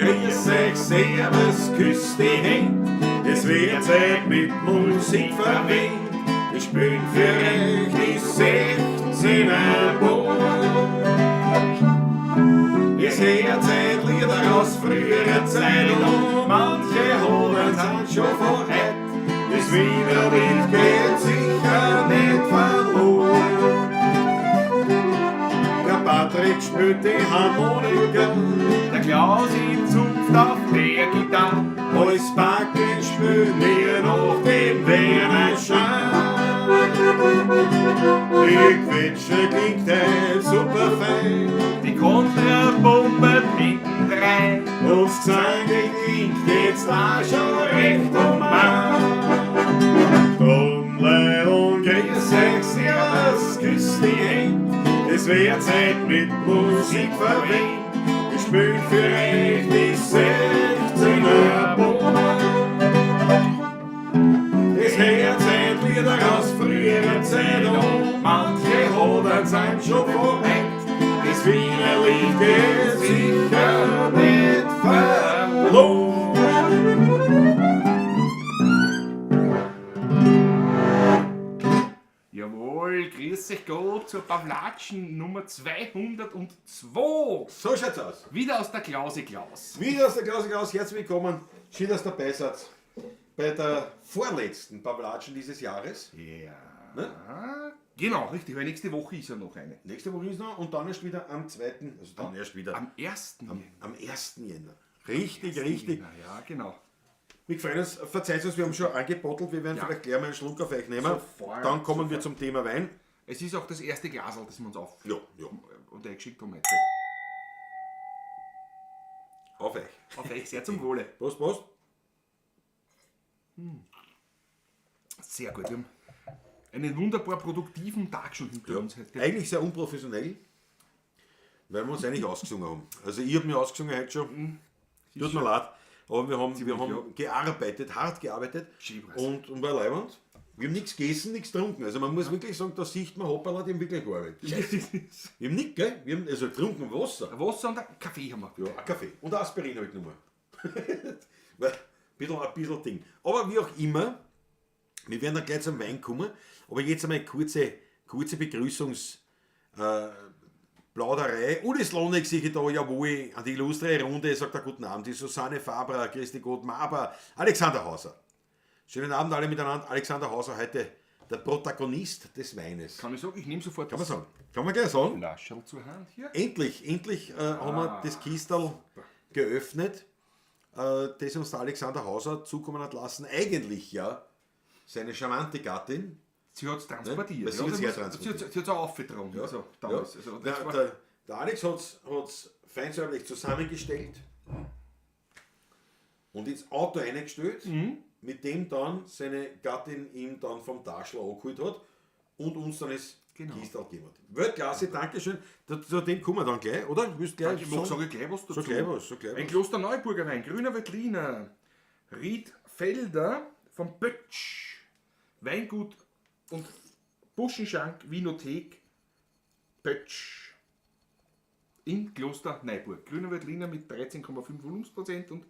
Grüß euch, servus, küss die Händ. Es wird Zeit mit Musik verwöhnt. Wir spielen für euch die 16er Burg. Es hört Zeit Lieder aus früherer Zeit und manche holen sind schon von heut. Das Wiener Lied geht sicher nicht verloren. Der Patrick spielt die Harmonika, Der Klaus im Zupft auf der Gitarre. Alles Backen spielen wir noch den Werner Schein. Die Quetsche klingt heut super fein. Die Kontrabombe hintendrein. Und das Gesang klingt jetzt auch schon recht human. Drum, Leid und grüß euch, servus, küss die Händ. Es wird Zeit mit Musik verwöhnt. Wir spielen für euch die 16er Burg. Es hört Zeit Lieder aus früherer Zeit und manche Hodern sind schon von heut. Das Wiener Lied geht sicher nicht verloren. Jawohl, grüß euch Gott zur Pawlatschen Nummer 202. So schaut's aus. Wieder aus der Klause Klaus. Wieder aus der Klause Klaus, herzlich willkommen. Schön, dass ihr dabei seid bei der vorletzten Pawlatschen dieses Jahres. Ja. Ne? Genau, richtig, weil nächste Woche ist ja noch eine. Nächste Woche ist noch und dann erst wieder am 2., also dann erst wieder Am 1. am 1. Jänner. Richtig, richtig. Jänner, ja, genau. Wir freuen uns, verzeiht uns, wir haben schon angebottelt, wir werden Ja. vielleicht gleich mal einen Schluck auf euch nehmen. Sofort, dann kommen wir sofort. zum Thema Wein. Es ist auch das erste Glasl, das wir uns auf Ja, ja. und eingeschickt haben heute. Auf euch. Auf euch, sehr zum Wohle. Prost, Prost. Sehr gut. Wir haben einen wunderbar produktiven Tag schon hinter uns heute. Eigentlich sehr unprofessionell, weil wir uns eigentlich ausgesungen haben. Also ich habe mich ausgesungen heute schon. Tut mir leid, aber wir haben gearbeitet, hart gearbeitet Schön war's. und war leiwand. Wir haben nichts gegessen, nichts getrunken. Also man muss wirklich sagen, da sieht man, hoppala, die haben wirklich gearbeitet. Wir haben nichts, gell? Wir haben also getrunken Wasser. Wasser und einen Kaffee haben wir. Ja, ein Kaffee. Und ein Aspirin habe ich genommen. Weil, ein bisschen Ding. Aber wie auch immer, wir werden dann gleich zum Wein kommen. Aber jetzt einmal eine kurze, kurze Begrüßungs- Plauderei. Uli Slonek sehe ich da, jawohl, an die illustre Runde, sagt er guten Abend. Die Susanne Fabrer, Christi Gott, Maber, Alexander Hauser. Schönen Abend alle miteinander. Alexander Hauser heute der Protagonist des Weines. Kann ich sagen, ich nehme sofort Kann man sagen. Kann man gleich sagen. Flascherl zur Hand hier. Endlich, endlich haben wir das Kistel geöffnet, das uns der Alexander Hauser zukommen hat lassen. Eigentlich ja seine charmante Gattin. Sie hat es transportiert. Ne? Weil sie ja, hat's das hertransportiert. Sie hat es auch aufgetragen. Also, Ja. damals. Also, das Der, war, der Alex hat es feinsäuberlich zusammengestellt und ins Auto eingestellt, mit dem dann seine Gattin ihm dann vom Taschler angeholt hat und uns dann das Kistel gegeben hat. Weltklasse, Dankeschön. Zu dem kommen wir dann gleich, oder? Willst du gleich Ich mag, sag ich gleich was dazu. Sag gleich was, sag gleich Ein was. Kloster Neuburger Wein, Grüner Veltliner, Riedfelder vom Bötsch, Weingut und Buschenschank, Winothek, Bötsch in Kloster Neuburg. Grüner Veltliner mit 13,5 Volumensprozent und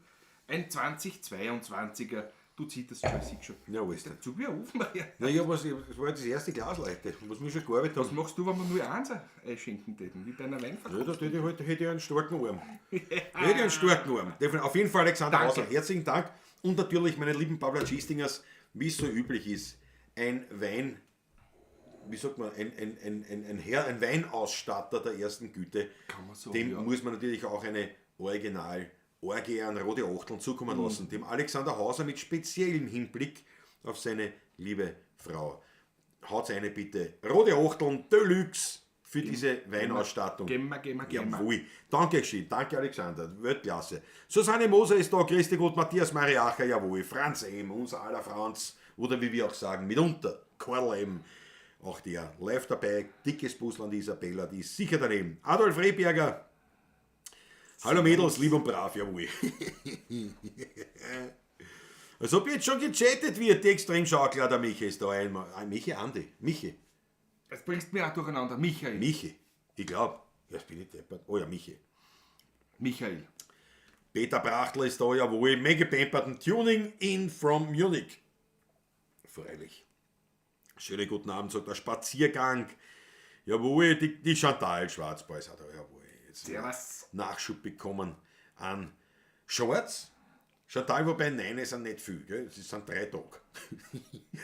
ein 2022er. Du zitterst schon, ich sehe schon. Ja, alles denn. Zu wie ein Ofen. Naja, was, das war ja das erste Glas heute, was wir schon gearbeitet Was haben. machst du, wenn wir nur eins einschenken täten? Wie bei einer Weinverkostung? Ja, da hätte ich, halt, hätte ich einen starken Arm. Hätte ich einen starken Arm. Auf jeden Fall, Alexander Danke. Hauser, herzlichen Dank. Und natürlich, meine lieben Pawlatschistingers, wie es so üblich ist, ein Wein, wie sagt man, ein Herr, ein Weinausstatter der ersten Güte. Kann man sagen, Dem ja. muss man natürlich auch eine Original Orgean Rote Achteln zukommen lassen. Dem Alexander Hauser mit speziellem Hinblick auf seine liebe Frau. Haut's eine bitte. Rote Achteln Deluxe für diese Weinausstattung. Gemma, gemma, gemma. Jawohl. Danke schön. Danke Alexander. Weltklasse. Susanne Moser ist da, Christi Gott, Matthias Mariacher, jawohl. Franz M., unser aller Franz. Oder wie wir auch sagen, mitunter Karl M. Auch der live dabei. Dickes Busl an die Isabella, die ist sicher daneben. Adolf Rehberger. Hallo Mädels, lieb und brav, jawohl. Als ob jetzt schon gechattet wird, die Extremschaukler, der Michi ist da einmal. Ah, Michi, Andi, Michi. Jetzt bringst du mich auch durcheinander. Michael. Michi, ich glaube. Ja, das bin ich deppert. Oh ja, Michi. Michael. Peter Brachtl ist da, jawohl. Maggie Pemberton, Tuning in from Munich. Freilich. Schönen guten Abend, sagt der Spaziergang. Jawohl, die Chantal Schwarzbau ist auch da, jawohl. Jetzt Servus. Nachschub bekommen an Schwarz. Chantal, wobei 9 sind nicht viel, gell? Es sind 3 Tage.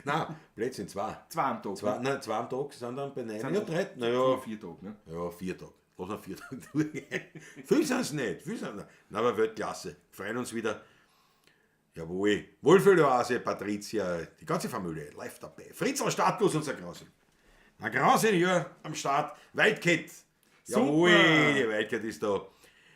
Nein, Blödsinn, 2. 2 am Tag. 2, ne? nein, 2 am Tag sind dann bei 9. Sind Ja, acht. 3, naja. 4 Tage, ne? Ja, 4 Tage. Lass mal 4 Tage durchgehen. Viel sind's nicht, viel sind's nicht. Na, aber Weltklasse. Freuen uns wieder. Jawohl. Wohlfühloase, Patricia, die ganze Familie, live dabei. Fritzl Startguss, unser Krause. Ein Krause hier am Start. Wildcat. Jawohl, die Wildcat ist da.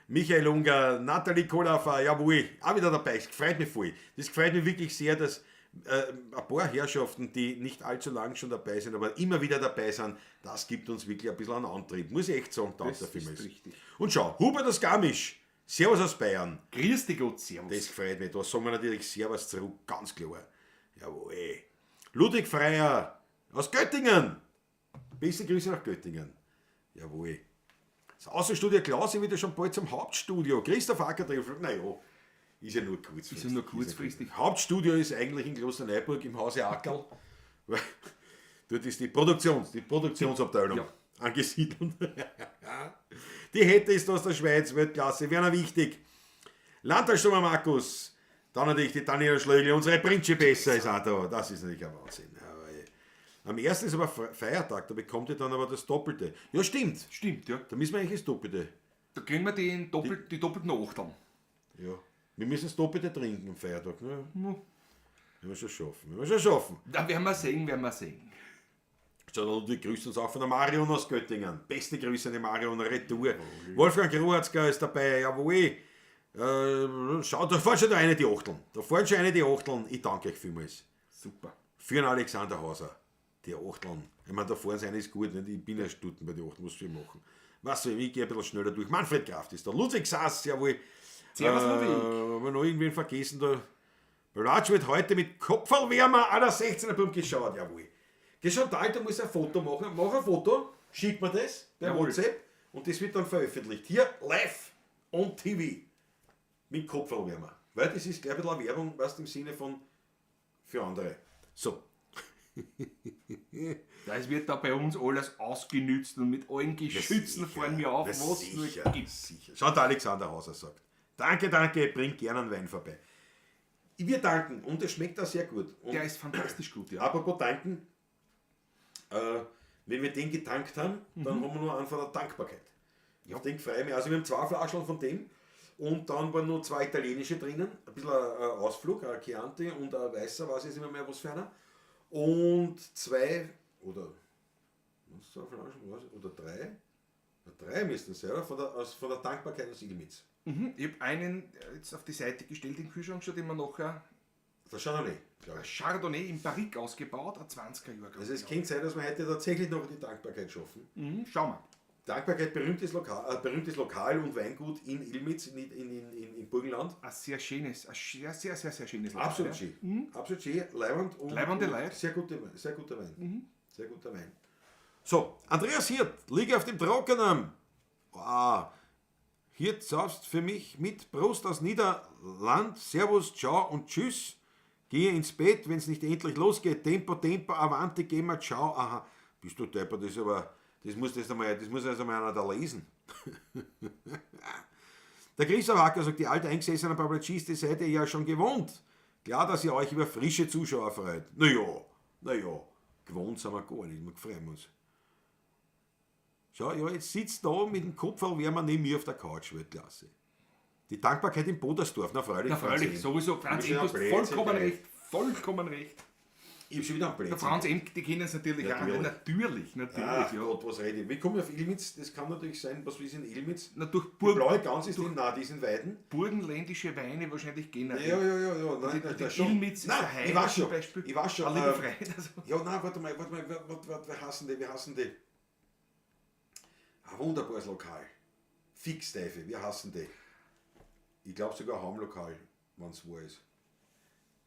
Michael Unger, Nathalie Kohlhofer, jawohl, auch wieder dabei. Das freut mich voll. Das freut mich wirklich sehr, dass ein paar Herrschaften, die nicht allzu lang schon dabei sind, aber immer wieder dabei sind, das gibt uns wirklich ein bisschen einen Antrieb. Muss ich echt sagen, danke Das dafür. ist richtig. Und schau, Hubert aus Garmisch, Servus aus Bayern. Grüß dich Gott, servus. Das freut mich. Da sagen wir natürlich Servus zurück, ganz klar. Jawohl. Ludwig Freier aus Göttingen. Beste Grüße nach Göttingen. Jawohl. Das Außenstudio Klaus ist wieder schon bald zum Hauptstudio. Christoph Ackertriff, naja, ist ja nur kurzfristig. Ist ja nur kurzfristig. Hauptstudio ist eigentlich in Klosterneuburg im Hause Ackerl. Weil dort ist die Produktionsabteilung angesiedelt. Die Hette ist aus der Schweiz, Weltklasse, Werner Wichtig. Landtagsstürmer Markus, dann natürlich die Daniela Schlögl, unsere Principessa ist auch da. Das ist natürlich ein Wahnsinn. Am 1. ist aber Feiertag, da bekommt ihr dann aber das Doppelte. Ja, stimmt. Stimmt, ja. Da müssen wir eigentlich das Doppelte. Da kriegen wir die doppelten Achteln. Ja. Wir müssen das Doppelte trinken am Feiertag. Ne? Ja. Werden wir schon schaffen. Werden wir schon schaffen. Da werden wir sehen, werden wir sehen. So, Ludwig grüßt uns auch von der Marion aus Göttingen. Beste Grüße an die Marion Retour. Wolfgang Gruatzka ist dabei, jawohl. Schaut, da fahren schon da eine die Achteln. Da fahren schon eine die Achteln. Ich danke euch vielmals. Super. Für den Alexander Hauser. Die Achteln. Ich meine, da fahren sie eine ist gut. Nicht? Ich bin ja Stutten bei den Achteln. Was soll ich machen? Was soll ich? Ich gehe ein bisschen schneller durch. Manfred Kraft ist da. Ludwig Sass, jawohl. Servus, Ludwig. Haben wir noch irgendwen vergessen da? Ratsch wird heute mit Kopferlwärmer aller 16er Pump geschaut, jawohl. Geh schon da, du musst ein Foto machen. Mach ein Foto, schick mir das per Jawohl. WhatsApp und das wird dann veröffentlicht. Hier live on TV mit Kopferlwärmer. Weil das ist gleich ein bisschen eine Werbung, weißt du, im Sinne von für andere. So. Das wird da bei uns alles ausgenützt und mit allen Geschützen fahren wir auf, Na was es sicher, nur gibt. Sicher. Schaut, der Alexander Hauser sagt. Danke, danke, bringt gerne einen Wein vorbei. Wir danken und es schmeckt auch sehr gut. Und Der ist fantastisch gut, ja. Apropos danken, wenn wir den getankt haben, dann haben wir noch einen von der Dankbarkeit. Ja. Auf den freue ich mich. Also wir haben 2 Flaschen von dem und dann waren nur 2 italienische drinnen, ein bisschen ein Ausflug, ein Chianti und ein weißer, weiß ich jetzt nicht mehr, was für einer. Und 2 oder was, 2 Flaschen, was, oder 3? Ja, 3 müssten es sein, oder? Von der Dankbarkeit aus Illmitz. Mhm. Ich hab einen jetzt auf die Seite gestellt im Kühlschrank, schaut immer nachher. Das Chardonnay, glaub ich. Chardonnay im Barrique ausgebaut, ein 20er Jahr. Also es könnte sein, dass wir heute tatsächlich noch die Dankbarkeit schaffen. Mhm, schauen wir. Dankbarkeit, berühmtes Lokal und Weingut in Illmitz, in Burgenland. Ein sehr schönes, ein sehr, sehr, sehr, sehr schönes Lokal. Absolut ja. schön. Absolut schön, leibend und, Leibende und Leute. sehr guter, sehr guter Wein. Sehr guter Wein. So, Andreas Hirt, liege auf dem Trockenen. Ah, Hirt saufst für mich mit Prost aus Niederland. Servus, ciao und tschüss. Gehe ins Bett, wenn's nicht endlich losgeht. Tempo, Tempo, Avanti, geh mal, ciao. Aha, bist du deppert, das ist aber, das muss das einmal, das muss erst einmal einer da lesen. Der Christoph Hacker sagt, die alte eingesessene Publicist, die seid ihr ja schon gewohnt. Klar, dass ihr euch über frische Zuschauer freut. Naja, naja, gewohnt sind wir gar nicht, wir freuen uns. Schau, ja, jetzt sitzt da mit dem Kopfwärmer neben mir auf der Couch, Weltklasse. Die Dankbarkeit in Podersdorf, na freilich. Na freilich, Franz M. sowieso. Franz Wir M., sind du am hast Blödsinn, vollkommen gell? recht. Vollkommen recht. Ich hab schon wieder am Der Blödsinn. Franz M., die kennen es natürlich auch. Natürlich. Natürlich, natürlich. Ach ja. Gott, was rede ich? Wie komme ich auf Illmitz? Das kann natürlich sein, was ist in Illmitz? Na, durch Die Burg, blaue Gans ist in, nein, die ist in Weiden. burgenländische Weine wahrscheinlich generell. Ja, ja, ja, ja. Nein, Die, nein, die das schon. Illmitz ist Nein, daheim ich weiß zum schon. Beispiel. Ich weiß schon. Ein lieber Freund, also. Ja, nein, warte mal, warte mal, warte, warte, wir hassen die, wir hassen die. Ein wunderbares Lokal. Fix, Teufel, wir hassen die. Ich glaube sogar Heimlokal, wenn's wahr ist.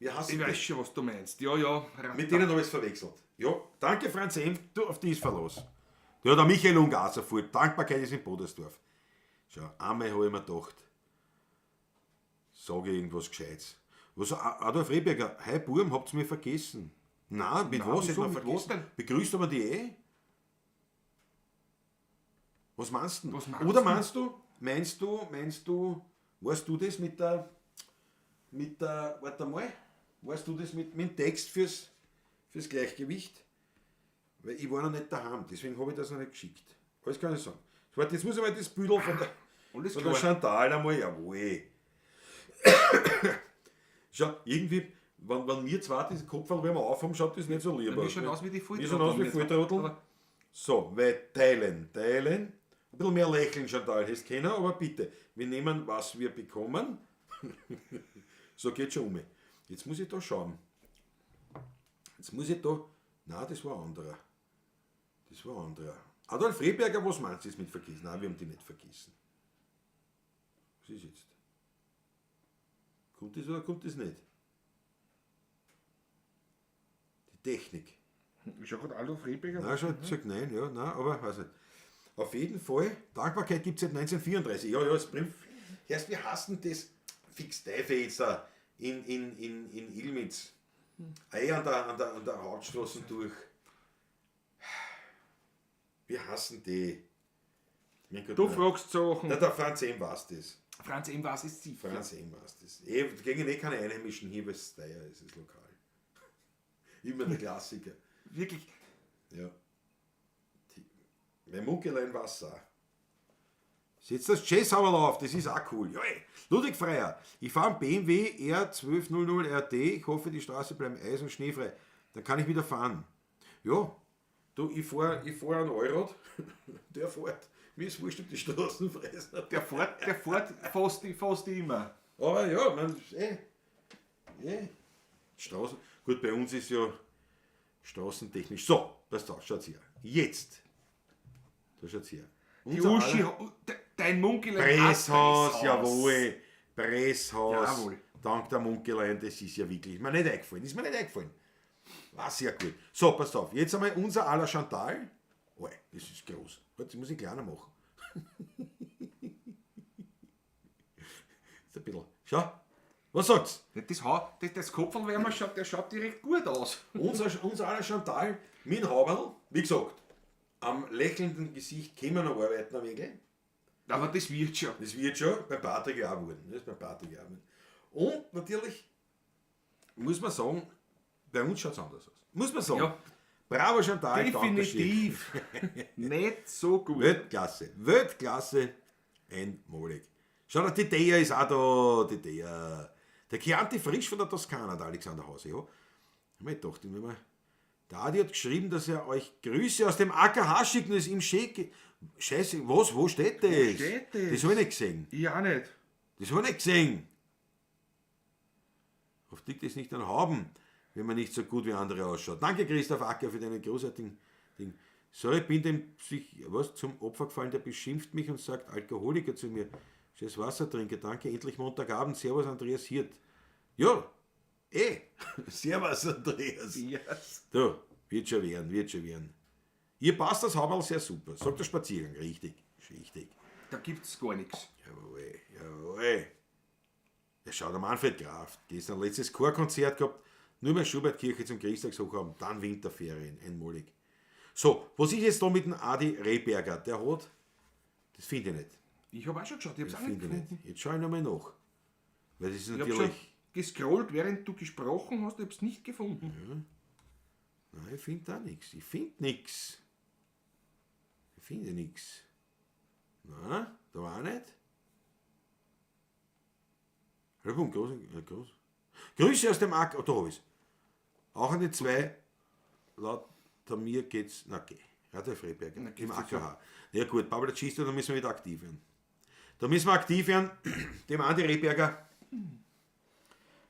Wir hassen Ich die. weiß schon, was du meinst. Ja, ja. Mit denen habe ich es verwechselt. Ja, danke Franz M., du, auf die ist Verlass. Ja, der Michael Ungar sofort. Dankbarkeit ist in Podersdorf. Schau, einmal habe ich mir gedacht, Sage ich irgendwas Gescheites. Was, Adolf Rehberger, hi Burm, habt's mir vergessen? Nein, mit Nein, was wieso, hätten wir mit was vergessen? denn? Begrüßt aber die eh? Was meinst du? Was meinst Oder du? meinst du, weißt du das mit der, warte mal, weißt du das mit dem Text fürs Gleichgewicht? Weil ich war noch nicht daheim, deswegen habe ich das noch nicht geschickt. Alles kann ich sagen. Warte, jetzt muss ich mal das Büdel von der, Alles von der klar. Chantal einmal, jawohl. Schau, irgendwie, wenn wir zwei diesen Kopfhörer aufhaben, schaut das nicht so lieb Wir aus. schauen aus wie die Wir schauen aus wie Volltrotteln. Volltrotteln. So, weil teilen. Ein bisschen mehr lächeln, Chantal, hast keiner, aber bitte. Wir nehmen, was wir bekommen. So geht schon um. Jetzt muss ich da schauen. Jetzt muss ich da. Nein, das war ein anderer. Das war ein anderer. Adolf Rehberger, was meinst du jetzt mit vergessen? Nein, wir haben die nicht vergessen. Was ist jetzt? Kommt das oder kommt das nicht? Die Technik. Ich schau gerade Adolf Rehberger. Nein, schon gesagt, nein, ja, nein, aber weiß nicht. Auf jeden Fall, Dankbarkeit gibt es seit 1934. Ja, ja, das Brief. Erst wir hassen das fix Teufel jetzt da in Illmitz. An der Hauptstraße durch. Wir hassen die. Mein Gott, Du nein. fragst Sachen. Na, der Franz M. weiß das. Franz M. weiß es sicher. Franz M. weiß das. Gegen eh keine Einheimischen hier, weil es teuer ist, es ist lokal. Immer der Klassiker. Wirklich. Ja. Mein Munkelein Wasser. Setzt das Jazzhammerl auf, das ist auch cool. Joi. Ludwig Freier, ich fahre einen BMW R1200 RT, ich hoffe, die Straße bleibt eis- und schneefrei. Dann kann ich wieder fahren. Ja, du, ich fahr einen Allrad, der fährt. Mir ist wurscht, ob die Straßen frei sind. Der fährt fast immer. Aber ja, man, Straßen. Gut, bei uns ist ja straßentechnisch. So, passt auf, schaut's her. Jetzt. Da schaut's her. Die Unser Uschi, aller- dein Munkelein. Presshaus, jawohl. Presshaus. Jawohl. Dank der Munkelein, das ist ja wirklich. Ist mir nicht eingefallen. Ist mir nicht eingefallen. War sehr gut. So, passt auf. Jetzt einmal unser aller Chantal. Oh, das ist groß. Warte, das muss ich kleiner machen. Ist ein bisschen. Schau. Was sagt's? Das Kopfwärmer schaut, der schaut direkt gut aus. Unser aller Chantal mit Haberl, wie gesagt, am lächelnden Gesicht können wir noch arbeiten ein wenig. Aber das wird schon. Das wird schon beim Patrick auch werden. Das ist beim Patrick auch werden. Und natürlich muss man sagen, bei uns schaut es anders aus. Muss man sagen. Ja. Bravo Chantal, Definitiv. Nicht so gut. Weltklasse. Weltklasse. Einmalig. Schau, die Dea ist auch da. Die Dea. Der Chianti frisch von der Toskana, der Alexander Hause. Ja. Ich dachte mir, der Adi hat geschrieben, dass er euch Grüße aus dem AKH schickt und es ihm schickt. Scheiße, was? Wo steht das? Wo steht das? Das habe ich nicht gesehen. Ich auch nicht. Das habe ich nicht gesehen. Oft liegt es nicht an Hauben, wenn man nicht so gut wie andere ausschaut. Danke, Christoph Acker, für deinen großartigen Ding. Sorry, ich bin dem zum Opfer gefallen, der beschimpft mich und sagt Alkoholiker zu mir. Scheiß Wassertrinker, danke, endlich Montagabend. Servus, Andreas Hirt. Ja, eh. Servus, Andreas. Yes. Du, wird schon werden, wird schon werden. Ihr passt das Haberl sehr super. Sagt der Spaziergang, richtig. Richtig. Da gibt's gar nichts. Jawohl, jawohl. Ja, schau, der Manfred Graf, gestern letztes Chorkonzert gehabt, nur mehr Schubertkirche zum Christtagshochhaben, dann Winterferien, einmalig. So, was ist jetzt da mit dem Adi Rehberger? Der hat, das finde ich nicht. Ich habe auch schon geschaut, ich habe es auch nicht Finde ich gefunden. nicht. Jetzt schaue ich nochmal nach. Weil das ist Ich habe natürlich. schon gescrollt, während du gesprochen hast, ich habe es nicht gefunden. Ja. Nein, ich finde da nichts. Ich finde nichts. Ich finde nichts. Nein, da war auch nicht. Groß, groß. Grüße aus dem Ack. Oh, da hab ich's. Auch an die zwei, laut mir geht's. Na, okay. Radolf Rehberger im AKH. Ja gut, Pablo Cisto, da müssen wir wieder aktiv werden. Da müssen wir aktiv werden, dem Andi Rehberger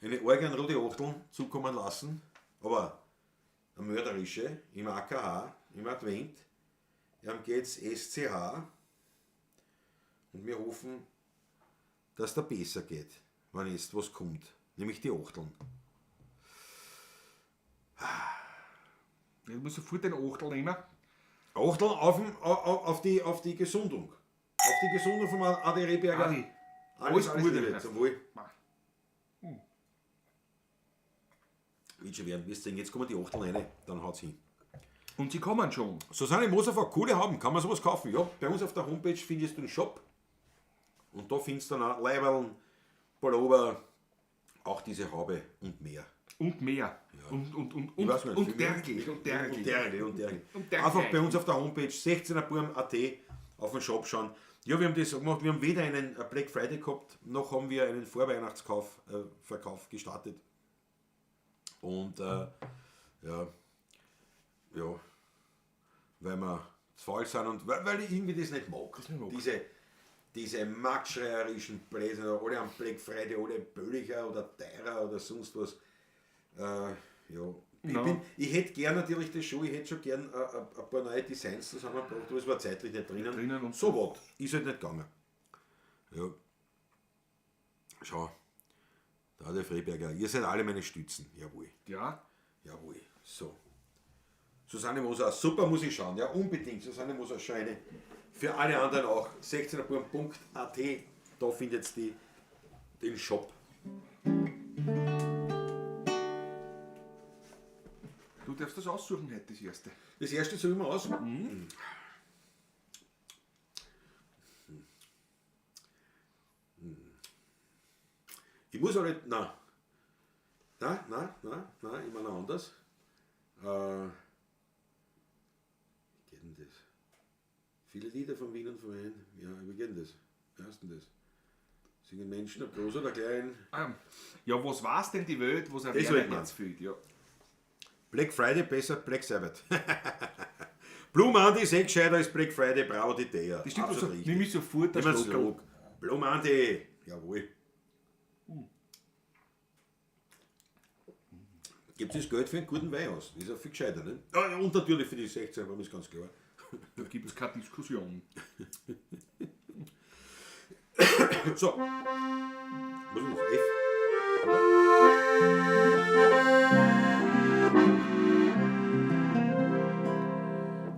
eine Organ Rudi Achteln zukommen lassen, aber eine mörderische im AKH, im Advent. Ihm geht's SCH und wir hoffen, dass da besser geht, wenn jetzt was kommt, nämlich die Achteln. Ich muss sofort den Achtel nehmen. Achteln auf die Gesundung. Auf die Gesundung von Adi Rehberger. Adi, Alles, alles Gute. Liebe, zum Wohl. Wird schon werden. Wirst sehen, jetzt kommen die Achtel rein, dann haut's hin. Und sie kommen schon. Susanne Moser coole haben, kann man sowas kaufen? Ja, bei uns auf der Homepage findest du einen Shop. Und da findest du dann auch Leiberln, Pullover, auch diese Haube und mehr. Und mehr. Und, Ich weiß nicht, und viel mehr. Dergel. Und Dergel. Und Dergel, und Dergel. Und Dergel. Einfach bei uns auf der Homepage 16erburm.at auf den Shop schauen. Ja, wir haben das gemacht. Wir haben weder einen Black Friday gehabt, noch haben wir einen Vorweihnachtskauf Verkauf gestartet. Und ja, ja, weil wir zu faul sind und weil ich irgendwie das nicht mag. nicht mag. Diese marktschreierischen Bläser, alle am Black Friday, alle billiger oder teurer oder sonst was. Ja. Ich hätte gern natürlich das schon, ich hätte schon gern ein paar neue Designs zusammengebracht, aber es war zeitlich nicht drinnen. Drinnen und so was, ist halt nicht gegangen. Ja. Schau, da der Freiberger, ihr seid alle meine Stützen, jawohl. Ja. Jawohl, so. Susanne Moser, super muss ich schauen, ja unbedingt. Susanne Moser, Scheine. Für alle anderen auch, 16erburm.at, da findet ihr den Shop. Du darfst das aussuchen heute, das erste. Das erste suche ich mir aus. Ich muss auch nicht. Nein. Nein, nein, nein, nein, ich meine anders. Wie geht denn das? Viele Lieder von Wien und von Wein. Ja, wie geht denn das? Wie heißt denn das? Singen Menschen, ob groß oder klein. Ah, ja, was war's denn die Welt, was ein Das Werner wollte man. jetzt fehlt? Ja. Black Friday besser Black Sabbath. Blue Monday ist eh gescheiter als Black Friday, bravo die Idee. Das stimmt, also, nimm ich sofort Nimm den einen Schluck. Schluck. Blue Monday, jawohl. Gibt es das Geld für einen guten Wein aus? Das ist ja viel gescheiter, ne? Ja, und natürlich für die 16, aber ist ganz klar. Da gibt es keine Diskussion. So. Was ist das? F? Oder?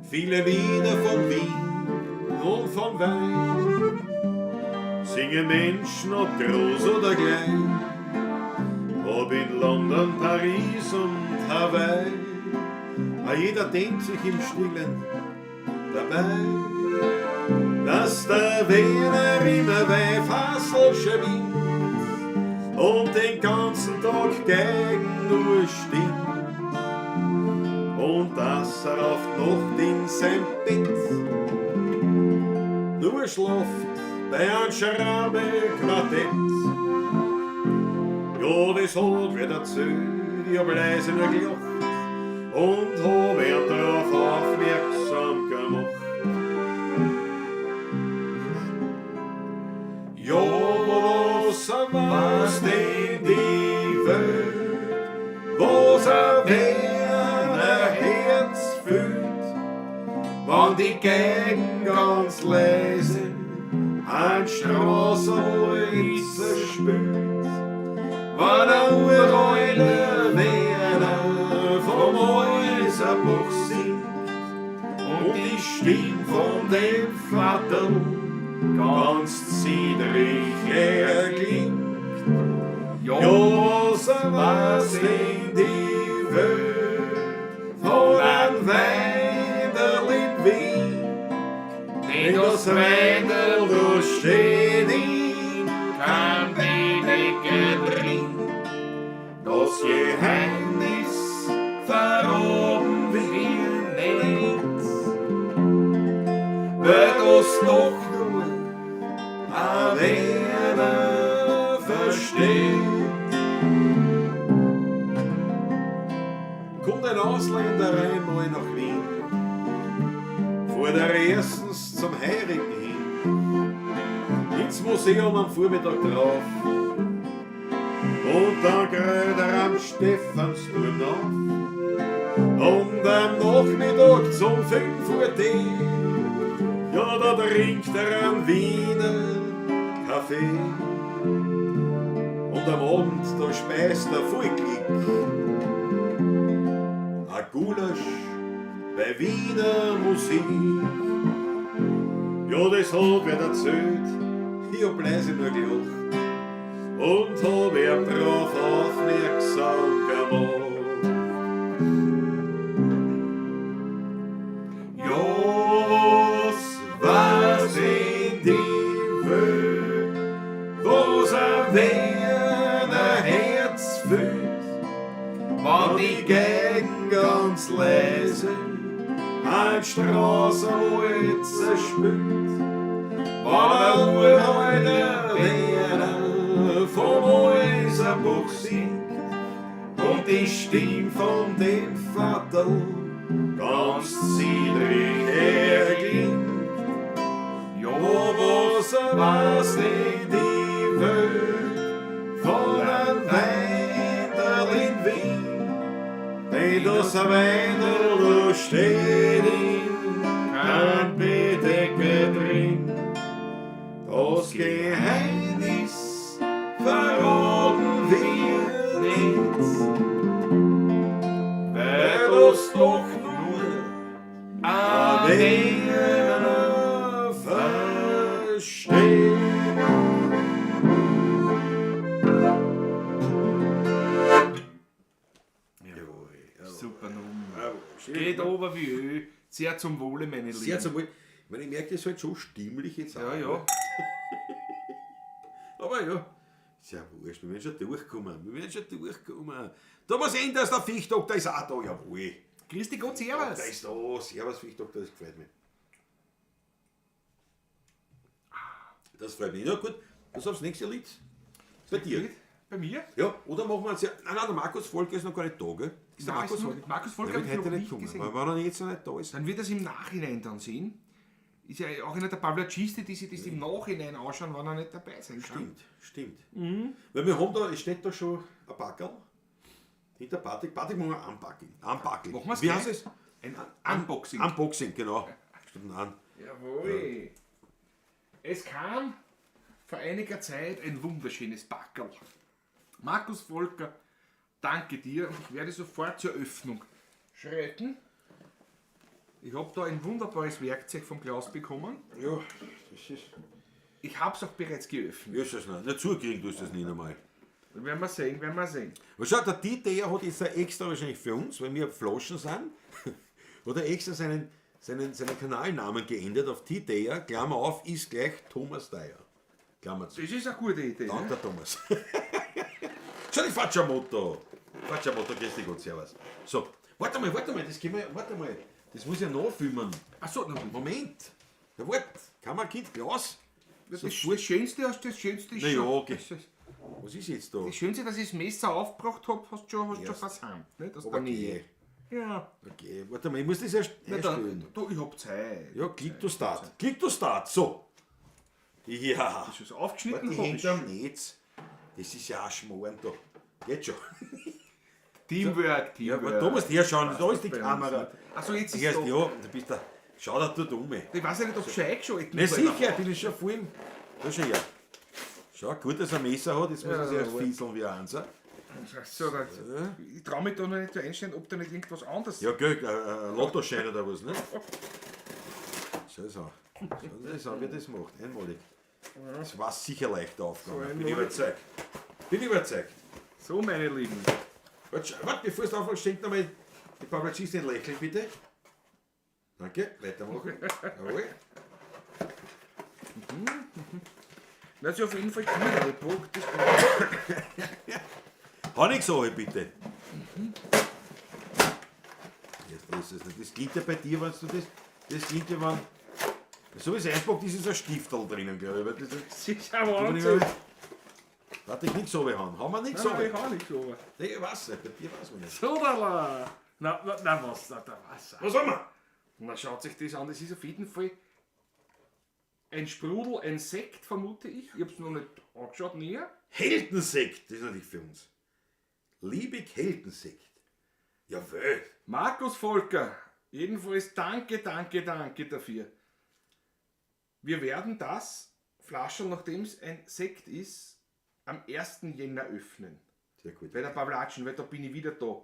Viele Lieder von Wien und vom Wein singen Menschen, ob groß oder klein, ob in London, Paris und Hawaii. A jeder denkt sich im Stillen dabei, dass der Wiener immer Weifassel schwingt und den ganzen Tag gegen nur stinkt. Und dass er oft Nacht in sein Bett nur schlaft bei einem Schraube-Quartett. Ja, das hat wer erzählt, ich hab leise nur gelacht und hab ihn darauf aufmerksam gemacht. Ja, was was denn die Welt, was ein Werner Herz fühlt, wenn die Gegend ganz leise ein Straßenholzer spült, wenn ein uralter Werner vom Häuserbach singt und die Stimme von dem Vater ganz ziedrig erklingt. Ja, Ja, was was in die Welt von einem Weinderl in Wien, denn in das Weinderl, da steht in kein weniger drin. Das Geheimnis verraten wir nicht, weil das doch nur ein Werner versteht. Kommt ein Ausländer einmal nach Wien, fuhrt er erstens zum Heirigen hin, ins Museum am Vormittag drauf. Und dann greift er am Stephansturm auf. Und am Nachmittag zum 5 Uhr Tee, ja, da trinkt er einen Wiener Kaffee. Und am Abend, da speist er voll Glück ein Gulasch bei Wiener Musik. Ja, das hat wer erzählt, ich hab leise nur gelacht und hab ihn drauf aufmerksam gemacht. Ja, was weiß denn die Welt, was ein Werner Herz fühlt, wenn die Gegend ganz leise ein Straßenholzer spült, wenn ein uralter Werner vom Häuserbach singt und die Stimme von dem Vater ganz ziedrig erklingt. Ja, was weiß denn die Welt von einem Weinderl in Wien, denn das Weinderl, da steht in kein Bettdecke drin. Das Geheimnis verraten wir nicht, weil das doch nur ein Werner versteht. Jawohl, jawohl. Super Nummer. Jawohl, schön. Geht over wie Öl. Sehr zum Wohle, meine Lieben. Sehr zum Wohl. Ich meine, ich merke das halt schon stimmlich jetzt auch. Ja, ja. ne? Aber ja, ist ja wurscht, wir werden schon durchkommen. Wir werden schon durchkommen. Thomas Enders, der Viechdoktor, ist auch da, jawohl. Grüß dich Gott, Der servus. ist da, servus Viechdoktor, das gefällt mir. Das freut mich. Ja gut, was aufs nächste Lied? Bei dir. Bei mir? Ja, oder machen wir uns ja. Nein, nein, der Markus Volker ist noch gar nicht da, gell? Ist der Nein, Markus ist noch- Volker? Markus Volker Der hab wird ich noch heute nicht nicht kommen, gesehen. weil wenn er jetzt noch nicht da ist. Dann wird das im Nachhinein dann sehen. Ist ja auch einer der Pavlaciste, die sich das im Nachhinein anschauen, wann er nicht dabei sein kann. Stimmt, stimmt. Weil wir haben da, es steht da schon ein Packerl. Hinter Patrick. Patrick machen wir Unpacking. Unpacking. Machen wir's Wie gleich? heißt es? Ein Unboxing. Unboxing, genau. Stimmt, an. Jawohl. Es kam vor einiger Zeit ein wunderschönes Packerl. Markus Volker, danke dir und ich werde sofort zur Öffnung schreiten. Ich habe da ein wunderbares Werkzeug vom Klaus bekommen. Ja, das ist. Ich habe es auch bereits geöffnet. Ja, ist das nicht. Na, zukriegen tust du das nicht einmal. Werden wir sehen, werden wir sehen. Aber schau, der Dieter hat jetzt da extra wahrscheinlich für uns, weil wir Flaschen sind, hat er extra seinen Kanalnamen geändert auf Dieter, Klammer auf, ist gleich Thomas Dyer. Klammer zu. Das ist eine gute Idee. Danke, Ne? der Thomas. Schau, die Facciamoto. Facciamoto, grüß dich Gott, servus. So, warte mal, das können wir, warte mal. Das muss ich ja nachfilmen. Achso, na, Moment. Ja, warte, kann man Kind Glas? das, das Schönste hast du, das Schönste ist Na ja, schon. okay. Das, das, Was ist jetzt da? das Schönste, dass ich das Messer aufgebracht habe, hast du schon, hast schon Erst. versäumt. Nicht? Aus der Okay. Nähe. Ja. Okay, warte mal, ich muss das erst Na dann, einstellen. du, ich hab Zeit. Ja, klick to start. Klick to start, so. Ja. Das ist aufgeschnitten. Warte, die hab hängt ich. am Netz. Das ist ja auch Schmoren da. Geht schon. Teamwork, Ja, Teamwork. aber da musst du herschauen, da ist die Bei uns Kamera. nicht. Ach so, jetzt ist Erst, da. ja, du bist da. Schau da dort um. Ich weiß ja nicht, ob schon eingeschaltet Na sicher, bin ich schon voll im. Da schau her. Schau, gut, dass er ein Messer hat, jetzt muss Ja, er sich erst ja. fieseln wie eins. So, da, ich traue mich da noch nicht zu einstellen, ob da nicht irgendwas anderes. Ja, gell, ein Lottoschein oder was, ne? Schau das an. Schau das an, wie das macht. Einmalig. Das war sicher leicht aufgegangen. Bin ich überzeugt. Bin ich überzeugt. So, meine Lieben. Warte, warte, bevor du anfängst, schenk nochmal die Pavlatschiste ein Lächeln, bitte. Danke, weitermachen. Jawohl. Na, ist auf jeden Fall gut eingepackt. Das Honigsache, bitte. Ja, das, ist nicht. Das klingt ja bei dir, wenn du das. Das klingt ja, wenn. So wie es einpackt, ist es ein Stifterl drinnen, glaube ich. Weil das, das ist ja Wahnsinn. Warte, ich nix runterhauen. Haben wir nix Nein, nein, runter? ich hau nichts runter. Nee, ich weiß nicht, bei dir weiß man nicht. So, da la. Na, na, na, was, na, da was. Was haben wir? Na, schaut sich das an. Das ist auf jeden Fall ein Sprudel, ein Sekt, vermute ich. Ich hab's noch nicht angeschaut, näher. Heldensekt, das ist natürlich für uns. Liebig Heldensekt. Jawohl. Markus Volker, jedenfalls danke, danke, danke dafür. Wir werden das Flascherl, nachdem es ein Sekt ist, am 1. Jänner öffnen. Sehr gut. Bei der Pavlatschen, weil da bin ich wieder da.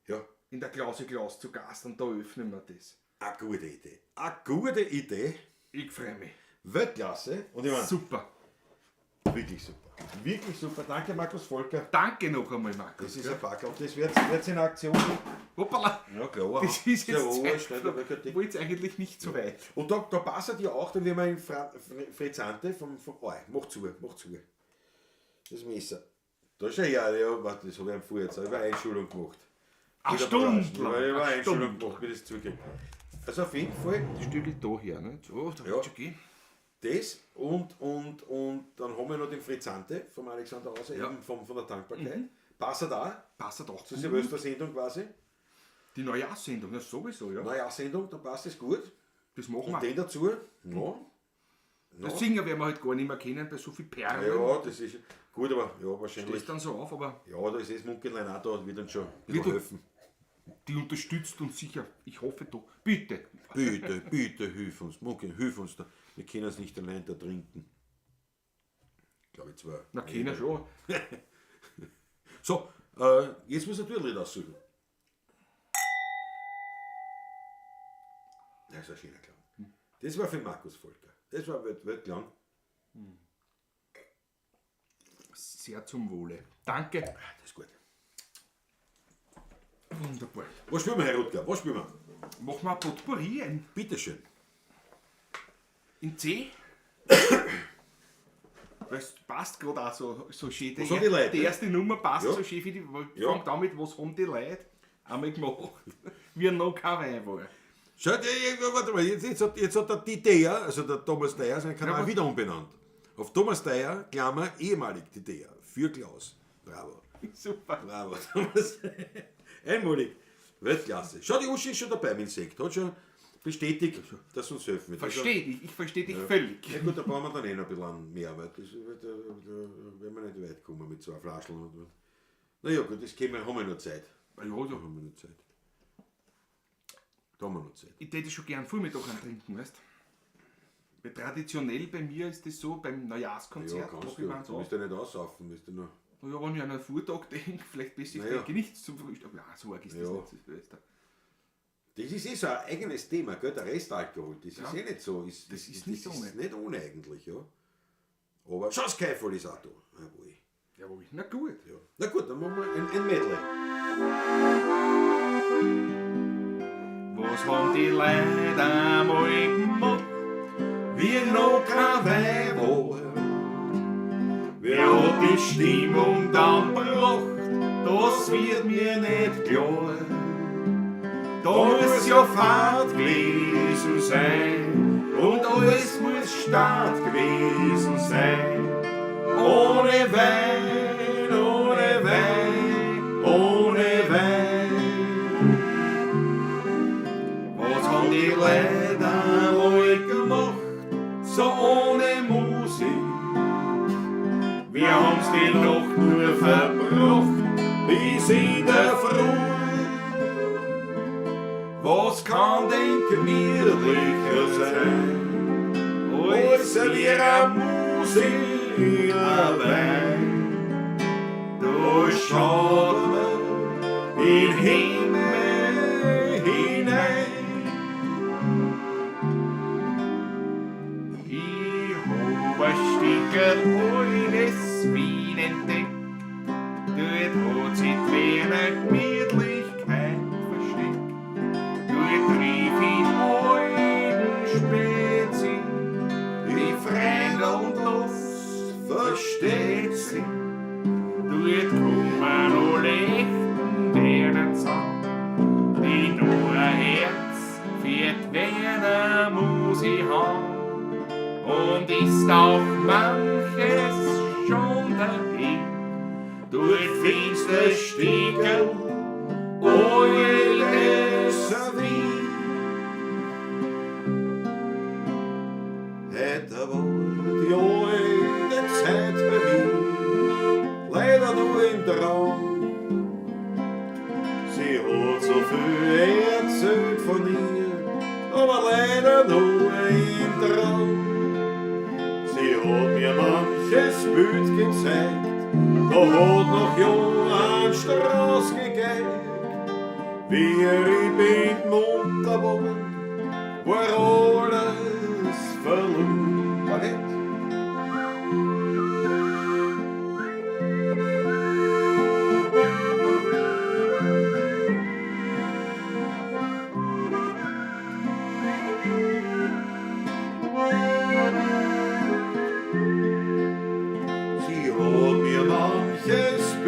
Ja, In der Klause Klaus zu Gast und da öffnen wir das. eine gute Idee. Eine gute Idee. Ich freue mich. Weltklasse. Und ich meine, Super. Wirklich super. Wirklich super. Danke, Markus Volker. Danke noch einmal, Markus. Das ist ein Pack. Und das wird jetzt in Aktion. Hoppala. Ja, klar. Das ist Ja, jetzt oh, Zeit. schnell, da wird kein Wollte eigentlich nicht so weit. Und da passt ja auch, dann wie wir in Frizzante vom oh, mach zu, mach zu. Das Messer. Da ist ja, ja, warte, das habe ich am Vorjahr jetzt über Einschulung gemacht. Eine Wieder Stunde verraschen. lang, Ich habe eine Einschulung Stunde. gemacht, wie das zugeht. Also auf jeden Fall Das stelle ich da her, ne? So, da Ja. wird schon gehen. das und dann haben wir noch den Frizzante vom Alexander Hauser, Ja. eben von der Dankbarkeit. Passt er da? Passt auch. Zur Silvester-Sendung quasi. Die Neujahrssendung, ja sowieso, ja. Neujahrssendung, da passt es gut. Das machen Und wir. den dazu, ja. Das Singer werden wir halt gar nicht mehr kennen bei so viel Perlen. Ja, das ist gut, aber ja, wahrscheinlich. Stehst dann so auf, aber Ja, da ist das Munkellein auch da, wird uns schon ein bisschen Wird- helfen. die unterstützt uns sicher. Ich hoffe doch. Bitte. Bitte, bitte, hilf uns, Munkel, hilf uns da. Wir können es nicht allein da trinken. Glaube ich zwar. Na, keiner schon. So, jetzt muss ich ein Lied aussuchen. Das ist ein schöner Klang. Das war für Markus Volker. Das war Weltklang. Sehr zum Wohle. Danke. Das ist gut. Wunderbar. Was spielen wir, Herr Rutger? Was spielen wir? Machen wir ein Potpourri ein. Bitteschön. In C? Das passt gerade auch so schön. Was haben die Leute? Die erste Nummer passt Ja. so schön für die. Ja. Fangt damit, was haben die Leute einmal gemacht, wie noch kein Wein war. Schaut, warte mal, jetzt hat der Dieter, also der Thomas Dyer, seinen Kanal Ja, aber- wieder umbenannt. Auf Thomas Dyer, Klammer, ehemalig Dieter, für Klaus. Bravo. Super. Bravo, Thomas. Einmalig. Weltklasse. Schau, die Uschi ist schon dabei mit dem Sekt. Hat schon bestätigt, dass uns helfen wird. Versteh dich, ich verstehe dich völlig. Ja gut, da brauchen wir dann eh noch ein bisschen mehr, weil das, da werden wir nicht weit kommen mit zwei Flaschen. Und, naja gut, das können wir, haben wir noch Zeit. Ja, ja. Haben wir noch Zeit. Da haben wir noch Zeit. Ich täte schon gern Vormittag einen trinken, weißt du? Weil traditionell bei mir ist das so, beim Neujahrskonzert Ja, kannst mach du. ich eins Du auf. bist ja nicht aussaufen, bist du nur. Ja, wenn ich an einen Vortag denke, vielleicht besser, ich Naja. trinke nichts zum Frühstück. Aber ja, so arg ist das Ja. nicht. Weißt du. Das ist eh so ein eigenes Thema, gell? Der Restalkohol, das ist Ja. eh nicht so. Ist, Das ist nicht das ohne. Ist nicht ohne eigentlich, ja. Aber Schatzkeifel ist auch da. Jawohl. Jawohl, na gut. Ja. Na gut, dann machen wir ein Medley. Was haben die Leute einmal gemacht, wie noch kein Wein war? Wer hat die Stimmung dann gebracht? Das wird mir nicht klar. Da muss ja Fahrt gewesen sein und alles muss Start gewesen sein. Ohne Wein, ohne Wein, ohne Wein. Was haben die Leute einmal gemacht, so ohne Musik? Wir haben's die Nacht nur verbracht, bis in der Früh. Was kann denn gemütlicher sein, als wir Musik allein? Da schaut man in Himmel hinein. Ich hab ein Stückerl altes Wien entdeckt. Dort hat sich die Wiener Gemütlichkeit versteckt. Dort triff ich alten Spätzchen, die Freunde und los versteht sich. Dort kommen alle echten Wiener zusammen, die nur ein Herz für die Wiener Musik haben. Und ist auch manches schon dahin, durch finster Stiegel, altes Wien. Heute war die alte Zeit bei mir, leider nur im Traum. Sie hat so viel erzählt von ihr, aber leider nur im Traum. Sie hat mir manches Bild gezeigt, da hat noch Johann Strauß gegeigt. Wie ich bin munter worden, war alles verloren. War nicht?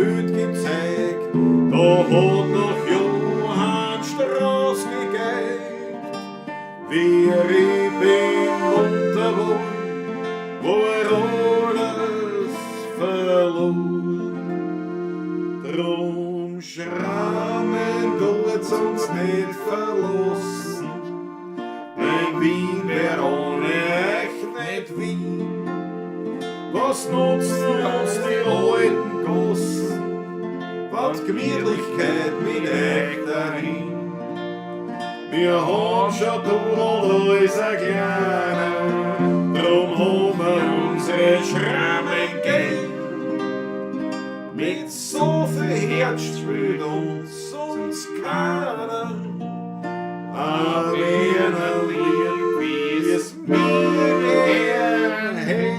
Bild gezeigt, da hat noch Johann Strauss gegeigt. Wie ich bin munter worden, war alles verloren. Drum Schrammen tut's uns nicht verlassen, denn Wien wär ohne euch nicht Wien. Was nutzen uns die alten Gossen, wann die Gemütlichkeit mit euch dahin? Wir haben schon Dudel, da ist ein Kleiner, drum haben wir unsere Schrammen gern. Mit so viel Herz spielt uns sonst keiner ein Wiener Lied, wie es mir gern hätt.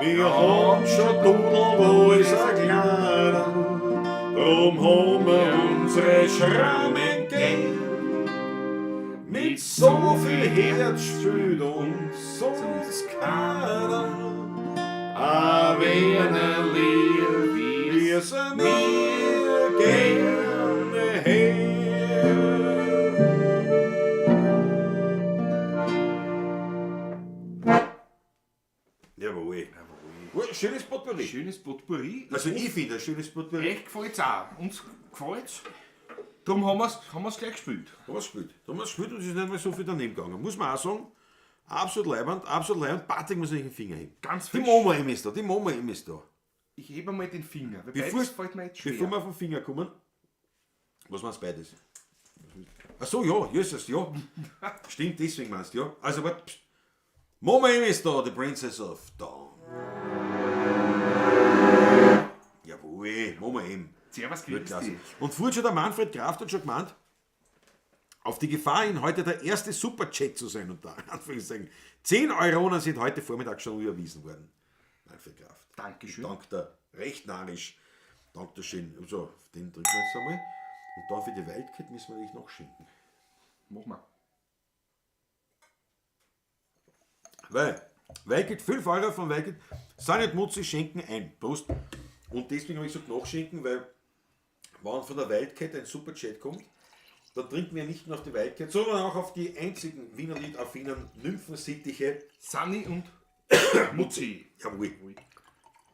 Wir haben schon Dudel, wo ist ein Kleiner, drum haben wir unsere Schrammen gern. Mit so viel Herz spielt uns sonst keiner ein Wiener Lied, wie es mir gerne hätt. Jawohl. Jawohl. Schönes Potpourri. Schönes Potpourri. Also ich finde ein schönes Potpourri. Echt gefällt's auch. Uns gefällt's. Darum haben wir's gleich gespielt. Haben wir's gespielt. Da haben wir's gespielt und es ist nicht mehr so viel daneben gegangen. Muss man auch sagen. Absolut leibend, absolut leibend. Patrick muss nicht den Finger heben. Ganz Die frisch. Mama eben ist da, die Mama eben ist da. Ich hebe mal den Finger, weil Bevor beides fällt mir jetzt schwer. Bevor wir auf den Finger kommen, was meinst du beides? Ach so, ja, Jesus, ja. Stimmt, deswegen meinst du, ja. Also, warte, pst. Mama eben ist da, the Princess of Down. Jawohl, Mama eben. Servus, grüß Weltklasse. dich. Und vorhin schon der Manfred Kraft hat schon gemeint, auf die Gefahr hin, heute der erste Superchat zu sein, unter Anführungszeichen. 10 Euronen sind heute Vormittag schon überwiesen worden. Manfred Kraft. Dankeschön. Dank der recht narrisch. Dank der schön. So, den trinken wir jetzt einmal. Und dann für die Wildcat müssen wir natürlich noch schenken. Mach mal. Weil Wildcat, 5 Euro von Wildcat, sind nicht Mutzi, schenken ein. Prost. Und deswegen habe ich gesagt, nachschenken, weil wenn von der Wildcat ein Superchat kommt, dann trinken wir nicht nur auf die Wildcat, sondern auch auf die einzigen Wiener Lied-affinen Nymphensittiche Sunny und Mutzi. Jawohl.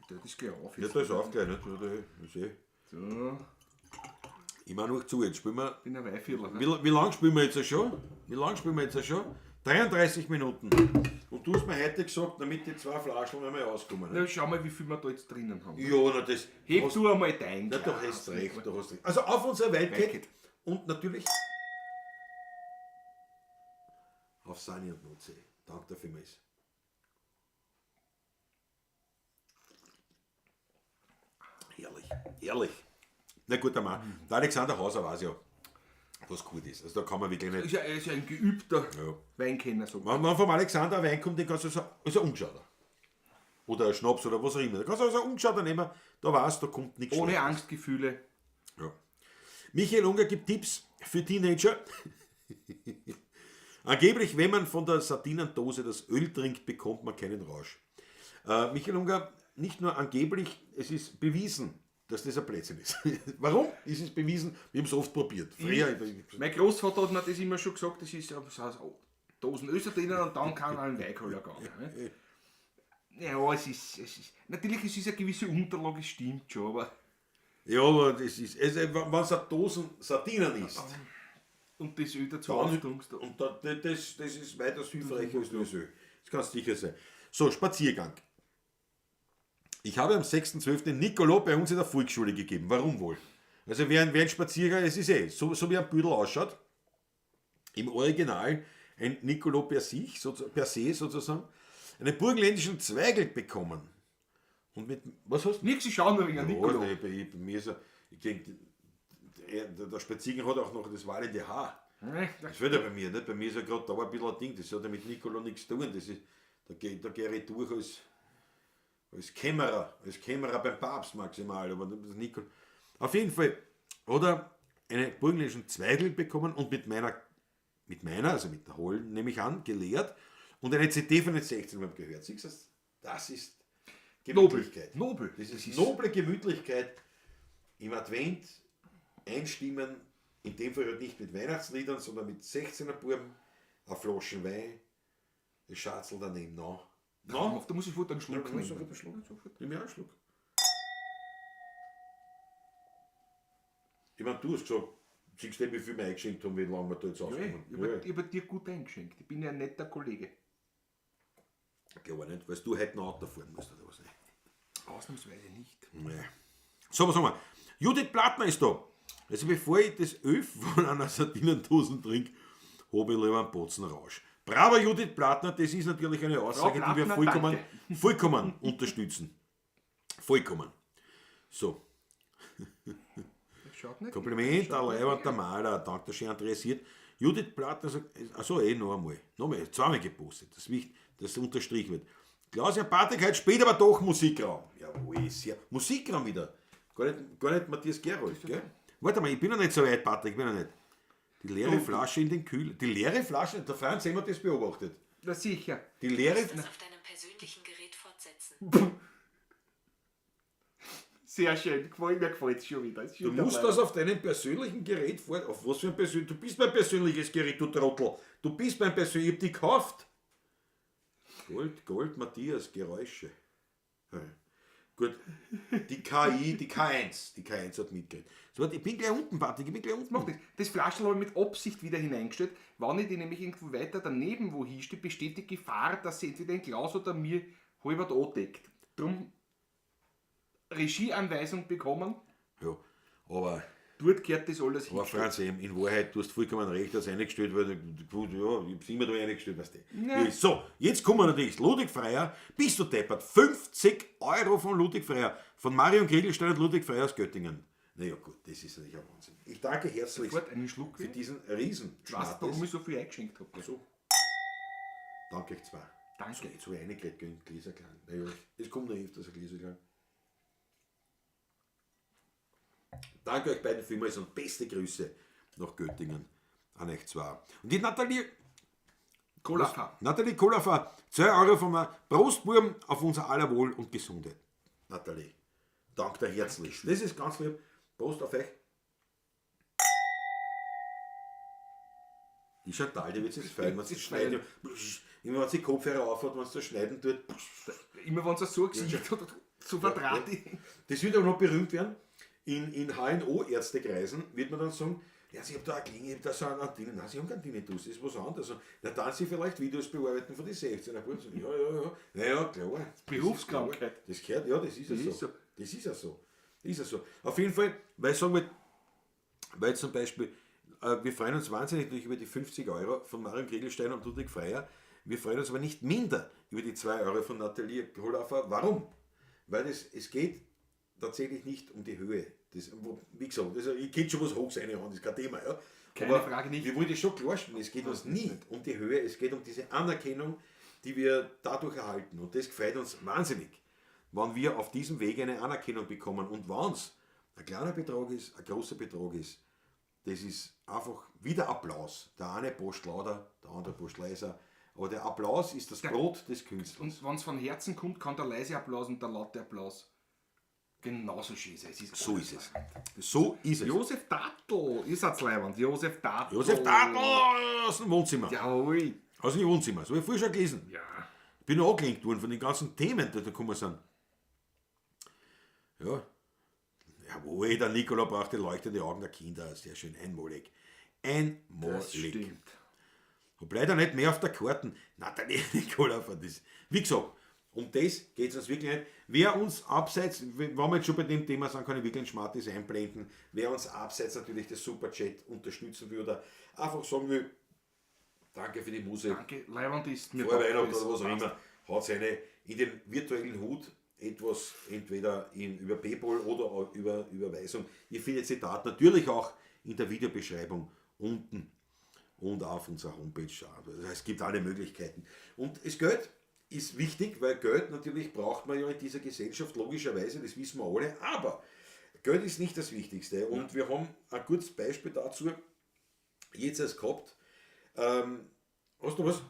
Das ist gleich auf Ja, jetzt. da ist auf gleich, nicht? Ja, da ist eh. So, Ich meine noch zu, jetzt spielen wir. bin ein Weihviertel. Ne? Wie lange spielen wir jetzt schon? Wie lange spielen wir jetzt schon? 33 Minuten. Und du hast mir heute gesagt, damit die 2 Flaschen einmal auskommen. Ne? Na, schau mal, wie viel wir da jetzt drinnen haben. Ja, na das. Heb hast, du einmal dein. Na, du Glas. hast recht, du hast recht. Also auf unser Wildcat Wildcat. und natürlich auf Sani und Mutzi. Danke dafür, vielmals. Herrlich, herrlich. Na gut, der Mann. Der Alexander Hauser weiß ja, was gut ist. Also da kann man wirklich nicht. Ist ja, er ist ja ein geübter Ja. Weinkenner. So. Wenn vom Alexander ein Wein kommt, den kannst du so, ist ein Ungeschauter. Oder ein Schnaps oder was auch immer. Da kannst du also einen Ungeschauter nehmen, da weißt du, da kommt nichts Ohne Schlechtes. Angstgefühle. Ja. Michael Unger gibt Tipps für Teenager. Angeblich, wenn man von der Sardinendose das Öl trinkt, bekommt man keinen Rausch. Michael Unger, nicht nur angeblich, es ist bewiesen, dass das ein Blödsinn ist. Warum? Ist es bewiesen? Wir haben es oft probiert. Früher, Mein Großvater hat mir das immer schon gesagt, das ist ja so Dosen Öl drinnen und dann kann ein Weinkeller gehen. Ne? Ja, es ist, natürlich, es ist eine gewisse Unterlage, es stimmt schon, aber... Ja, aber das ist, also, wenn es eine Dosen Sardinen ist, Und das Öl dazu dann, auftunkst. und da, das ist weitaus hilfreicher als das Öl. Das kannst sicher sein. So, Spaziergang. Ich habe am 6.12. den Nicolo bei uns in der Volksschule gegeben. Warum wohl? Also wer ein Spaziergang, es ist eh, so wie ein Büdel ausschaut, im Original ein Nicolo per sich, so, per se sozusagen, einen burgenländischen Zweigel bekommen. Und mit, was hast du? Nix, ich schau nur wegen Ja, Nicolo. nee, bei mir ist er, ich denk, der Spaziergang hat auch noch das wallende Haar. Nee, Das wird ja bei mir nicht. Bei mir ist ja gerade da ein bisschen ein Ding, das hat ja mit Nicolo nichts zu tun. Das ist, da geh ich durch als Als Kämmerer beim Papst maximal, aber das Nikol. Auf jeden Fall hat er einen burgenländischen Zweigel bekommen und mit meiner, also mit der Hollen, nehme ich an, gelehrt und eine CD von den 16 haben gehört. Siehst du, das ist Gemütlichkeit. Nobel. Das ist noble Gemütlichkeit im Advent einstimmen, in dem Fall halt nicht mit Weihnachtsliedern, sondern mit 16er Buben, eine Flasche Wein, das Schatzel daneben noch. No? Da muss ich sofort einen Schluck Ja, nehmen. sofort einen Schluck. Nimm mir einen Schluck. Ich meine, du hast gesagt, siehst du, wie viel wir eingeschenkt haben, wie lange wir da jetzt Ja, auskommen. ich hab dir gut eingeschenkt. Ich bin ja ein netter Kollege. Klar nicht, weil du heute noch Auto fahren musst oder was. Ausnahmsweise nicht. Nee. So, was haben wir? Judith Plattner ist da. Also bevor ich das Öl von einer Sardinendose trinke, habe ich lieber einen Botzenrausch. Bravo Judith Plattner, das ist natürlich eine Aussage, Frau die wir Plattner, vollkommen unterstützen. Vollkommen. So, Schaut nicht. Kompliment an Leiber und der Maler, danke, dass schön interessiert. Judith Plattner sagt, achso, noch einmal, zweimal gepostet, das ist wichtig, dass unterstrichen wird. Klaus und Patrick, heute spät aber doch Musikraum. Jawohl, sehr. Musikraum wieder. Gar nicht Matthias Gerold, gell? Warte mal, ich bin noch nicht so weit, Patrick, ich bin noch nicht. Die leere Flasche in den Kühl. Die leere Flasche, der Franz Emmer hat das beobachtet. Na sicher. Die leere. Das auf deinem persönlichen Gerät fortsetzen. Sehr schön. Mir gefällt es schon wieder. Ist schon Du musst dabei. das auf deinem persönlichen Gerät vor. Auf was für ein persönliches. Du bist mein persönliches Gerät, du Trottel. Du bist mein persönliches. Ich hab die gekauft. Gold, Matthias, Geräusche. Hm. Gut, die KI, die K1. Die K1 hat mitgekriegt. So, warte, ich bin gleich unten, Patrick, ich bin gleich unten. Macht nichts. Das Flaschel habe ich mit Absicht wieder hineingestellt. Wenn ich die nämlich irgendwo weiter daneben wo hinstehe, besteht die Gefahr, dass sie entweder ein Glas oder mir halbert andeckt. Drum Regieanweisung bekommen, Ja, aber. dort gehört das alles Aber hin. Franz, in Wahrheit, du hast vollkommen recht, dass eingestellt wird. Gut, ja, ich hab's immer da eingestellt, weißt du. Ja. So, jetzt kommen wir natürlich. Ludwig Freier, bist du deppert? 50 Euro von Ludwig Freier. Von Marion Kriegelstein und Ludwig Freier aus Göttingen. Naja, gut, das ist natürlich ein Wahnsinn. Ich danke herzlich Sofort einen Schluck. für diesen Riesen. Ich weiß, warum ich so viel eingeschenkt habe. So. Danke euch zwei. Danke. So, jetzt habe ich reingekriegt, gell, Gläserklang. Naja, es kommt noch öfters ein Gläserklang. Danke euch beiden vielmals und beste Grüße nach Göttingen an euch zwei. Und die Nathalie Kolafa. Nathalie Kolafa, 2 Euro von mir. Prost, Burm, auf unser aller Wohl und Gesundheit. Nathalie, danke dir herzlich. Das ist ganz lieb. Prost auf euch. Die Chantal, die wird sich freuen, wenn sie schneiden. Immer wenn sie Kopfhörer aufhat, wenn sie das schneiden tut. Immer wenn es so ein Gesicht hat, so vertraut. Das wird aber noch berühmt werden. In HNO-Ärztekreisen wird man dann sagen, ja, ich habe da eine Klinge, ich habe da so eine Antenne. Nein, sie haben keinen Tinnitus, das ist was anderes. Na, dann sie vielleicht Videos bearbeiten von den 16er. Ja, ja, ja. Naja, klar. Berufskrankheit. Das gehört, ja, das ist ja Das so. ist so. Das ist ja so. Das ist ja so. Auf jeden Fall, weil ich sagen will, weil zum Beispiel, wir freuen uns wahnsinnig natürlich über die 50 Euro von Marion Kriegelstein und Ludwig Freier. Wir freuen uns aber nicht minder über die 2 Euro von Nathalie Kolafer. Warum? Weil es geht tatsächlich nicht um die Höhe. Das, wie gesagt, das, ich könnte schon was hoch sein, das ist kein Thema. Ja. Keine Aber Frage nicht. Wir wollen das schon klarstellen, es geht uns nicht um die Höhe, es geht um diese Anerkennung, die wir dadurch erhalten. Und das gefällt uns wahnsinnig, wenn wir auf diesem Weg eine Anerkennung bekommen. Und wenn es ein kleiner Betrag ist, ein großer Betrag ist, das ist einfach wieder Applaus. Der eine Post lauter, der andere Post leiser. Aber der Applaus ist das Brot des Künstlers. Und wenn es von Herzen kommt, kann der leise Applaus und der laute Applaus genauso schön sein. Es ist So alles ist es. So ist es. Josef Dattel, ihr seid leibend. Josef Dattel. Josef Dattel aus dem Wohnzimmer. Jawohl. Aus dem Wohnzimmer. Das habe ich vorher schon gelesen. Ja. Ich bin noch angelenkt worden von den ganzen Themen, die da gekommen sind. Ja. Jawohl, der Nikola braucht die leuchtende Augen der Kinder. Sehr schön, einmalig. Einmalig. Das stimmt. Hab leider nicht mehr auf der Karten. Na, der Nikola von das. Wie gesagt, um das geht es uns wirklich nicht. Wer uns abseits, wenn wir jetzt schon bei dem Thema sind, kann ich wirklich ein Schmartes einblenden. Wer uns abseits natürlich das Superchat unterstützen will oder einfach sagen will, danke für die Musik. Danke, leibend ist mir. Vor Weihnachten das oder was auch passt. immer, hat seine in den virtuellen Hut etwas entweder über PayPal oder auch über Überweisung. Ihr findet die Daten natürlich auch in der Videobeschreibung unten und auf unserer Homepage. Also es gibt alle Möglichkeiten. Und es gilt, ist wichtig, weil Geld natürlich braucht man ja in dieser Gesellschaft, logischerweise, das wissen wir alle, aber Geld ist nicht das Wichtigste. Und wir haben ein gutes Beispiel dazu jetzt erst gehabt. Hast du was?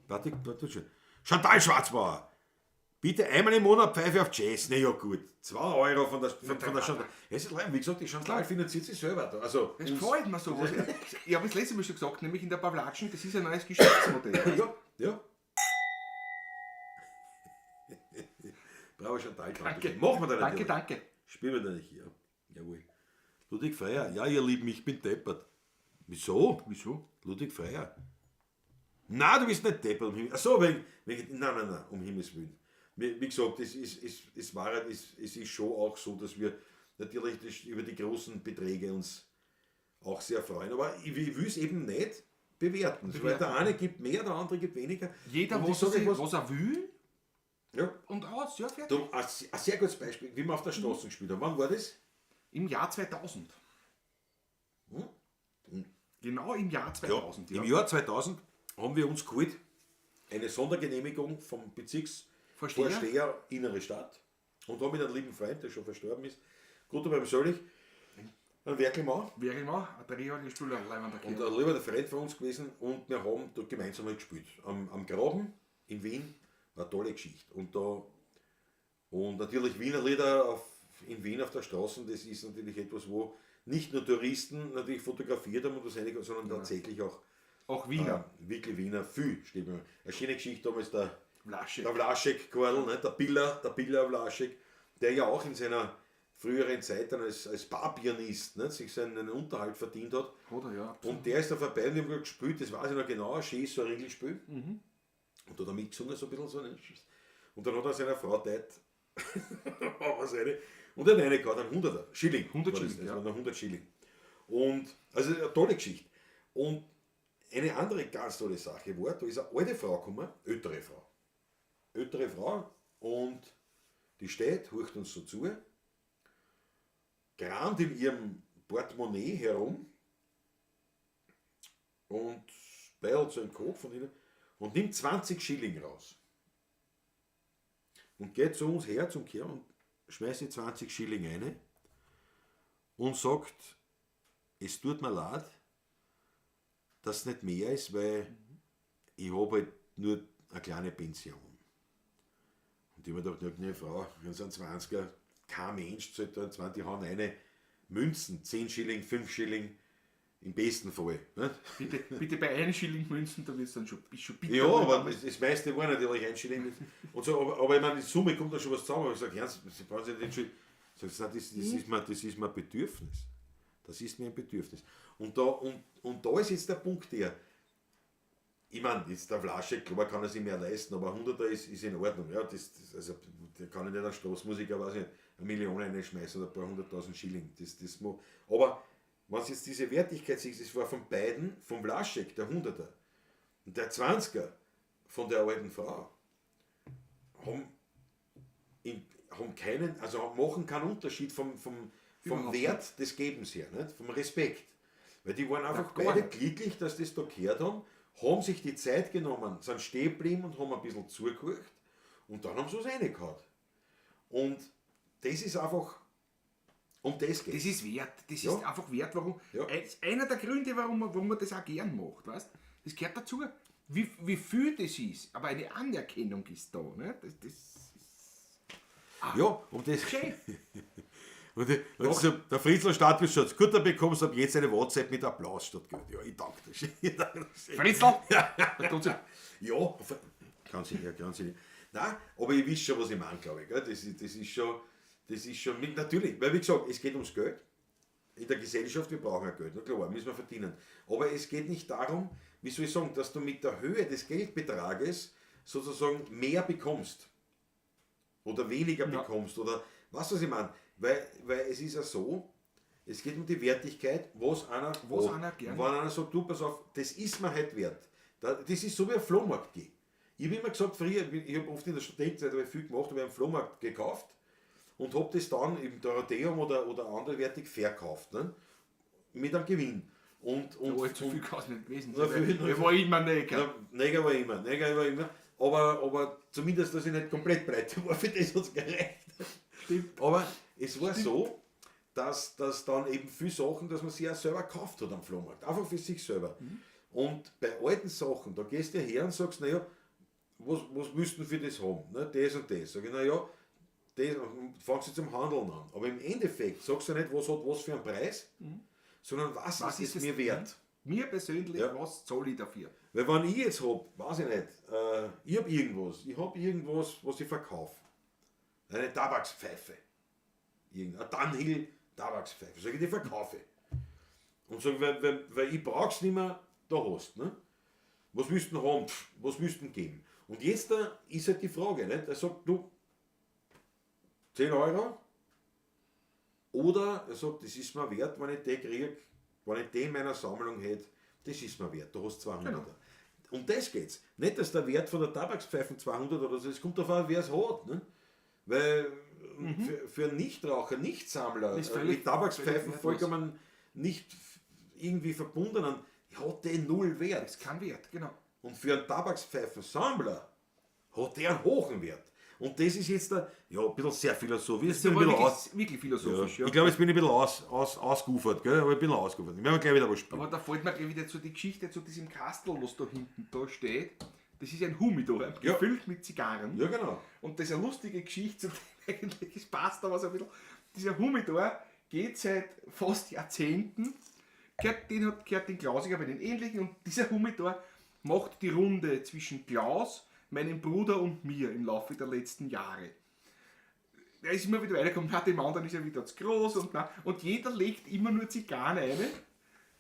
Warte, warte schon. Chantal Schwarzbauer. Bitte einmal im Monat Pfeife auf Jazz. Na ja, gut. 2 Euro von der, von der Chantal. Es ist leid, wie gesagt, die Chantal finanziert sich selber. Also, Das gefällt mir so. Ich habe es letztes Mal schon gesagt, nämlich in der Pavlatschen, das ist ein neues Geschäftsmodell. Ja, ja. Bravo Chantal. Danke. Machen wir da Danke, natürlich. danke. Spielen wir da nicht hier. Jawohl. Ludwig Freier. Ja, ihr Lieben, ich bin deppert. Wieso? Wieso? Ludwig Freier. Na, du bist nicht deppert. Ach so, wegen, nein, um Himmels Willen. Wie gesagt, es ist schon auch so, dass wir natürlich über die großen Beträge uns auch sehr freuen. Aber ich will es eben nicht bewerten. Weil der eine gibt mehr, der andere gibt weniger. Jeder, Und ich sag euch was er will Ja. und aus, ja, fertig. Du, ein sehr gutes Beispiel, wie wir auf der Straße gespielt haben. Wann war das? Im Jahr 2000. Hm? Genau im Jahr 2000. Im Jahr 2000 haben wir uns geholt eine Sondergenehmigung vom Bezirksvorsteher Vorsteher. Innere Stadt und haben mit einem lieben Freund, der schon verstorben ist, Guter beim Söllig, ein Werkelmann. Werkelmann, ein Drehorgelspieler, leibender Und Kerl. ein lieber Freund von uns gewesen und wir haben dort gemeinsam halt gespielt. Am Graben in Wien, war eine tolle Geschichte. Und natürlich Wiener Lieder in Wien auf der Straße, das ist natürlich etwas, wo nicht nur Touristen natürlich fotografiert haben und das einige, sondern tatsächlich auch Auch Wiener. Wirklich Wiener, viel steht mir. Eine schöne Geschichte damals, der Wlaschek. Der Wlaschek Karl, ne? der Biller Wlaschek, der ja auch in seiner früheren Zeit dann als Barpianist, ne, sich seinen Unterhalt verdient hat. Oder ja. Und der ist da vorbei und ich habe gespielt, das weiß ich noch genau, ein schönes so ein Ringelspiel. Und da hat er mitgesungen, so ein bisschen so. Ne? Und dann hat er seiner Frau teilt, was eine, und er hat eine gehabt, einen 100er, Schilling. 100 war das, Schilling, das ja. waren 100 Schilling. Und, also eine tolle Geschichte. Und eine andere ganz tolle Sache war, da ist eine alte Frau gekommen, ältere Frau. Ältere Frau, und die steht, horcht uns so zu, kramt in ihrem Portemonnaie herum und beilt so einen Kopf von ihnen und nimmt 20 Schilling raus. Und geht zu uns her zum Kerl und schmeißt die 20 Schilling rein und sagt, es tut mir leid, dass es nicht mehr ist, weil ich habe halt nur eine kleine Pension. Und ich habe mir gedacht, ne, Frau, wenn es ein 20er, kein Mensch zahlt da 20, hauen eine Münzen, 10 Schilling, 5 Schilling, im besten Fall. Ne? Bitte bei 1 Schilling Münzen, da wird es dann schon, ist schon bitter. Ja, aber das meiste war natürlich 1 Schilling. Und so, aber ich meine, die Summe kommt da schon was zusammen. Aber ich sage, Herrn, Sie brauchen sich nicht entschuldigen. Ich sage, das ist mir ein Bedürfnis. Das ist mir ein Bedürfnis. Und da ist jetzt der Punkt der, ich meine, jetzt der Wlaschek, klar kann er sich mehr leisten, aber 100er ist in Ordnung. Ja, also, der kann ich nicht als Straßenmusiker, weiß ich nicht, 1 Million reinschmeißen oder ein paar 100.000 Schilling. Aber wenn du jetzt diese Wertigkeit siehst, es war von beiden, vom Wlaschek, der 100er, und der 20er von der alten Frau, haben keinen, also machen keinen Unterschied vom Wert des Gebens her, nicht? Vom Respekt. Weil die waren einfach beide glücklich, dass das da gehört haben, haben sich die Zeit genommen, sind stehen geblieben und haben ein bisschen zugehört und dann haben sie was reingehauen. Und das ist einfach, um das geht. Das ist wert, das ist einfach wert, warum. Ja. Einer der Gründe, warum man das auch gern macht, weißt? Das gehört dazu. Wie viel das ist, aber eine Anerkennung ist da. Ne? Das ist ja, um das. Schön. Und so, der Fritzl Stadtbeschutz, gut, dann bekommst du ab jetzt eine WhatsApp mit Applaus statt Geld. Ja, ich danke dir. Fritzl! Ja, ganz sicher, ganz sicher. Nein, aber ich weiß schon, was ich meine, glaube ich. Gell? Das ist schon, natürlich, weil wie gesagt, es geht ums Geld. In der Gesellschaft, wir brauchen ja Geld, na klar, müssen wir verdienen. Aber es geht nicht darum, wie soll ich sagen, dass du mit der Höhe des Geldbetrages sozusagen mehr bekommst. Oder weniger bekommst. Oder was ich meine. Weil es ist ja so, es geht um die Wertigkeit, was einer gern. Wenn einer sagt, du, pass auf, das ist mir halt wert. Das ist so wie ein Flohmarkt gehen. Ich habe immer gesagt, früher, ich habe oft in der Studentenzeit habe ich viel gemacht, habe einen Flohmarkt gekauft und habe das dann im Dorotheum oder anderweitig verkauft. Ne? Mit einem Gewinn. Und zu viel kann es nicht gewesen sein. War immer Neger. Neger war immer. Aber zumindest, dass ich nicht komplett pleite war, für das hat es gereicht. Stimmt. Aber es war so, dass dann eben viele Sachen, dass man sich auch selber gekauft hat am Flohmarkt. Einfach für sich selber. Und bei alten Sachen, da gehst du her und sagst, naja, was willst du denn für das haben? Ne, das und das. Sag ich, naja, das, und fangst du zum Handeln an. Aber im Endeffekt sagst du nicht, was hat was für einen Preis, sondern was ist es mir wert? Mir persönlich, Ja. was zahle ich dafür? Weil wenn ich jetzt hab, weiß ich nicht, ich hab irgendwas, was ich verkaufe. Eine Tabakspfeife. Irgendeine Dunhill Tabakspfeife. Sag ich, die verkaufe ich. Und sag, weil ich brauch's nicht mehr, da hast du. Ne? Was willst du denn haben? Pff, was willst du denn geben? Und jetzt da ist halt die Frage, nicht? Er sagt, du, 10 Euro. Oder er sagt, das ist mir wert, wenn ich den krieg, wenn ich den in meiner Sammlung hätte, das ist mir wert, du hast 200. Genau. Um das geht's. Nicht, dass der Wert von der Tabakspfeifen 200 oder so, es kommt darauf an, wer es hat. Ne? Weil für Nichtraucher, Nichtsammler, Das ist völlig- mit Tabakspfeifen völlig vollkommen nicht irgendwie verbundenen, hat der null Wert. Das ist kein Wert, genau. Und für einen Tabakspfeifensammler hat der einen hohen Wert. Und das ist jetzt da, ja, ein bisschen sehr philosophisch. Das ist Jetzt bin aber ich ein bisschen wirklich, aus, wirklich ja. philosophisch, ja. Ich glaube, jetzt bin ich ein bisschen ausgeufert, gell? Aber ich bin ausgeufert. Wir werden gleich wieder was spielen. Aber da fällt mir gleich wieder zu die Geschichte zu diesem Kastel, was da hinten da steht. Das ist ein Humidor, Ja. gefüllt mit Zigarren. Ja, genau. Und das ist eine lustige Geschichte, zu dem eigentlich, es passt aber so ein bisschen. Dieser Humidor geht seit fast Jahrzehnten, gehört den Klausiger bei den ähnlichen, und dieser Humidor macht die Runde zwischen Klaus, meinem Bruder und mir im Laufe der letzten Jahre. Er ist immer wieder weitergekommen, na, dem anderen ist er wieder zu groß und na, und jeder legt immer nur Zigarren rein,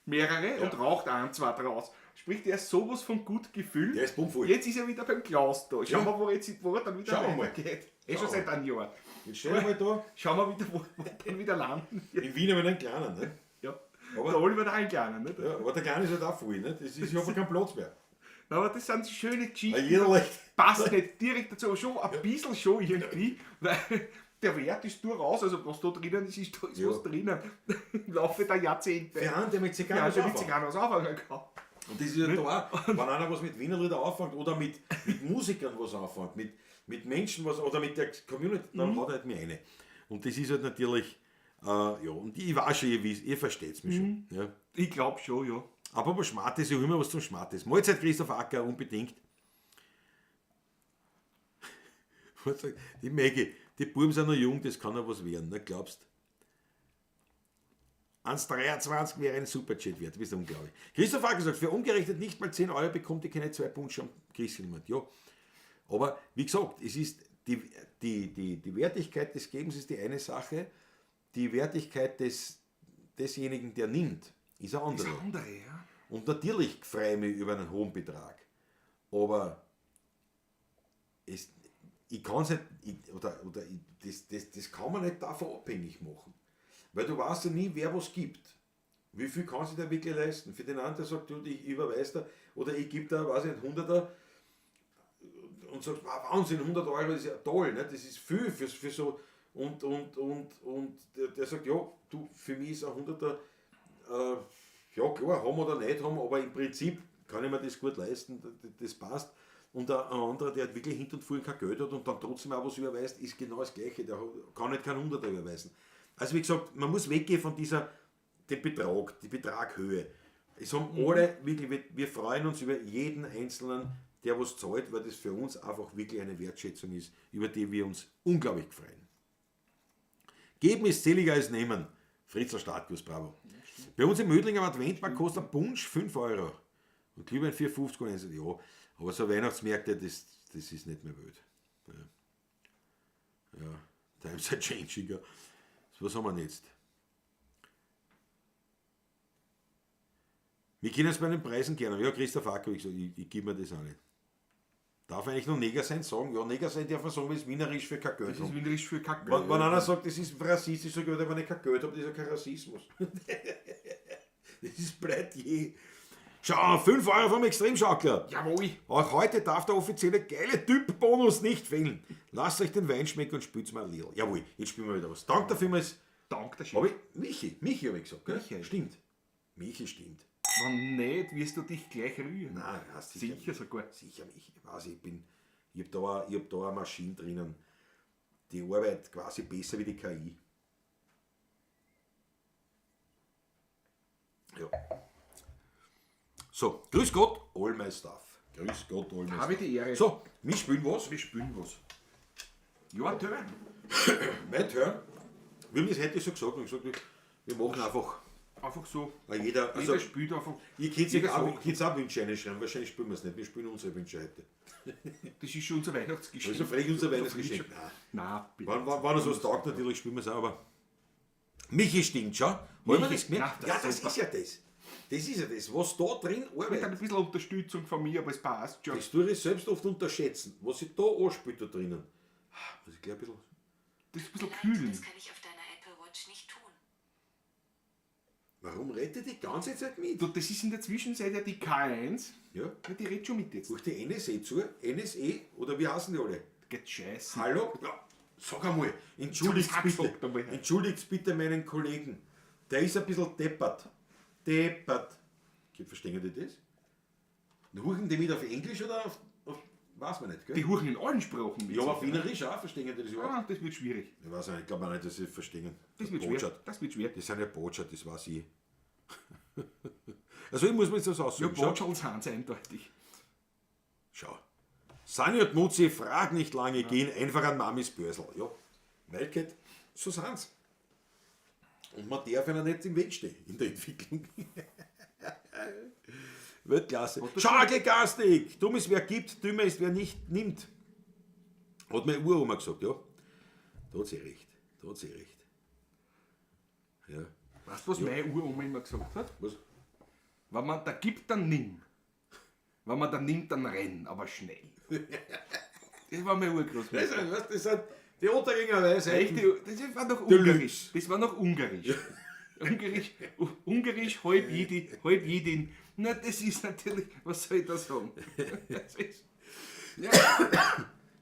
mehrere, und raucht ein, zwei draus. Sprich, der ist sowas von gut gefüllt. Der ist bummvoll. Jetzt ist er wieder beim Klaus da. Schauen Ja. wir, wo er dann wieder Schauen wir mal. weitergeht. Eh schon Schauen seit einem Jahr. Jetzt stell dir mal da, Schauen wir wieder, wo wir dann wieder landen. in Wien haben wir einen kleinen, ne? Ja. Aber- der Oliver hat auch einen kleinen, nicht? Ja, aber der Kleine ist halt auch voll, ne? Das ist, ich habe keinen Platz mehr. Na, aber das sind schöne Geschichten. Weil jeder legt. Passt nicht direkt dazu, aber schon ein bisschen schon irgendwie, weil der Wert ist durchaus, also was da drinnen ist, ist da ist Ja. was drinnen im Laufe der Jahrzehnte. Für einen, der mit Zigarren Ja, was der mit anfängt. Zigarren was anfangen kann. Und das ist ja da auch, wenn einer was mit Wiener Lieder anfängt oder mit Musikern was anfängt, mit Menschen was oder mit der Community, dann haut er halt mir eine. Und das ist halt natürlich, ja, und ich weiß schon, ihr, wisst, ihr versteht's mich schon. Ja. Ich glaube schon, ja. Apropos Schmattes, ich hol immer was zum Schmattes. Mahlzeit Christoph Acker, unbedingt. Was sagt- Die Maggie, die Buben sind noch jung, das kann ja was werden, ne, glaubst? 1,23 wäre ein Superchat wert, du bist unglaublich. Christoph Acker sagt, für umgerechnet nicht mal 10 Euro bekommt ihr keine 2 Punsch am Christkindlmarkt. Ja, aber wie gesagt, es ist die Wertigkeit des Gebens ist die eine Sache, die Wertigkeit desjenigen, der nimmt, ist eine andere. Das andere, ja. Und natürlich freue ich mich über einen hohen Betrag. Aber ich kann es nicht, ich, oder, oder ich, das kann man nicht davon abhängig machen. Weil du weißt ja nie, wer was gibt. Wie viel kann sich der wirklich leisten? Für den einen, der sagt, du, ich überweise da, oder ich gebe da, weiß ich nicht, 100er und sagst, wow, Wahnsinn, 100 Euro ist ja toll, ne? Das ist viel für so. Und der sagt, ja, du, für mich ist ein 100er, ja klar, haben oder nicht haben, aber im Prinzip kann ich mir das gut leisten, das passt. Und ein anderer, der halt wirklich hinten und vorne kein Geld hat und dann trotzdem auch was überweist, ist genau das Gleiche. Der kann nicht kein 100er überweisen. Also wie gesagt, man muss weggehen von dem Betrag, die Betraghöhe. Es haben alle wirklich, wir freuen uns über jeden Einzelnen, der was zahlt, weil das für uns einfach wirklich eine Wertschätzung ist, über die wir uns unglaublich freuen. Geben ist seliger als nehmen. Fritzl Startguss, bravo. Bei uns im Mödling am Adventmarkt kostet ein Punsch 5 Euro. Und Glühwein 4,50 und eins. Ja, aber so Weihnachtsmärkte, das ist nicht mehr wild. Ja. Ja, times are changing. Ja. So, was haben wir denn jetzt? Wir können es bei den Preisen gerne. Ja, Christoph Acker, ich, ich gebe mir das auch nicht. Darf eigentlich noch Neger sein sagen? Ja, Neger sein darf man sagen, weil es wienerisch für kein Geld Das ist haben. wienerisch für kein Geld. Wenn einer sagt, das ist rassistisch, sag ich, wenn ich kein Geld habe, das ist ja kein Rassismus. Das ist blöd je. Schau, 5 Euro vom Extremschaukler. Jawohl. Auch heute darf der offizielle geile Typ-Bonus nicht fehlen. Lasst euch den Wein schmecken und spült's mal ein Lidl. Jawohl, jetzt spielen wir wieder was. Dank dafür mal. Dank der Chef. Hab ich, Michi habe ich gesagt, gell? Michael. Stimmt. Michi stimmt. Wenn nicht, wirst du dich gleich rühren. Nein, ja, sicher. Sicher sogar. Sicher, Michi. Ich weiß, ich bin. Ich habe da, ich hab da eine Maschine drinnen, die arbeitet quasi besser wie die KI. Ja. So, grüß Gott, all my stuff. Grüß Gott, all my Habe stuff. ich die Ehre. So, wir spielen was? Wir spielen was. Your turn. Mein Turn. Wir haben das heute so gesagt und gesagt, wir machen einfach. Einfach so. Weil jeder, also, Jeder spielt einfach. ihr könnt jeder auch, sagt. könnt's auch Wünsche reinschreiben, wahrscheinlich spielen wir es nicht, wir spielen unsere Wünsche heute. Das ist schon unser Weihnachtsgeschenk. Also frech unser Weihnachtsgeschenk. Nein. Nein, bitte. Wenn uns was taugt, natürlich spielen wir es auch, aber Michi stinkt schon. Haben wir Michi, das gemerkt? na, das Ja, ist das super. ist ja das. Das ist ja das, was da drin Mit arbeitet. ein bisschen Unterstützung von mir, aber es passt schon. Das tue ich selbst oft unterschätzen, was ich da anspielt da drinnen. Muss ich gleich ein bisschen. Das ist ein bisschen Leid, kühlen. das kann ich auf deiner Apple Watch nicht tun. Warum redet die ganze Zeit mit? Du, das ist in der Zwischenzeit ja die K1. Ja. Ja, die redet schon mit jetzt. Such die NSE zu? NSE oder wie heißen die alle? Geht scheiße. Hallo? Ja, sag einmal, entschuldigt Jetzt hab ich's bitte, gesagt einmal. entschuldigt bitte meinen Kollegen. Der ist ein bisschen deppert. Deppert. Okay, verstehen die das? Huchen die mit auf Englisch oder auf weiß man nicht, gell? Die huchen in allen Sprachen mit. Ja, aber auf Wienerisch auch, verstehen die das überhaupt? Ah, das wird schwierig. Ich weiß nicht, ich glaube auch nicht, dass sie verstehen. Das wird schwer. Botschat. Das wird schwer. Das sind ja Botschat, das weiß ich. Also ich muss mir jetzt das Ja, aussuchen. Schau. Botschals sind sie eindeutig. Schau. Sani und Mutzi, frag nicht lange, gehen einfach an Mamis Börsel. Ja, Weltkeit, so sind's. Und man darf ihnen nicht im Weg stehen in der Entwicklung. Weltklasse. Schau, Gastig! Dumm ist wer gibt, dümmer ist wer nicht nimmt. Hat meine Uroma gesagt, ja. Da hat sie recht. Da hat sie recht. Ja. Weißt du, was meine Uroma immer gesagt hat? Was? Wenn man da gibt, dann nimm. Wenn man da nimmt, dann renn, aber schnell. Das war meine Urgroßmutter. Das, sind, weißt, das sind die Otteringer Weisheiten. Echte, das war noch Deluxe. Ungarisch. Das war noch Ungarisch. Ungarisch, Ungarisch, halb Jedi, halb Jedin. Na, das ist natürlich, was soll ich da sagen? Das ist, ja,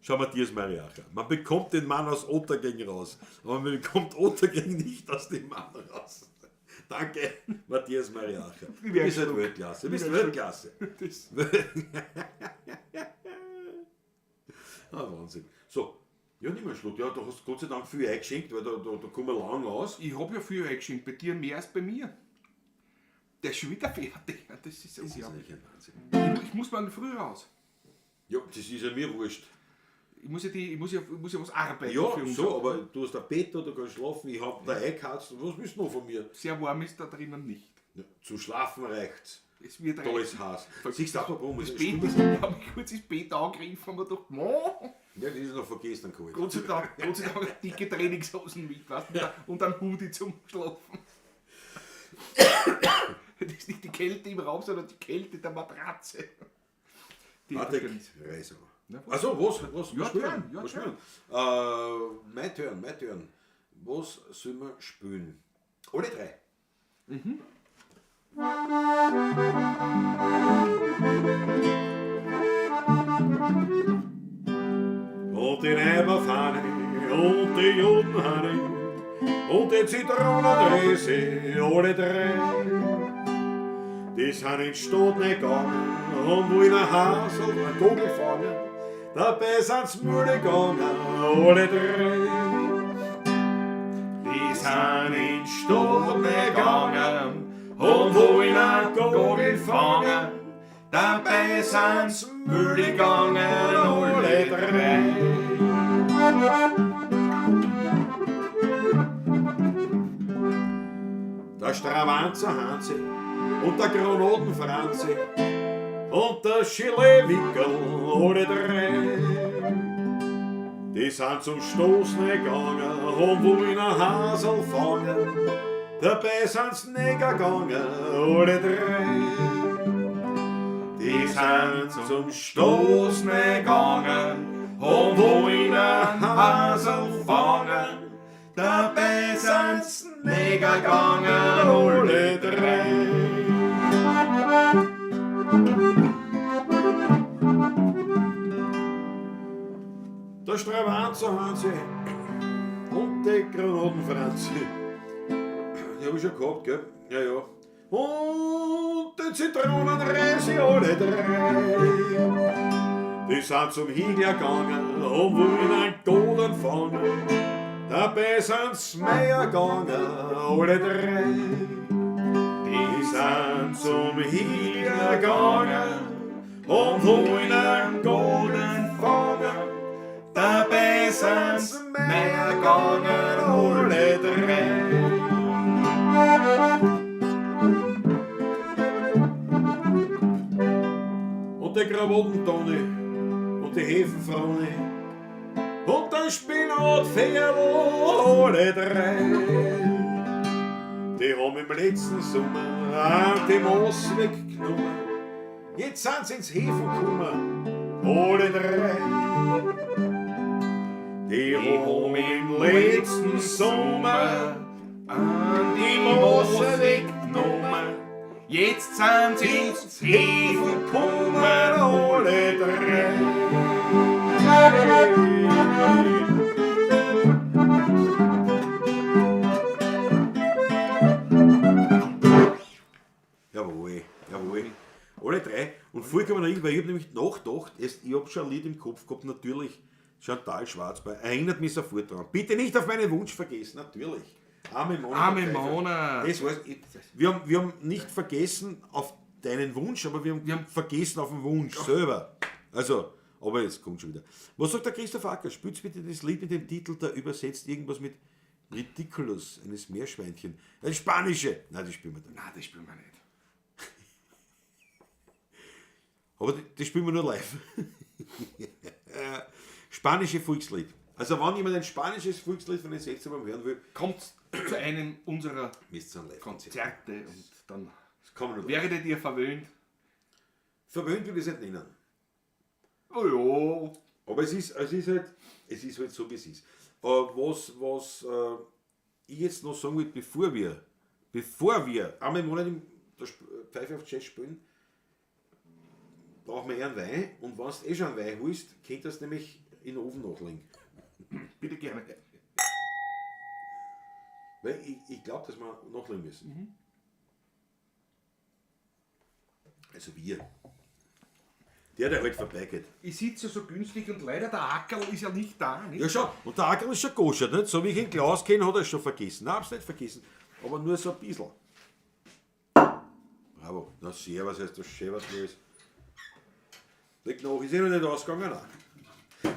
Schau, Matthias Mariacher. Man bekommt den Mann aus Ottergäng raus, aber man bekommt Ottergäng nicht aus dem Mann raus. Danke, Matthias Mariacher. Du bist halt Weltklasse. Du bist Weltklasse. das, Ah, Wahnsinn. So, ja, nimm einen Schluck. Ja, du hast Gott sei Dank viel eingeschenkt, weil da kommen wir lang aus. ich habe ja viel eingeschenkt, bei dir mehr als bei mir. Der ist schon wieder fertig. Das ist Das ist unglaublich. eigentlich ein Wahnsinn. Ich muss mal früh raus. Ja, das ist ja mir wurscht. Ich muss ja, die, ich muss ja, ich muss ja was arbeiten Ja, für uns. so, aber du hast ein Bett da, du kannst schlafen, ich hab da eingeheizt. Was willst du noch von mir? Sehr warm ist da drinnen nicht. Ja, zu schlafen reicht's. Es wird Da reichen. ist heiß. Siehst du, apropos, Das muss Bett ist, ich habe mich kurz ins Bett angegriffen und mir gedacht, "Mo, Ja, das ist noch von gestern geholt. Gott sei Dank dicke Trainingshosen mit, weißt du, und ein Hoodie zum Schlafen. Das ist nicht die Kälte im Raum, sondern die Kälte der Matratze. Die Warte, übrigens- Reise. Na, was? Also, was Ja, spielen? Turn, ja, was Turn. spielen? Mein Turn, mein Turn. Was sollen wir spielen? Alle drei. Und den Eimerfahne und die Judenhane und die Zitronenrese, alle drei. Die sind in Stadt nicht gegangen und wo in ein Hasel ein Gogel fangen. Dabei sind's müde gegangen, alle drei. Die sind in Stadt gegangen und wo in ein Gogel fangen. Dabei sind's müde gegangen, alle drei. Der Stravanzer Hansi und der Granatenfranzi und der Gilets-Wickel, alle drei. Die sind zum Stoßen gegangen und wo in ein Hasel fangen. Dabei sind's nicht gegangen, alle drei. Die sind zum Stoßen gegangen und wo in ein Hasel fangen. Dabei sind's nicht gegangen, alle drei. Der Stravanzer Hansi und die Granatenfranzi. Die hab ich schon gehabt, gell? Ja, ja. Und die Zitronenreise alle drei. Die sind zum Higler gegangen und wollen einen Goden fangen. Dabei sind's Meier gegangen, alle drei. Die sind zum Higler gegangen und wollen einen Goden fangen. Dabei sind's Meier gegangen, alle drei. Und der Krawattentoni und die Hefenfroni und der Spinatferl, alle drei. Die haben im letzten Sommer auch die Moos weggenommen. Jetzt sind sie ins Hefen gekommen, alle drei. Die haben im letzten Sommer An die Moos weggenommen. Jetzt sind sie ins Hefen gekommen, alle drei. Jawohl, jawohl. Alle drei. Und vollkommen richtig, weil ich habe nämlich nachgedacht, ich habe schon ein Lied im Kopf gehabt, natürlich Chantal Schwarzbein. Erinnert mich sofort dran. Bitte nicht auf meinen Wunsch vergessen, natürlich. Arme Mona. Arme Mona. Das war's. Wir haben nicht vergessen auf deinen Wunsch, aber wir haben vergessen auf den Wunsch selber. Also, aber es kommt schon wieder. Was sagt der Christoph Acker? Spielt's bitte das Lied mit dem Titel, da übersetzt irgendwas mit Ridiculous, eines Meerschweinchen. Ein Spanische. Nein, das spielen wir dann. Nein, das spielen wir nicht. Aber das spielen wir nur live. Spanische Volkslied. Also wenn jemand ein spanisches Volkslied von den 16 hören will, kommt zu einem unserer Konzerte und dann werdet ihr verwöhnt. Verwöhnt will ich es nicht nennen. Oh ja. Aber es ist halt so, wie es ist. Was ich jetzt noch sagen will, bevor wir einmal im Monat in der Pfeife auf Jazz spielen, brauchen wir eher einen Wein. Und wenn du eh schon einen Wein holst, könntest du nämlich in den Ofen nachlegen. Bitte gerne. Weil ich glaube, dass wir nachlegen müssen. Mhm. Also wir. Der halt vorbeigeht. Ich sitze ja so günstig und leider der Ackerl ist ja nicht da. Nicht? Ja schon, und der Ackerl ist schon goschert, nicht? So wie ich ihn Klaus kenne, hat er es schon vergessen. Nein, hab's nicht vergessen, aber nur so ein bisschen. Bravo. Na servus, heißt das schön, was los. Leg nach, ist eh noch nicht ausgegangen. Nein.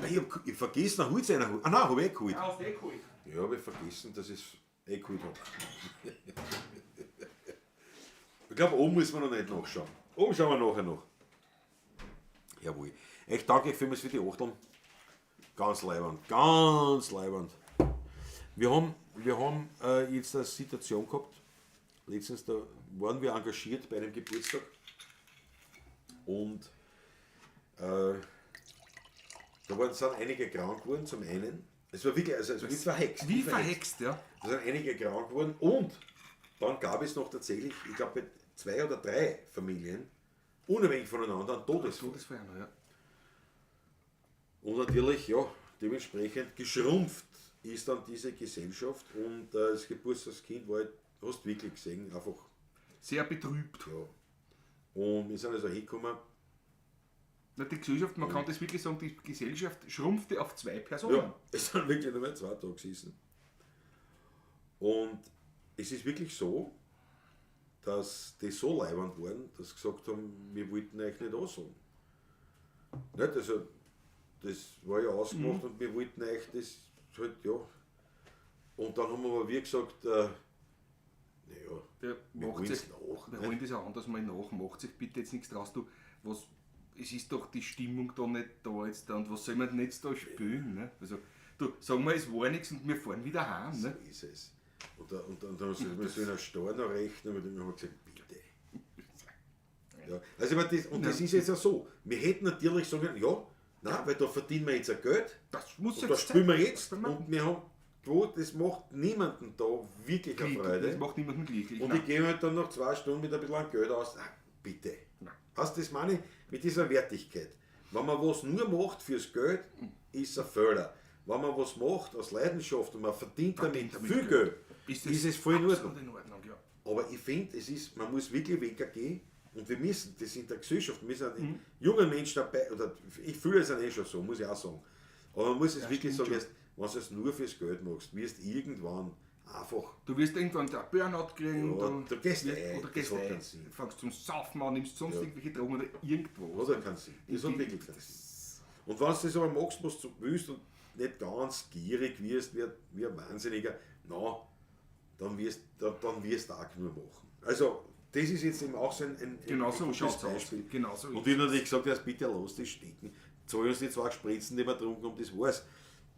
Ich hab vergessen, ein Holz einer. Ah nein, hab ich eh geholt. Ja, hast du eh geholt. Ja, hab ich vergessen, dass ich es eh geholt habe. Ich glaube, oben müssen wir noch nicht nachschauen. Oben schauen wir nachher noch. Jawohl. Ich danke euch vielmals für die Achteln. Ganz leiwand, ganz leiwand. Wir haben jetzt eine Situation gehabt. Letztens, da waren wir engagiert bei einem Geburtstag. Und da sind einige krank geworden, zum einen. Es war wirklich, also es war verhext. Wie verhext, ja. Da sind einige krank geworden und dann gab es noch tatsächlich, ich glaube, bei 2 oder 3 Familien, unabhängig voneinander, einen Todesfall. Todesfall, ja. Und natürlich, ja, dementsprechend geschrumpft ist dann diese Gesellschaft und das Geburtstagskind war halt, hast du wirklich gesehen, einfach sehr betrübt. Ja. Und wir sind also hingekommen. Na, die Gesellschaft, man kann das wirklich sagen, die Gesellschaft schrumpfte auf 2 Personen. Ja, es sind wirklich nur mehr 2 Tage gesessen. Und es ist wirklich so, dass die so leiwand waren, dass sie gesagt haben, wir wollten euch nicht ansagen. Nicht? Also, das war ja ausgemacht und wir wollten euch das halt, ja. Und dann haben wir aber wie gesagt, naja, wir holen es nach. Wir holen das auch anders mal nach, macht sich bitte jetzt nichts draus, du, was, es ist doch die Stimmung da nicht da jetzt da und was soll man denn jetzt da spielen? Ne? Also, du, sagen wir, es war nichts und wir fahren wieder heim. So ne? ist es. Und dann haben wir so in einer Steuer noch rechnen und dann haben wir gesagt, bitte. Ja. Also, ich meine, das, und das ist jetzt ja so. Wir hätten natürlich sagen können, ja, nein, weil da verdienen wir jetzt ein Geld. Das muss und das spielen wir jetzt. Und wir haben gewusst, das macht niemanden da wirklich eine Freude. Das macht niemanden glücklich. Und ich gehe halt dann nach 2 Stunden mit ein bisschen Geld aus. Ach, bitte. Nein. Weißt du, das meine ich mit dieser Wertigkeit. Wenn man was nur macht fürs Geld, ist es ein Fehler. Wenn man was macht aus Leidenschaft und man verdient damit viel Geld, ist es voll in Ordnung. In Ordnung, ja. Aber ich finde, man muss wirklich weggehen Und wir müssen, das in der Gesellschaft, wir müssen auch die jungen Menschen dabei, oder ich fühle es ja eh schon so, muss ich auch sagen. Aber man muss es wirklich stimmt sagen, erst, wenn du es nur fürs Geld machst, wirst irgendwann einfach Du wirst irgendwann der Burnout kriegen. Ja, du gehst ein, oder das gehst hat ein. keinen Sinn. Fangst zum Saufen an, nimmst sonst irgendwelche Drogen oder irgendwo. Hat ja keinen Sinn. Das hat wirklich keinen Sinn. Und wenn du das aber machst, was du willst und nicht ganz gierig wirst, wie ein Wahnsinniger, na, dann wirst du auch genug machen. Also, das ist jetzt eben auch so ein Genau so gutes schaut's aus. Beispiel. Genau so Und ist ich habe natürlich gesagt, erst bitte lass das stecken. Zahl uns die zwei Spritzen, die wir getrunken haben, das war's.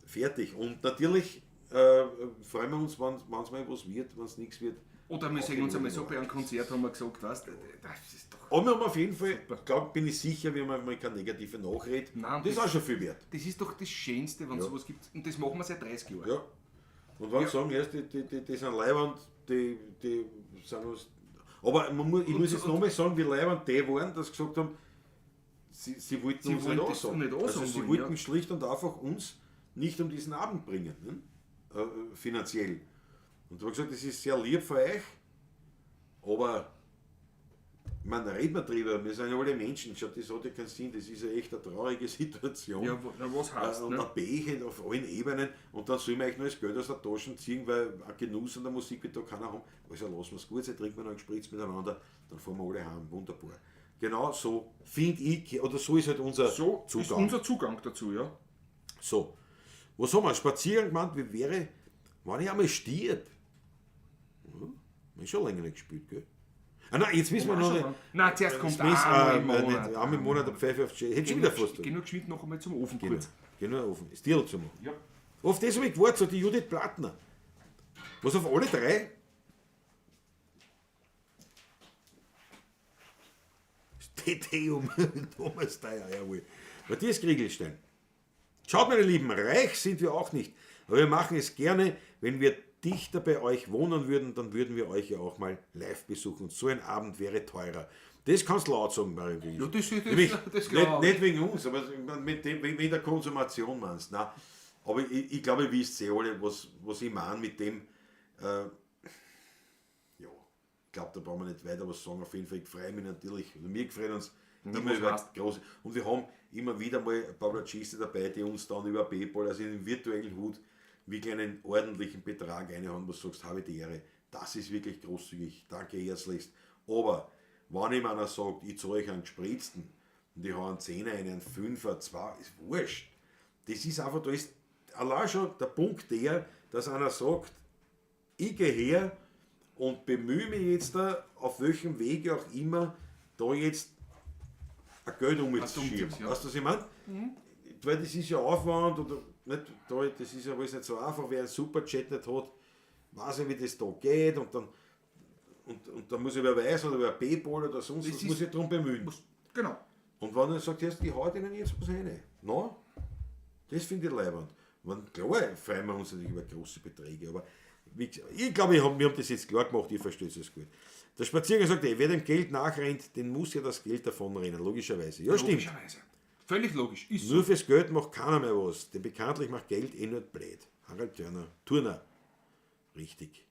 Fertig. Und natürlich freuen wir uns, wenn es mal was wird, wenn es nichts wird. Oder wir Auch sehen uns in einmal so Ordnung. bei einem Konzert, haben wir gesagt, weißt du, das ist doch. Aber wir haben auf jeden Fall, glaub, bin ich sicher, wir haben einmal keine negative Nachrede. Nein, das ist auch schon viel wert. Das ist doch das Schönste, wenn es Ja. sowas gibt. Und das machen wir seit 30 Jahren. Ja. Und wenn sie sagen, erst, die sind leiwand, die sind uns. Aber man muss, ich muss jetzt nochmal sagen, wie leiwand die waren, dass sie gesagt haben, sie wollten Sie uns wollen nicht das ansagen. nicht Also ansagen sie wollen, wollten ja. schlicht und einfach uns nicht um diesen Abend bringen, ne? Finanziell. Und da habe ich gesagt, das ist sehr lieb für euch, aber man redet mal drüber, wir sind ja alle Menschen, schaut, das hat ja keinen Sinn, das ist ja echt eine traurige Situation. Ja, na, was heißt, Und ne? ein Pech auf allen Ebenen und dann soll man euch noch das Geld aus der Tasche ziehen, weil ein Genuss an der Musik wird da keiner haben. Also lassen wir es gut sein, trinken wir noch einen Spritz miteinander, dann fahren wir alle heim, wunderbar. Genau so finde ich, oder so ist halt unser So Zugang. ist unser Zugang dazu, ja. So, was haben wir? Spaziergang gemacht, wie wäre, wenn ich einmal stirb? Ja, ist schon länger nicht gespielt, gell? Ah, nein, jetzt wissen wir noch nicht. Nein, zuerst kommt Jetzt müssen, einmal im Monat. nicht, einmal im Monat eine Pfeife auf die Hätte schon wieder fast. Geh nur geschwind noch einmal zum Ofen Genau, kurz. geh nur offen. Das Tier zu machen. Ja. Auf das habe ich gewartet, so die Judith Plattner. Was auf alle drei? Steteum, Thomas Steyer, jawohl. Matthias Kriegelstein. Schaut, meine Lieben, reich sind wir auch nicht. Aber wir machen es gerne, wenn wir dichter bei euch wohnen würden, dann würden wir euch ja auch mal live besuchen. Und so ein Abend wäre teurer. Das kannst du laut sagen, Marion Kriegelstein. Ja, das Nämlich, das glaub nicht wegen uns, aber mit dem, wegen der Konsumation meinst du. Nein. Aber ich glaube, ihr wisst eh alle, was ich meine mit dem. Ja, ich glaube, da brauchen wir nicht weiter was sagen. Auf jeden Fall, ich freue mich natürlich, oder wir freuen uns immer was über heißt? große. Und wir haben immer wieder mal ein paar Platschisten dabei, die uns dann über PayPal, also in den virtuellen Hut, wirklich einen ordentlichen Betrag reinhauen, wo du sagst, habe die Ehre. Das ist wirklich großzügig. Danke herzlichst. Aber wenn ihm einer sagt, ich zahle euch einen gespritzten und ich hau einen Zehner, einen Fünfer, zwei, ist wurscht. Das ist einfach, da ist allein schon der Punkt der, dass einer sagt, ich gehe her und bemühe mich jetzt da, auf welchem Wege auch immer, da jetzt ein Geld umzuschieben. umzuziehen, ja. Weißt du, was ich meine? Weil das ist ja Aufwand oder nicht, da, das ist ja alles nicht so einfach, wer einen Superchat nicht hat, weiß ich, wie das da geht und dann und dann muss ich überweisen oder über PayPal oder sonst Das was, ist- muss ich drum bemühen. Genau. Und wenn er sagt, jetzt, ich hau denen jetzt was rein. Na, das finde ich leibend. Man, klar freuen wir uns natürlich über große Beträge, aber wie gesagt, ich glaube, wir haben das jetzt klar gemacht, ihr versteht es gut. Der Spaziergänger sagt, ey, wer dem Geld nachrennt, den muss ja das Geld davonrennen, logischerweise. Ja, stimmt. Logischerweise. Völlig logisch. Ist so. Nur fürs Geld macht keiner mehr was, denn bekanntlich macht Geld eh nur blöd. Harald Turner. Turner. Richtig.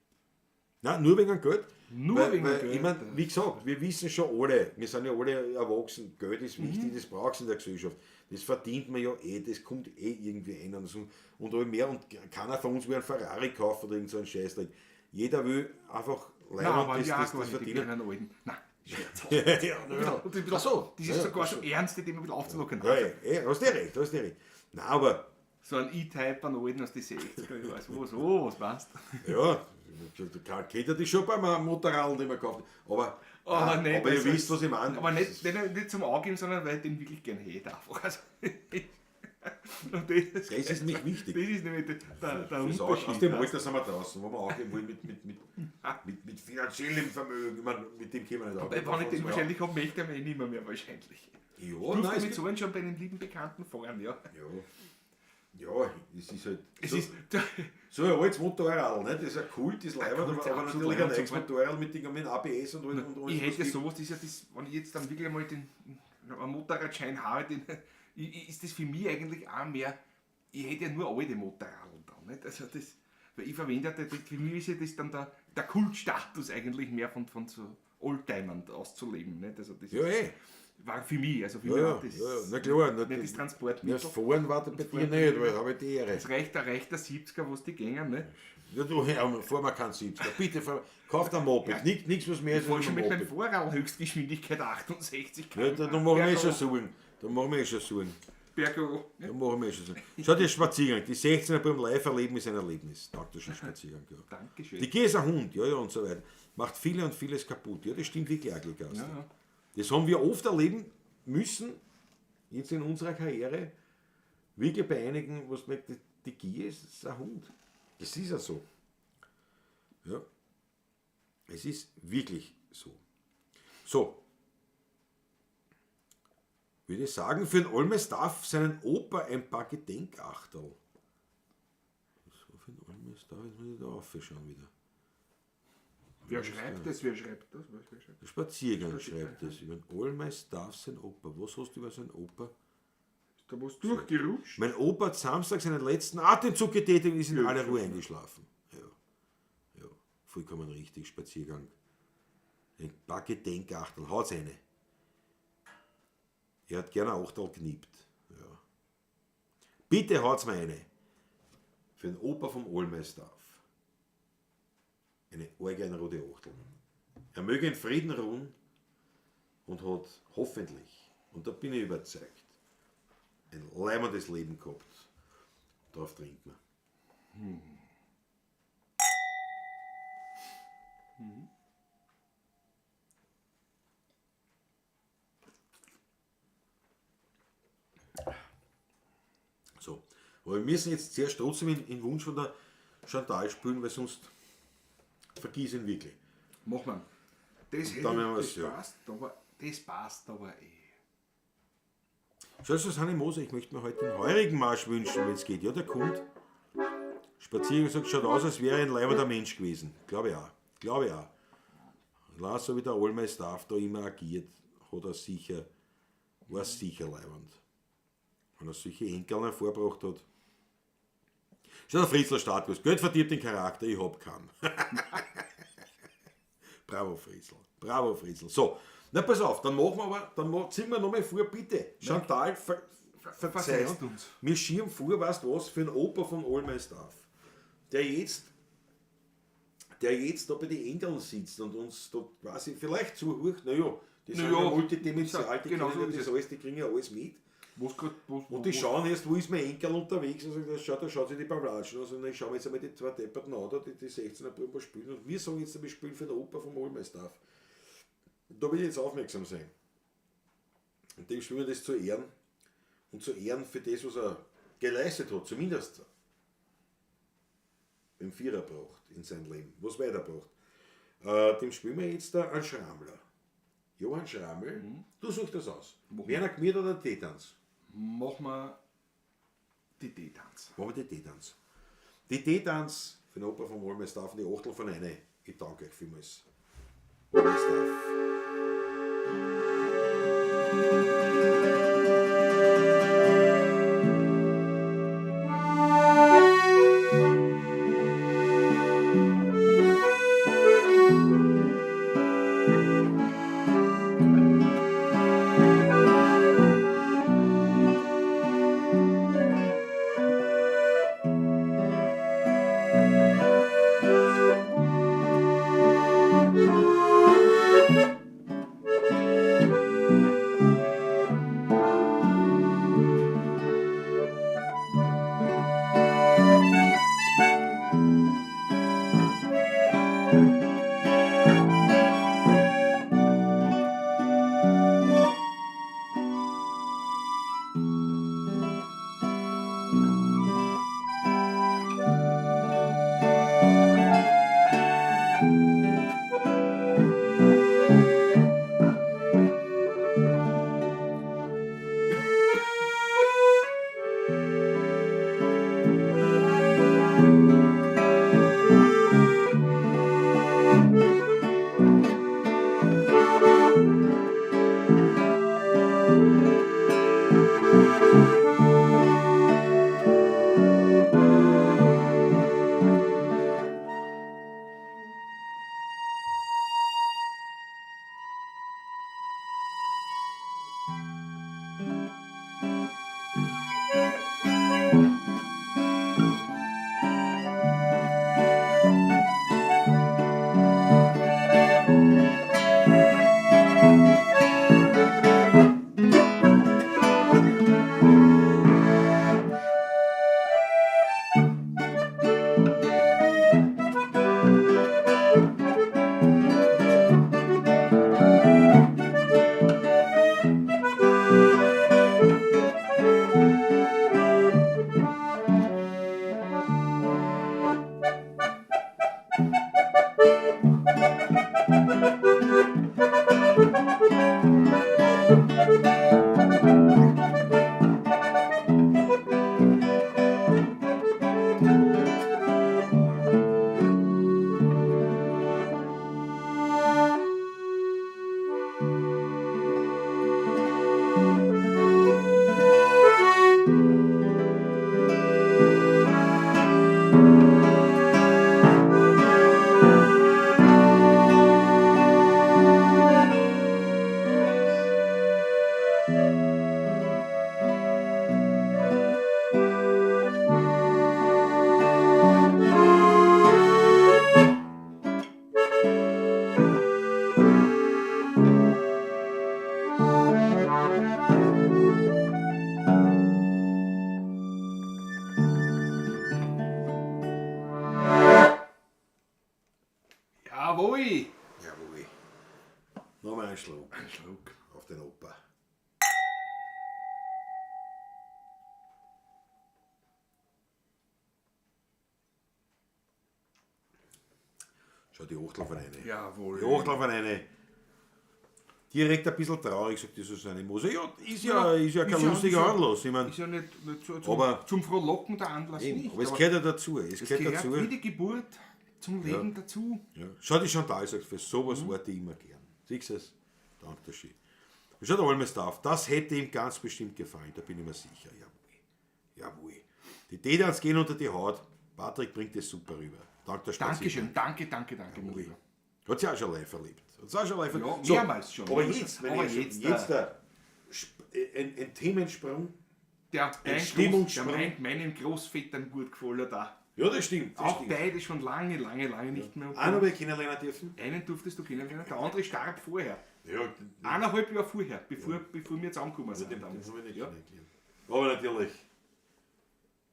Nein, nur wegen Geld. Nur wegen weil, Geld. Ich mein, wie gesagt, wir wissen schon alle, wir sind ja alle erwachsen, Geld ist wichtig, Mhm. das brauchst du in der Gesellschaft. Das verdient man ja eh, das kommt eh irgendwie ein. Und, so, und all mehr, und keiner von uns will einen Ferrari kaufen oder irgend so einen Scheißdreck. Jeder will einfach Nein, leider aber das, ja, das, gar das nicht. Ich bin verdienen. einen alten. Nein, Scherz. ja, ja. Und ich bin Ach so. Das ist Ja, sogar ach so. schon ernst, dem ein bisschen aufzulockern. Ja, ja, eh, hast du recht, hast du recht. Nein, aber So ein E-Type an alten aus den 60er Jahren. So, so, was weißt Ja, da kennt ihr das schon beim Motorrad, den man kauft. Aber, Aber, nein, nicht, aber ihr also- wisst, was ich meine. Aber nicht zum Angeben, sondern weil ich den wirklich gern hätte. Einfach. Also, und das, Das ist nicht wichtig. Das ist nämlich der Das auch, Unterschied. aus dem Alter sind wir draußen, wo wir angeben wollen mit finanziellem Vermögen. Ich meine, mit dem können wir nicht Weil angeben. wenn ich den wahrscheinlich habe, möchte ich ihn eh nicht mehr wahrscheinlich. Ja, Ich nein, durfte es mit gibt, so einem schon bei einem lieben Bekannten fahren, ja. ja, ja, es ist halt Es so, ist, so ein altes Motorrad, ne? Das ist ein Kult, das Leibert, Kult, aber absolut natürlich ein leibend, neues Motorrad mit dem mit ABS und alles, ich was hätte gibt. sowas, das ist ja das, wenn ich jetzt dann wirklich einmal einen Motorradschein habe, den, ist das für mich eigentlich auch mehr, ich hätte ja nur alte Motorradeln dann, nicht? Also das, weil ich verwende ja, das, für mich ist ja das dann der Kultstatus eigentlich mehr von so Oldtimern auszuleben. Nicht? Also das Ja, eh. War für mich, also für Ja, mich ja, war das ja, ja. Na klar, na, nicht das Transportmittel. Das Fahren war bei dir nicht, weil habe ich die Ehre. Es reicht, da reicht der 70er, wo es die gängen, ne? Ja, du, ja, fahr mal keinen 70er. Bitte, fahr, kauf dir ein Moped. Nichts, nichts, was mehr Ich ist fahr als schon ein mit meinem Moped. Vorrad Höchstgeschwindigkeit 68 Ja, da, da machen wir eh schon Sorgen. Da machen wir eh schon Sorgen. Bergo. Da machen wir eh schon Sorgen. Schau, der Spaziergang. Die 16er beim Live-Erleben ist ein Erlebnis. Taugt das schon Spaziergang, ja. Dankeschön. Die Gier ist ein Hund, ja, ja, und so weiter. Macht viele und vieles kaputt. Ja, das stimmt wirklich auch, Gast. Ja, ja. Das haben wir oft erleben müssen, jetzt in unserer Karriere, wirklich bei einigen, was man die, die Gier ist, ist ein Hund. Das ist ja so. Ja. Es ist wirklich so. So. Würde ich sagen, für den Olmes darf seinen Opa ein paar Gedenkachterl. So, für den Olmes darf, jetzt muss ich da aufschauen wieder. Wer schreibt das? Wer schreibt das? Wer schreibt Der Spaziergang schreibt das. Über den Olmes darf sein Opa. Was hast du über seinen Opa? das? Da was durchgerutscht? Mein Opa hat Samstag seinen letzten Atemzug getätigt und ist in Ja, aller schon. Ruhe eingeschlafen. Ja, ja, vollkommen richtig. Spaziergang. Ein paar Gedenkachteln. Haut's eine. Er hat gerne ein Achtel geniebt. Ja. Bitte haut's mir eine. Für den Opa vom Olmeister. Eine rote Achtel. Er möge in Frieden ruhen und hat hoffentlich, und da bin ich überzeugt, ein leibendes Leben gehabt. Darauf trinkt man. So. Aber wir müssen jetzt zuerst trotzdem in Wunsch von der Chantal spülen, weil sonst vergiss ihn wirklich. Mach mal. Das, hätte Dann werden ich, wir's, das, ja. passt, aber, das passt aber eh. Schau, Susanne Moser, ich möchte mir heute den heurigen Marsch wünschen, wenn es geht. Ja, der kommt. Spaziergang sagt, schaut aus, als wäre er ein leibender Mensch gewesen. Glaube ich auch. Glaube ich auch. Lass so wie der Allmeister Staff da immer agiert, hat er sicher, war sicher leibend. Wenn er solche Enkel hervorgebracht hat. Schau, der Fritzler Startguss. Geld verdirbt den Charakter, ich hab keinen. Bravo, Fritzl. Bravo, Fritzl. So, na pass auf, dann machen wir aber, dann ziehen wir nochmal vor, bitte. Chantal, verzeih verzeihst uns. Wir schieben vor, weißt du was, für den Opa von All My Stuff, der jetzt da bei den Enkeln sitzt und uns da quasi vielleicht zuhört, naja, die sind Naja, ja multidimensional, die genau kennen so ja ist das es. alles, die kriegen ja alles mit. Was grad, was, Und die schauen erst, wo ist mein Enkel unterwegs? Und sagen, da schaut sich die Pavlatschen an. Also, ich schaue mir jetzt einmal die zwei Depperten an, da, die 16er Buben was spielen. Und wir sagen jetzt, wir spielen für den Opa vom Olmeistaff. Da will ich jetzt aufmerksam sein. Und dem spielen wir das zu Ehren. Und zu Ehren für das, was er geleistet hat, zumindest im Vierer braucht in sein Leben, was weiterbraucht. Dem spielen wir jetzt da einen Schrammler. Johann Schrammel, du suchst das aus. Werner Gmirt oder Tetanz? Machen wir die Teetanz. Machen wir die Teetanz. Die Teetanz für den Opa vom Olmeistaff, die Achtel von einer. Ich danke euch vielmals. Olmeistaff. Thank Jawohl! Jawohl. Nochmal ein Schluck. Ein Schluck. Auf den Opa. Schau die Achtel von eine. Jawohl. Die Achtel von eine. Direkt ein bisschen traurig, sagt die Susanne Moser. Ja, ist ja, ist ja kein ist ja- lustiger ist ja- Anlass. Ich mein, Ist ja nicht, nicht so zum, Aber- zum Frohlocken der Anlass eben, nicht. aber es gehört ja dazu. Es es gehört gehört dazu. wie die Geburt zum Leben dazu. Ja. Schau, die Chantal sagt, für sowas warte ich immer gern. Siehst du es? Danke, der Ski. Und schau, der Olmesdorf, das hätte ihm ganz bestimmt gefallen, da bin ich mir sicher. Jawohl. Jawohl. Die Dedans gehen unter die Haut. Patrick bringt es super rüber. Dank der Spazier. Dankeschön, danke, danke, danke, mein Jawohl. Lieber. Hat sich auch schon live erlebt. Hat sich auch schon live erlebt. Ja, mehrmals schon. Aber jetzt, wenn Aber ich jetzt, jetzt der ein Themensprung. Der, dein Groß, der Stimmungssprung. meinem Großvätern gut gefallen da. Ja, das stimmt. Das Auch stimmt. beide schon lange, lange, lange nicht mehr. Einen habe ich kennenlernen dürfen. Einen durftest du kennenlernen, der andere starb vorher. Ja, Eineinhalb Jahre vorher, bevor wir zusammengekommen sind. den, den damals. habe ich nicht Ja. kennengelernt. Aber natürlich.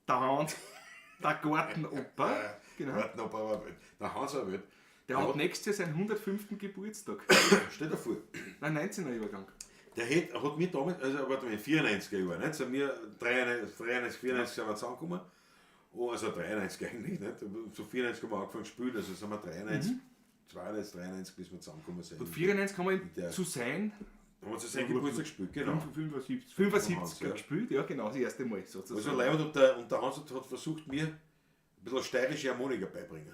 Der Hans, der Gartenoper, genau. Warten, ob aber der Hans war wild. Der hat nächstes Jahr seinen 105. Geburtstag. Stell dir vor, Nein, 19er Jahrgang. der hat mir damals, also warte mal, 94er Jahre, nicht? Sind wir 93, 94 sind wir zusammengekommen. Oh, also 93 eigentlich, nicht? So 94 haben wir angefangen zu spielen, also sind wir 93, 92, 93, bis wir zusammengekommen sind. Und 94 haben wir Der- zu sein, Haben wir zu seinem Geburtstag gespielt, genau. 75, 75 Hans, ja. gespielt, ja genau, das erste Mal sozusagen. Also leibend und der Hans hat versucht, mir ein bisschen steirische Harmonika beibringen.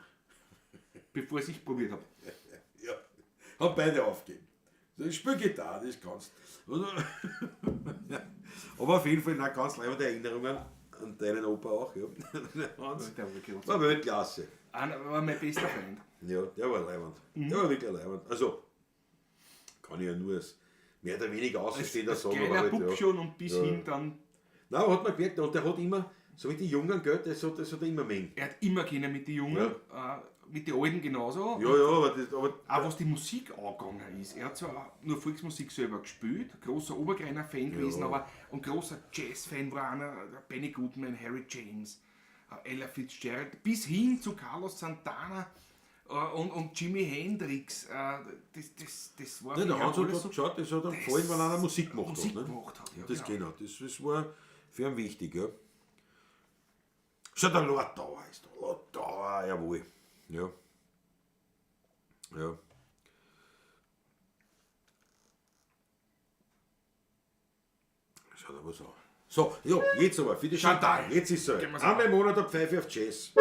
Bevor ich es probiert habe. Ja, haben beide aufgegeben. So, ich spiele Gitarre, das kannst du. Aber auf jeden Fall noch ganz leibende Erinnerungen an deinen Opa auch. Ja. Der Hans Der war groß. war Weltklasse. Einer war mein bester Freund. Ja, der war leibend. Der war wirklich leibend. Also, kann ich ja nur als mehr oder weniger Außenstehender Als sagen. kleiner aber halt, Bub ja. schon und bis Ja. hin dann, Nein, aber hat man gemerkt, und der hat immer, so wie die Jungen, gell, das hat er immer mengen. er hat immer können mit den Jungen, mit den Alten genauso. Ja, ja, aber, das, aber Auch was die Musik angegangen ist. Er hat zwar nur Volksmusik selber gespielt, großer Obergreiner Fan gewesen, aber und großer Jazz-Fan war einer, der Benny Goodman, Harry James, Ella Fitzgerald, bis hin zu Carlos Santana und Jimi Hendrix. Das war Nein, für der ihn Hans hat alles halt geschaut, das hat ihm gefallen, wenn einer Musik gemacht Musik hat. Ne? gemacht hat, ja, Das genau. genau, das war für ihn wichtig, ja. Schau, der Lord Dauer ist da. Lord Dauer, jawohl. Ja. Ja. Schau da was an. So, ja, jetzt aber, für die Chantal. Chantal. Jetzt ist es Gehen wir's so. Einmal im Monat eine Pfeife auf Jazz.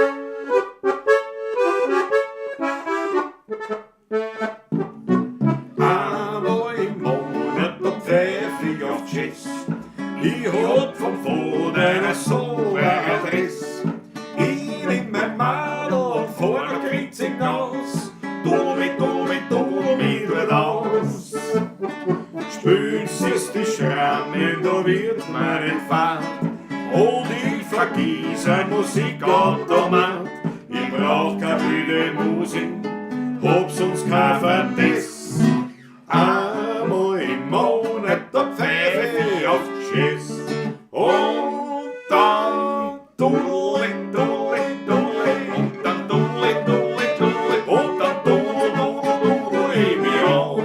Einmal im Monat da pfeif ich auf Jazz. Ich hab vom Vater eine so eine Adresse. Ich nehm mein Madel und fahr nach Grinzing hinaus. Dumi, dumi, dumi, dort aus. Spült siehst die Schrammen, da wird mir nicht fad. Und ich vergiss ein Musikautomat. Ich brauch keine wilde Musik, hab sonst kein Verdiss. Einmal im Monat, da pfeife ich auf Schiss. Und dann dudeli, dudeli, dudeli, und dann dudeli, dudeli, dudeli, und dann dudel, dudel, dudel ich mich aus.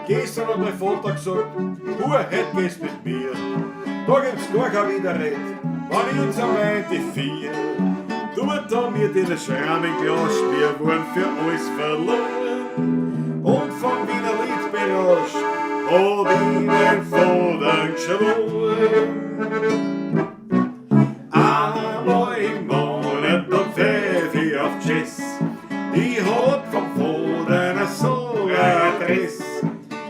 Gestern hat mein Vater gesagt, du, heute gehst mit mir. Da gibt's gar kein Widerred, wenn ich jetzt am die vier. Dort haben wir den Schrammen gelauscht, wir waren für alles verloren. Und vom Wiener Lied berauscht, hab ich den Vater geschworen. Einmal im Monat, dann pfeif ich auf Jazz. Ich hab vom Vater eine so Adresse.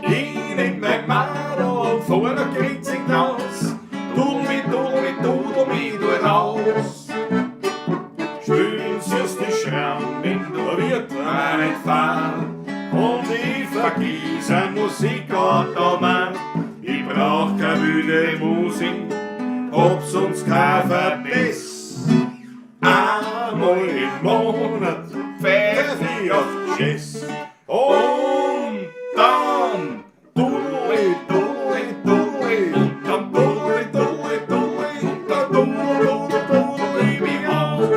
Ich nehm mein Madel und fahr nach Grinzing hinaus. Dudel mi, dudel mi, dudel mi dort aus. Spülen sie's die Schrammen, da wird man nicht fahren. Und ich vergiss ein Musikautomat. Ich brauch keine wilde Musik, ob's uns kein Verbiss. Einmal im Monat pfeif ich auf Jazz. Und dann dudeli, dudeli, dudeli, und dann dudeli, dudeli, dudeli, und dann dudeli, dudeli, dudeli mich aus.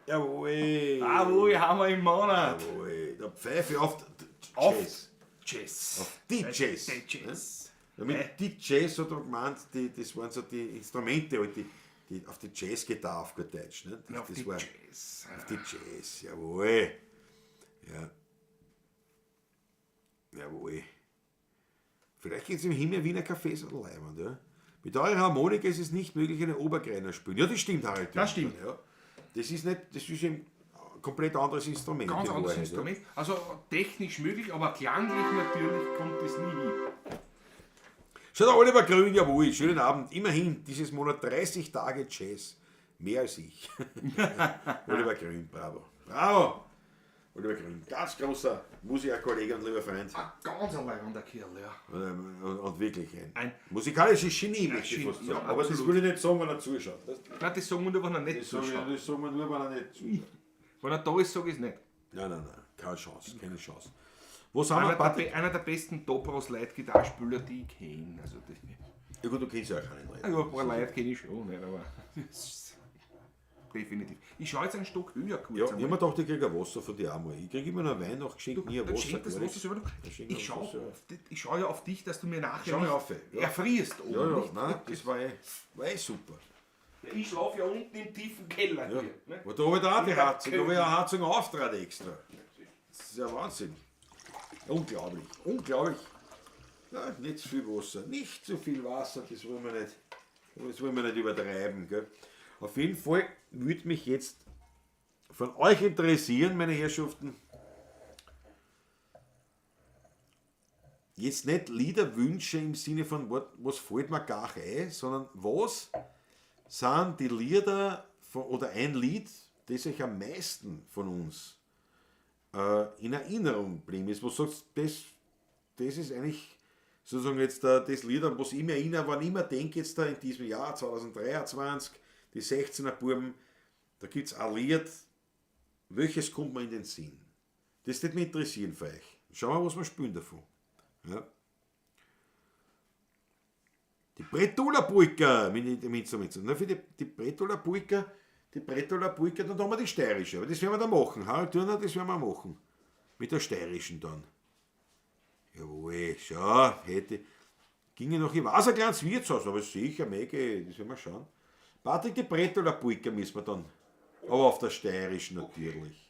Jawohl. Jawohl, haben wir im Monat. Jawohl. Da pfeife ich auf Auf Jazz. Jazz. Auf die Jazz. Die Jazz. Ja, mit die Jazz hat er gemeint, das waren so die Instrumente, halt, die auf die Jazzgitarre auf gut Deutsch. Ne? Das, Auf das die war Jazz. Auf die Jazz, jawohl. Ja. Jawohl. Vielleicht geht's im Himmel Wiener Cafés oder Leiband, ja. Mit eurer Harmonika ist es nicht möglich, eine Obergreiner spielen. Ja, das stimmt, Harald. Das stimmt. Ja. Das ist nicht, das ist ein komplett anderes Instrument. Ganz in anderes Wahrheit, Instrument. Also technisch möglich, aber klanglich natürlich kommt das nie hin. Ja. Schaut der Oliver Grün, jawohl, schönen Abend. Immerhin, dieses Monat 30 Tage Jazz. Mehr als ich. Oliver Grün, bravo. Bravo! Oliver Grün, ganz großer Musikerkollege und lieber Freund. Ah, ganz ein leibender Kerl, ja. Und wirklich ein, Ein- musikalisches Genie, möchte ich Genie, fast sagen. ja, Aber das absolut. will ich nicht sagen, wenn er zuschaut. Weißt du? Nein, das sagen wir nur, wenn er nicht Das sagen zuschaut. wir, das sagen wir nur, wenn er nicht zuschaut. Wenn er da ist, sage ich es nicht. Nein, nein, nein, keine Chance, keine Chance. Wo sind wir, Einer der, Patrick? einer der besten Dobros-Leute-Gitarrspieler, die ich kenne. Also das, Ja gut, du kennst ja auch keinen Leute. ja, ein paar Leute kenne ich schon, nicht, aber definitiv. Ich schaue jetzt einen Stock höher kurz. Ja, ich einmal. hab mir gedacht, ich krieg ein Wasser von dir auch mal. Ich krieg immer noch Wein noch geschenkt, nie ein Dann Wasser. schenk das gar Wasser nichts. selber noch. Dann schenk Ich das schaue Wasser, ja. ich schau ja auf dich, dass du mir nachher Schau nicht auf, ja. erfrierst oben. Ja, ja, nicht? nein, das war eh super. Ja, ich schlafe ja unten im tiefen Keller Ja. hier. Ne? Aber da habe ich da auch die In der Heizung, da habe ich eine Heizung auftrat extra. Das ist ja Wahnsinn. Unglaublich, unglaublich. Ja, nicht zu viel Wasser, nicht zu viel Wasser, das wollen wir nicht, das wollen wir nicht übertreiben. Gell? Auf jeden Fall würde mich jetzt von euch interessieren, meine Herrschaften, jetzt nicht Liederwünsche im Sinne von, was fällt mir gar ein, sondern was sind die Lieder von, oder ein Lied, das euch am meisten von uns in Erinnerung geblieben ist, wo du sagst, das ist eigentlich sozusagen jetzt das Lied, an was ich mir erinnere, wann ich immer denke, jetzt da in diesem Jahr 2023, die 16er Buben, da gibt es ein Lied, welches kommt mir in den Sinn? Das würde mich interessieren für euch. Schauen wir mal, was wir spielen davon. Ja. Die Bretola Polka mit dem Instrument. Na, für die Bretola Polka, die Bretola Polka, dann haben wir die steirische. Aber das werden wir dann machen. Harald Thurner, das werden wir machen. Mit der steirischen dann. Jawohl, schau, hätte. Ginge noch, ich weiß ein kleines Wirtshaus, aber sicher, mega, das werden wir schauen. Patrick, die Bretola Polka müssen wir dann. Aber auf der steirischen natürlich.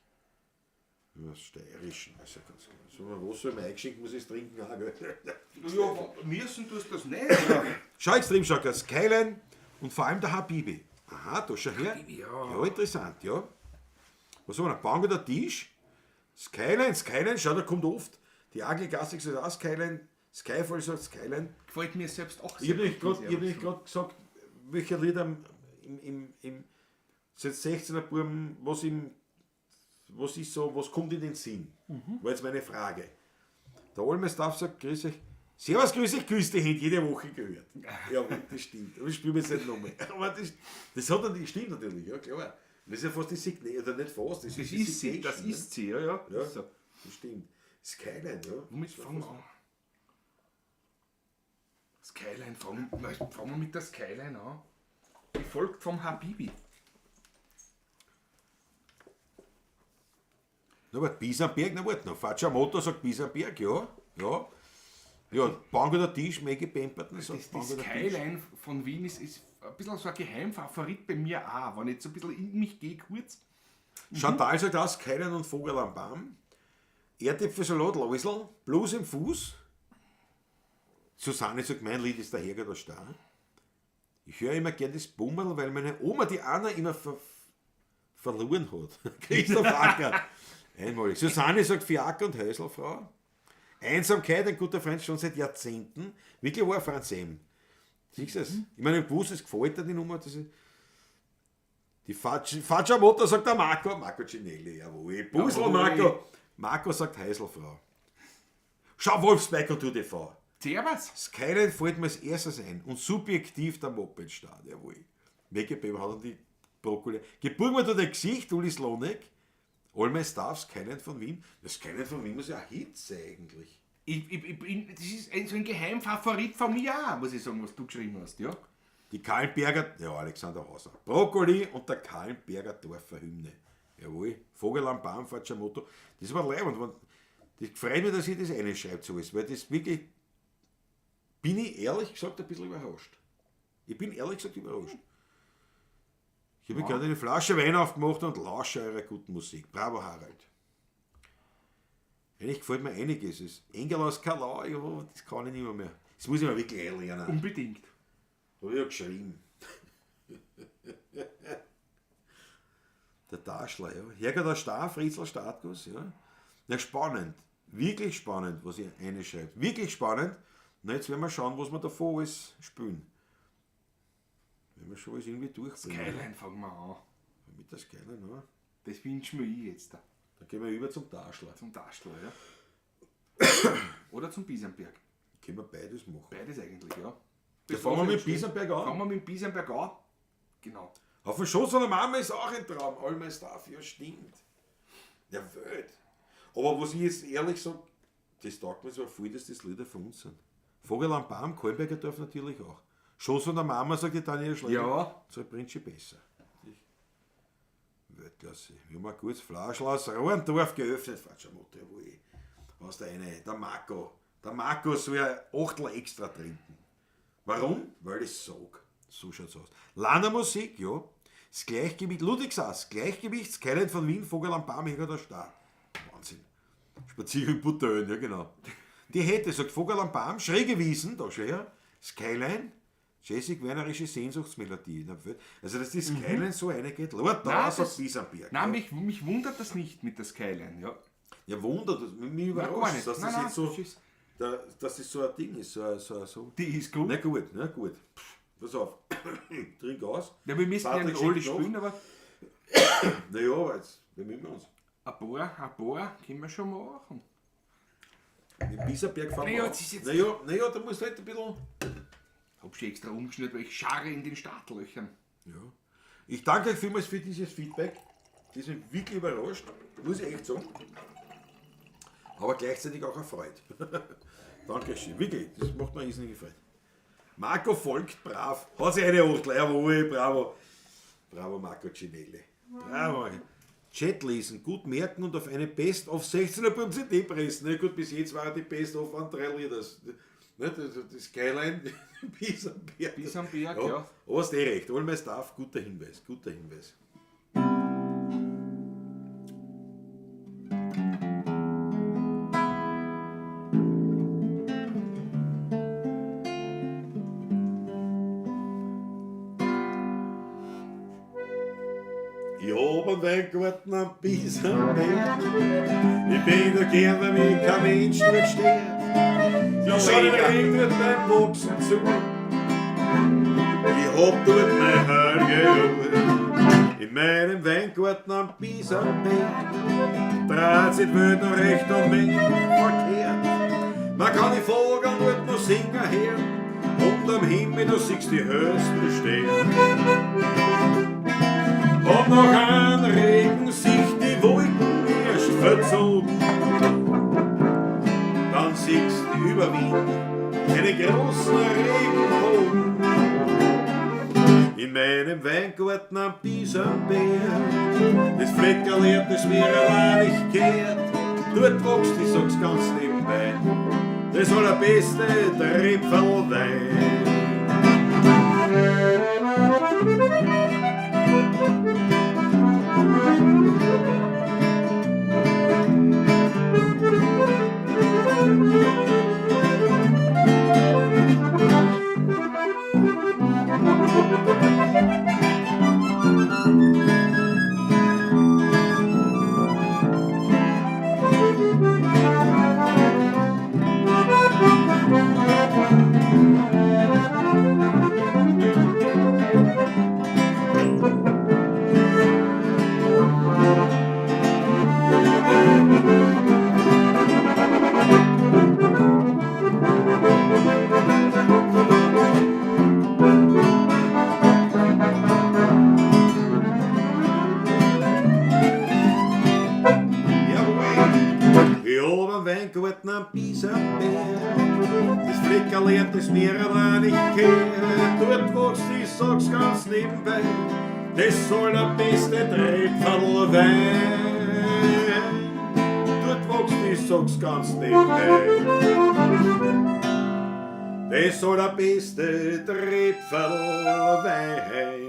Ja, steirischen, das ist ja ganz klar. So, wenn Wasser im eingeschenkt, muss ich es trinken auch, gell? Ja, müssen tust du das nicht. Schau extrem stark, das Skyline und vor allem der Habibi. Aha, da schau her. Habibi, ja. Ja, interessant, ja. Was haben wir noch? Bauen wir der Tisch. Skyline, Skyline, schau, da kommt oft. Die Agli Gassig sagt auch Skyline, Skyfall sagt Skyline. Gefällt mir selbst auch Ich habe sehr nämlich gut, grad gesagt, welcher Lied am, im seit 16er Buben, was im, was ist so, was kommt in den Sinn? War jetzt meine Frage. Der Olmesdorf sagt, grüß euch. Servus, grüß euch, grüß dich, hätte jede Woche gehört. Ja, das stimmt. Aber ich spiele jetzt nicht nochmal. Aber das hat natürlich, stimmt natürlich, ja klar. Das ist ja fast die Signature, oder nicht fast, das, Das ist die ist sie, das Signation, ne? ist sie, ja, ja. Ja, Ist so. das stimmt. Skyline, ja. Womit fangen wir an? Skyline, fangen wir mit der Skyline an. Gefolgt vom Habibi. Na, warte, Bisamberg, na warte noch. Faccia Motor sagt Bisamberg, ja. Ja. Ja, Bangor Tisch, Maggie Pemberton sagt Das Bangor Tisch. Skyline von Wien ist ein bisschen so ein Geheimfavorit bei mir auch. Wenn ich jetzt so ein bisschen in mich gehe, kurz. Chantal sagt aus, Skyline und Vogel am Baum. Erdäpfelsalat, Läusl, Blues im Fuß. Susanne sagt, mein Lied ist der Herger der Star. Ich höre immer gern das Bummerl, weil meine Oma die Anna immer verloren hat. Christoph Acker. Einmalig. Susanne sagt Fiaker und Häuselfrau. Einsamkeit, ein guter Freund schon seit Jahrzehnten. Wirklich war Franz M. Siehst du das? Ich meine, ich wusste, es gefällt dir die Nummer. Das ist die Faccia Motta sagt der Marco. Marco Cinelli, jawohl. Busl, Jawohl. Marco. Marco sagt Heiselfrau. Schau, Wolfsberg und Tour TV. Servus! Skyline fällt mir als erstes ein und subjektiv der Moped-Start, jawohl. Weggebebt hat er die Brokkoli. Geburg mir da dein Gesicht, Uli Slonek. All my stuff, Skyline von Wien. Das Skyline von Wien muss ja ein Hit sein eigentlich. Das ist so ein Geheimfavorit von mir auch, muss ich sagen, was du geschrieben hast, ja? Die Kahlenberger, ja, Alexander Hauser. Brokkoli und der Kahlenberger Dorfer Hymne. Jawohl. Vogel am Baum, falscher Motto. Das war leibend. Das freut mich, dass ihr das reinschreibt, so ist, weil das wirklich, bin ich ehrlich gesagt ein bisschen überrascht. Ich bin ehrlich gesagt überrascht. Ich habe mir gerade eine Flasche Wein aufgemacht und lausche eurer guten Musik. Bravo, Harald. Eigentlich gefällt mir einiges. Das Engel aus Kalau, ja, das kann ich nicht mehr. Das muss ich mir wirklich einlernen. Unbedingt. Hab ich ja geschrieben. Der Taschler, ja. Herger der Star, Fritzl Startguss, ja. Na, spannend. Wirklich spannend, was ihr reinschreibt. Wirklich spannend. Na, jetzt werden wir schauen, was wir davor alles spielen. Wenn wir schon alles irgendwie durchbringen. Skyline fangen wir an. Mit der Skyline, ne? Das wünschen wir ich jetzt da. Dann gehen wir über zum Taschler. Zum Taschler, ja. Oder zum Bisamberg. Können wir beides machen. Beides eigentlich, ja. Ja, fangen wir mit Bisamberg an. Fangen wir mit Bisamberg an. Genau. Auf dem Schoß von der Mama ist auch ein Traum. All my stuff, ja, stimmt. Der Welt. Aber was ich jetzt ehrlich sag, das taugt mir so voll, dass das Lieder von uns sind. Vogel am Baum, Kahlenberger Dorf natürlich auch. Schoß von der Mama, sagt die Daniela Schlegel. Ja. So bringt schon besser. Weltklasse. Wir haben ein gutes Flaschl aus Rohrendorf geöffnet. Falscher Mutter, jawohl. Was der eine, der Marco. Der Marco soll ein Achtel extra trinken. Warum? Weil ich sag. So schaut's aus. Landermusik, ja. Das Gleichgewicht, Ludwigshaus, Gleichgewicht, Skyline von Wien, Vogel am Baum, Jäger der Star. Wahnsinn. Spaziergang in Butteröl, ja genau. Die hätte, sagt Vogel am Baum, schräge Wiesen, da schau her, Skyline, Jessic Wernerische Sehnsuchtsmelodie. Na, also, dass die Skyline so reingeht, Lord, da Nein, sagt das- Bisamberg. Nein, ja. mich wundert das nicht mit der Skyline, ja. Ja, wundert, das, mich Nein, überrascht, gar nicht. dass Nein, das nein, jetzt so, das ist- da, dass das so ein Ding ist, so, so, so. Die ist gut. Na gut, na gut. Pff, pass auf, trink aus. Ja, wir müssen ja Patrick nicht alle schickt spielen, aber Naja, aber jetzt bemühen wir uns. ein paar können wir schon machen. Mit Bisamberg fahren Naja, wir jetzt auch. ist jetzt- Naja, da musst du halt ein bisschen... Hab schon extra umgeschnürt, weil ich scharre in den Startlöchern. Ja. Ich danke euch vielmals für dieses Feedback. Das hat mich wirklich überrascht, muss ich echt sagen. Aber gleichzeitig auch erfreut. Dankeschön, wirklich, das macht mir irrsinnig Freude. Marco folgt brav. Hat sich eine Achtel, jawohl, bravo. Bravo Marco Cinelli. Bravo. Chat lesen, gut merken und auf eine Best of 16er beim CD pressen. Na gut, bis jetzt waren die Best of an 3 Lieders. Ne, das Skyline, Bisamberg. Bisamberg, ja. Aber hast eh recht, all my stuff, guter Hinweis, guter Hinweis. Ich hab einen Weingarten am Bisamberg. Ich bin da gern, weil mich kein Mensch dort stört. Ich schau den Regen dort beim Wachsen zu. Ich hab dort mein heilige Ruhe. In meinem Weingarten am Bisamberg dreht sich die Welt noch recht und mich verkehrt. Man kann die Vögel dort noch singen hören und am Himmel, da siehst du die höchsten Sterne. Und nach einem Regen sich die Wolken erst verzogen. Dann siehst du über Wien einen großen Regenbogen. In meinem Weingarten am Bisamberg, das Fleckerl, das mir allein nicht kehrt. Dort wächst, ich sag's ganz nebenbei, Das allerbeste Tripferl Wein. Jawohl. Ich hab einen Weingarten am Bisamberg. Das Fleckerl und das mir aber nicht gehört. Dort wächst, ich sag's ganz nebenbei, das allerbeste Tröpferl Wein. Dort wächst, ich sag's ganz nebenbei, das allerbeste Tröpferl Wein.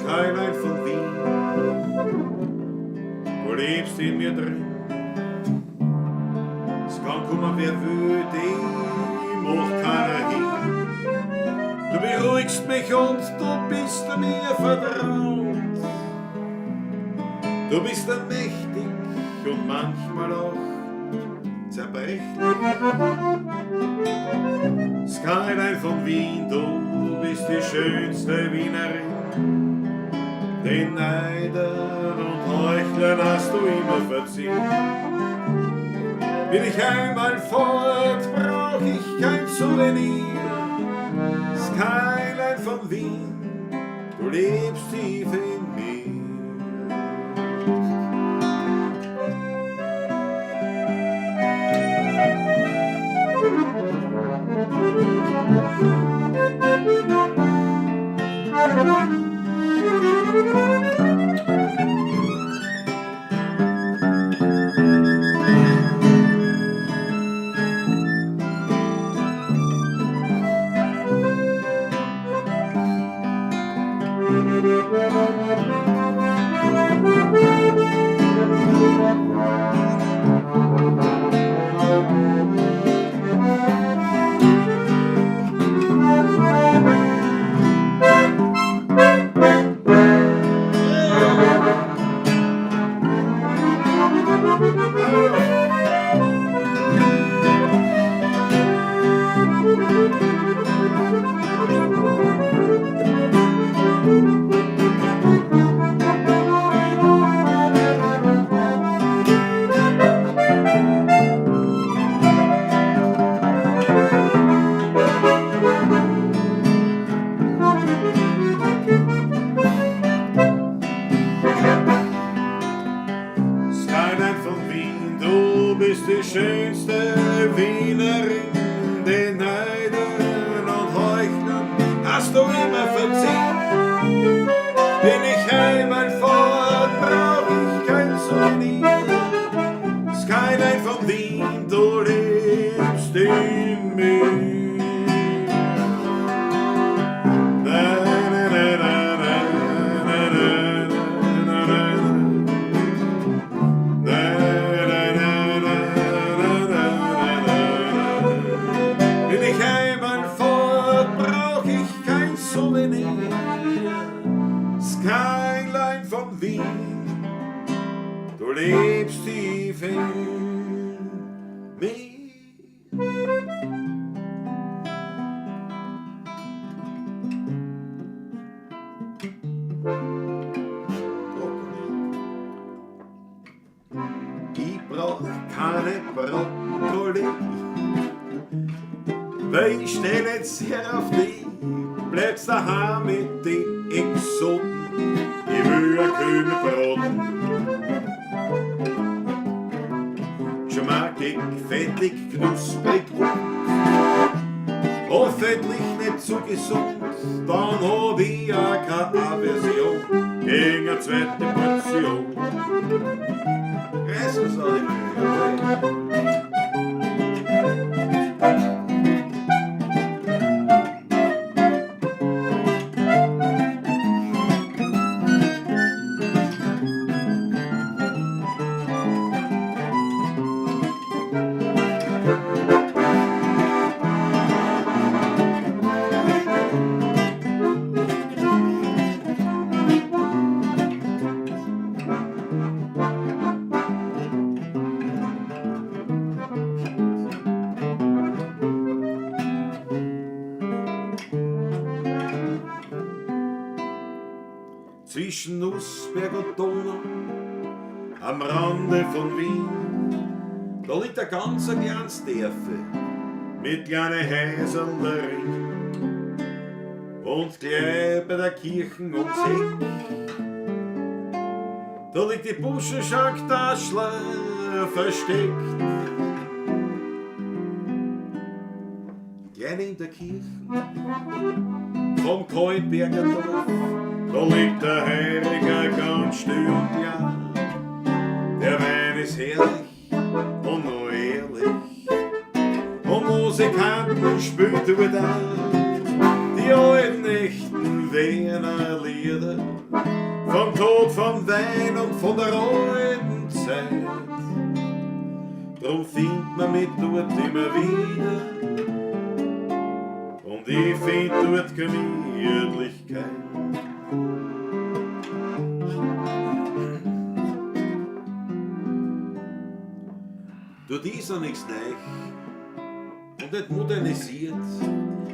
Skyline von Wien, du lebst in mir drin. Es kann kommen, wer will, dem macht keiner hin. Du beruhigst mich und du bist mir vertraut. Du bist mächtig und manchmal auch zerbrechlich. Skyline von Wien, du bist die schönste Wienerin. Den Neidern und Heuchlern hast du immer verziehen. Bin ich einmal fort, brauch ich kein Souvenir. Skyline von Wien, du lebst tief in mir. Skyline von Wien, du bist die schönste Wienerin. Den Neidern und Heuchlern hast du immer verziehen. Bin ich einmal fort, brauch ich kein Souvenir. Skyline von Wien, du lebst in mir. Na, na, na, na, na, na, na, na, na. Na, na, na, na, na, na, na, na. Bin ich einmal fort, brauch ich kein Souvenir. Skyline von Wien, du lebst tief in mir. Brokkoli. Ich brauch keine Brokkoli, Weil ich steh nicht sehr auf die, bleibst daheim mit den Exoten. Ich will ein Krümelbraten. Geschmackig, fettig, knusprig und hoffentlich nicht zu gesund. Dann hab ich auch keine Aversion gegen eine zweite Portion. Reißen Sie die Mühe. Zwischen Nussberg und Donau, am Rande von Wien, da liegt ein ganz kleines Dörfel mit kleinen Häuserl darin. Und gleich bei der Kirche ums Eck, da liegt die Buschenschank Taschler versteckt. Gleich in der Kirche vom Kaltberger Dorf, da liegt der Heiliger ganz still und klar. Der Wein ist herrlich und noch ehrlich, und Musikanten spielt dort auch die alten echten Wiener Lieder vom Tod, vom Wein und von der alten Zeit. Drum findet man mich dort immer wieder, und ich find dort Gemütlichkeit. Dort ist noch nichts neu und nicht modernisiert.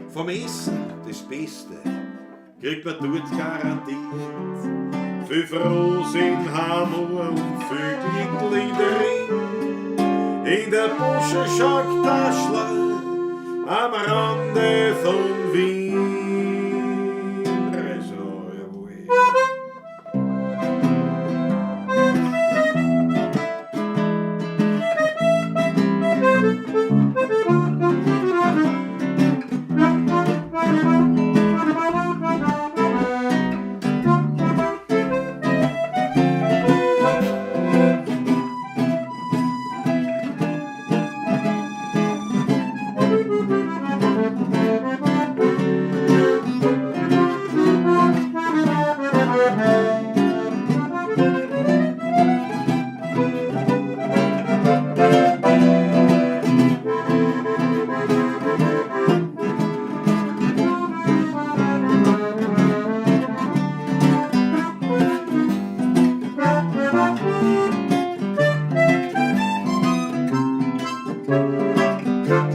Vom Essen das Beste kriegt man dort garantiert. Viel Frohsinn, Hammer und viel Glück in der Ring. In der Buschenschank Taschler am Rande von Wien. Also, jawohl.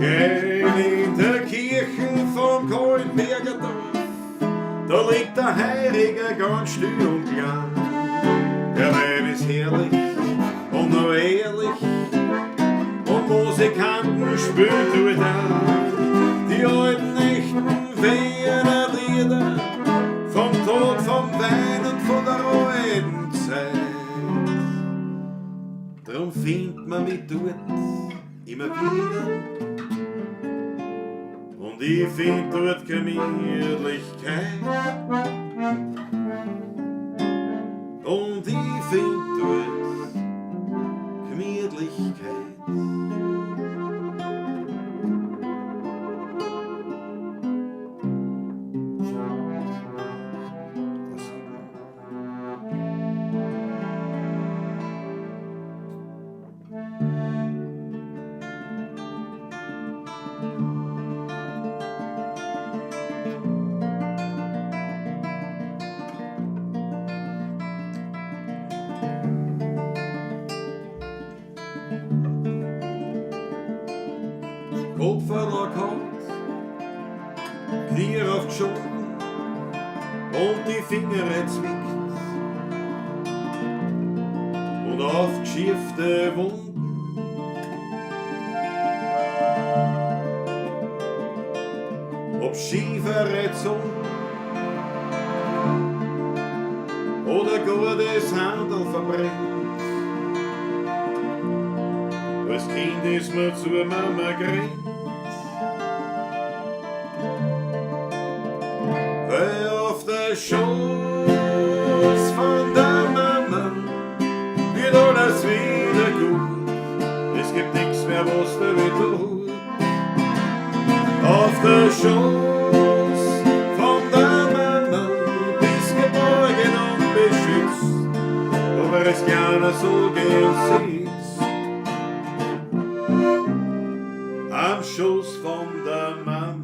In der Kirche vom Kaltberger Dorf, da liegt der Heiliger ganz still und klar. Der Wein ist herrlich und noch ehrlich, und Musikanten spielt dort auch die alten echten Wiener Lieder vom Tod, vom Wein und von der alten Zeit. Drum findet man mich dort immer wieder, und ich find dort Gemütlichkeit. Und ich find dort Gemütlichkeit. Kopfhörer gehabt, Knie aufgeschoben und die Finger zwickt und aufgeschiefte Wunden. Ob schiefere Zunge oder gar das Handel verbrennt. Als Kind ist man zur Mama gerannt, weil auf der Schoß von der Mama wird alles wieder gut. Es gibt nichts mehr, was dir weh tut. Auf der Schoß von der Mama bist geborgen und beschützt, aber es gerne so gern sitzt. Am Schoß von der Mama.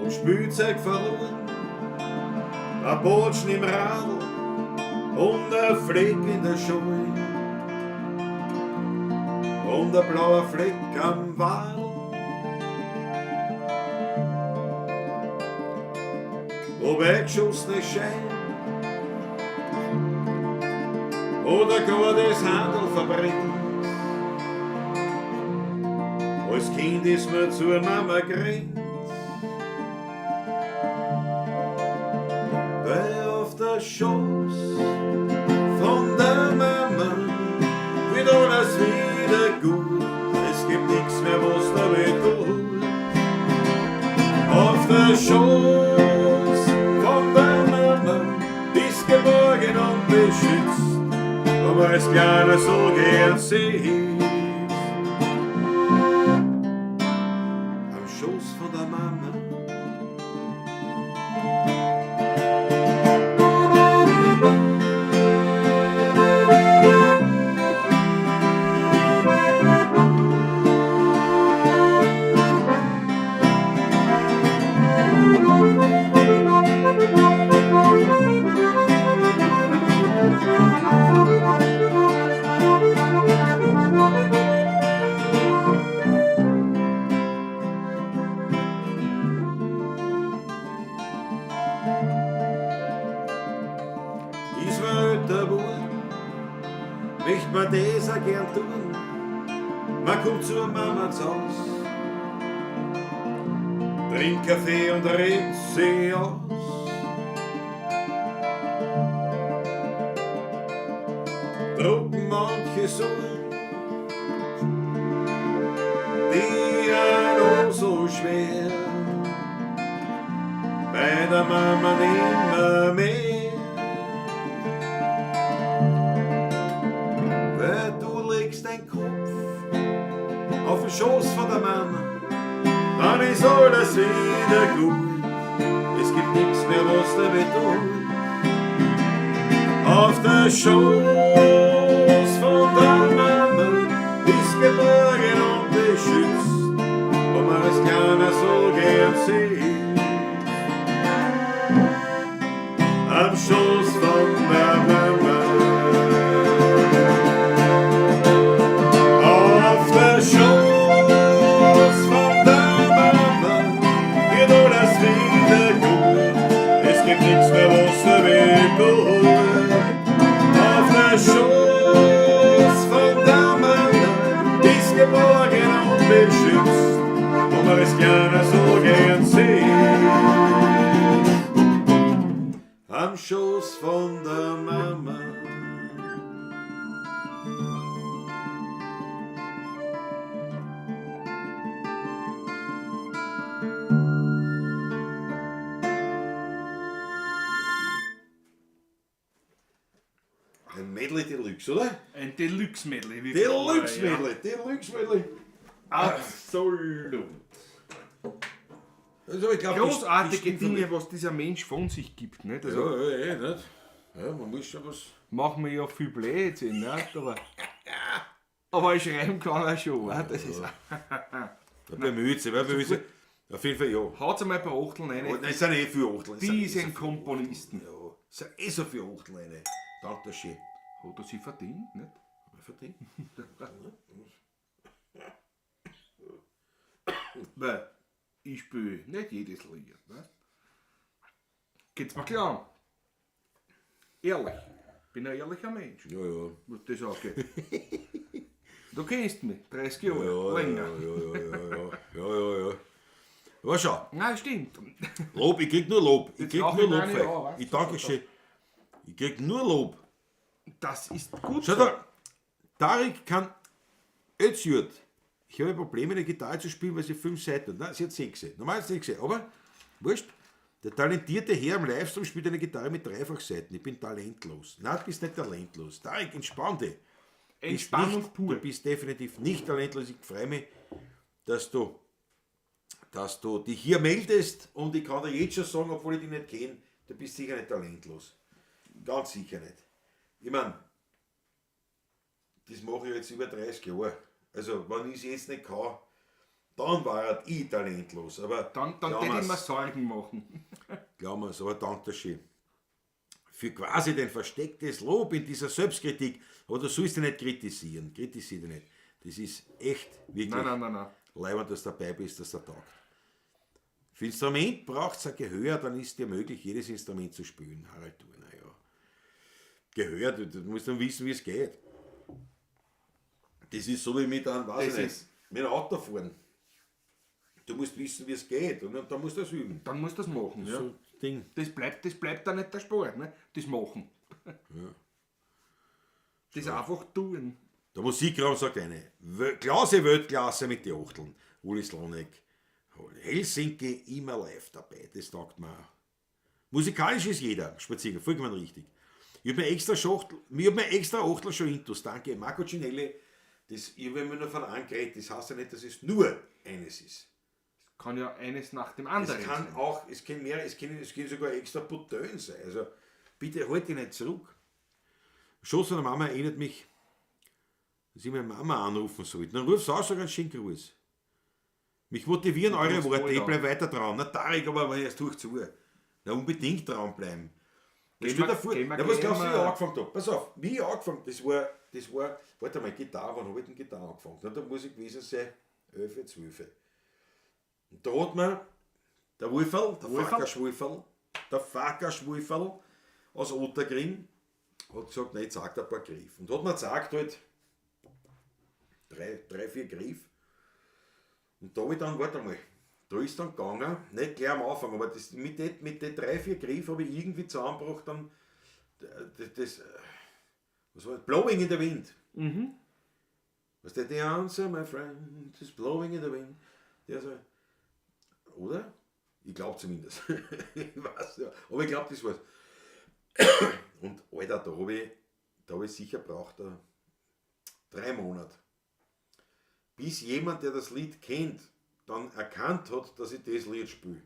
Und Spielzeug verloren, ein Botschen im Radl und ein Fleck in der Schule und ein blauer Fleck am Wadl. Ob eingeschossene Schein oder gar das Handel verbrennt. Als Kind ist man zur Mama gerannt, weil auf der Schoß von der Mama wird alles wieder gut. Es gibt nichts mehr, was da weh tut. Auf der Schoß von der Mama bist geborgen und beschützt, aber es gerne so gern sieht. Am Schoß von der Mama. Ist mir älter geworden, möcht man das auch gern tun. Man kommt zur Mama zu Haus, trinkt Kaffee und redet sie aus. Drucken manche Sorgen, die auch noch so schwer, bei der Mama nimmer mehr. Weil du legst dein Kopf auf den Schoß von der Mama, dann ist alles wieder gut. Es gibt nichts mehr, was dir weh tut. Auf der Schoß von der Mama bist geborgen und beschützt, wo man es gerne so gern sieht. Am Schoß von der Mama. Auf der Schoß von der Mama wird alles wieder gut. Es gibt nichts mehr, was dir weh tut. Auf der Schoß von der Mama bist geborgen und beschützt, wo man es gerne so gern sieht. Am Schoß von der Mama. Ein Medley Deluxe, oder? Ein Deluxe-Medley. wirklich. Deluxe-Medley, Deluxe-Medley. Absolut. Also, ich glaub, Großartige die Dinge, was dieser Mensch von sich gibt. Nicht? Also, Ja, ja, eh, nicht? Ja, man muss schon was. Machen wir ja viel Blödsinn, nicht? Aber ich schreiben kann er schon. Oder? Das ist Ja, bemüht sich, wer bemüht sich. Auf jeden Fall, ja. Haut's einmal ein paar Achteln rein. Oh, nein, es sind eh viele Achteln. Es sind Die eh so sind viele Komponisten. Achteln. Ja, es sind eh so viele Achteln rein. Danke schön. Hat er sich verdient, nicht? Verdient. Weil ich spiele nicht jedes Lied. Ne? Geht's mir klar an? Ehrlich. Bin ein ehrlicher Mensch, Ja, ja. was das angeht. Du kennst mich, 30 Jahre, Ja, länger. ja. Aber schau, Nein, stimmt. Lob, ich krieg nur Lob. Ich Jetzt krieg rauch nur ich Lob. meine für euch. auch, weißt Ich du, danke schön. Ich krieg nur Lob. Das ist gut. Schau so. da, Tarik kann Özjurt. Ich habe Probleme, eine Gitarre zu spielen, weil sie 5 Seiten hat. Nein, sie hat 6. Normal 6, aber wurscht. Der talentierte Herr am Livestream spielt eine Gitarre mit Dreifachseiten. Ich bin talentlos. Nein, du bist nicht talentlos. Tarik, entspann dich. Bist Entspannung nicht, pur. Du bist definitiv nicht talentlos. Ich freue mich, dass du dich hier meldest und ich kann dir jetzt schon sagen, obwohl ich dich nicht kenne, du bist sicher nicht talentlos. Ganz sicher nicht. Ich meine, das mache ich jetzt über 30 Jahre. Also, wenn ich es jetzt nicht kann, dann war ich talentlos. Aber Dann glaub tät ich mir's. mir Sorgen machen. Glauben wir's, aber danke schön. Für quasi dein verstecktes Lob in dieser Selbstkritik. Aber du sollst dich nicht kritisieren. Kritisier dich nicht. Das ist echt wirklich Nein, nein, nein, nein. leibend, dass du dabei bist, dass der taugt. Für Instrument braucht es ein Gehör, dann ist dir möglich, jedes Instrument zu spielen. Harald Thurner, ja. Gehör, du musst dann wissen, wie es geht. Das ist so wie mit einem, weiß Das ich nicht, ist- mit einem Auto fahren. Du musst wissen, wie es geht und dann musst du das üben. Dann musst du das machen. Ja. So Ding. Das bleibt dann nicht der Sport. Ne? Das machen. Das einfach tun. Der Musikraum sagt eine, Klause Weltklasse mit den Achteln. Uli Slonek, Helsinki immer live dabei, das taugt mir auch. Musikalisch ist jeder, Spaziergang, vollkommen richtig. Ich hab mir extra Schachtel, ich hab mir extra Achtel schon intus, danke. Marco Cinelli, das, ich hab mir nur von angeredet, das heißt ja nicht, dass es nur eines ist. Kann ja eines nach dem anderen Es kann sein. auch, es kann mehr, es kann sogar extra Butön sein. Also bitte halt dich nicht zurück. Schoss von der Mama erinnert mich, dass ich meine Mama anrufen sollte. Dann ruf's auch, sag einen schönen Gruß. Mich motivieren Du eure rufst Worte, bald ich an. bleib weiter dran. Na Tarek, aber erst durch zu. Na unbedingt dranbleiben. Na, Gehen stell dir wir- vor, gehen wir na, was gleich glaubst du, wie ich mal- angefangen habe? Pass auf, wie ich angefangen das war, warte mal, Gitarre, wann habe ich denn Gitarre angefangen? Na, da muss ich gewesen sein, 11, 12. Und da hat man der Wolferl, der Wolferl? Farkasch-Wolferl, der Farkasch-Wolferl aus Ottergring, hat gesagt, nein, ich zeig dir ein paar Griff. Und hat mir gezeigt halt drei, vier Griff. Und da habe ich dann, warte mal, da ist dann gegangen, nicht gleich am Anfang, aber das, mit den 3, 4 Griff habe ich irgendwie zusammengebracht, dann das, was war das? Blowing in the Wind. Was der the answer, my friend, is blowing in the wind. Der so, oder? Ich glaube zumindest. Ich weiß ja. Aber ich glaube, das war's. Und Alter, da hab ich sicher braucht 3 Monate. Bis jemand, der das Lied kennt, dann erkannt hat, dass ich das Lied spiele.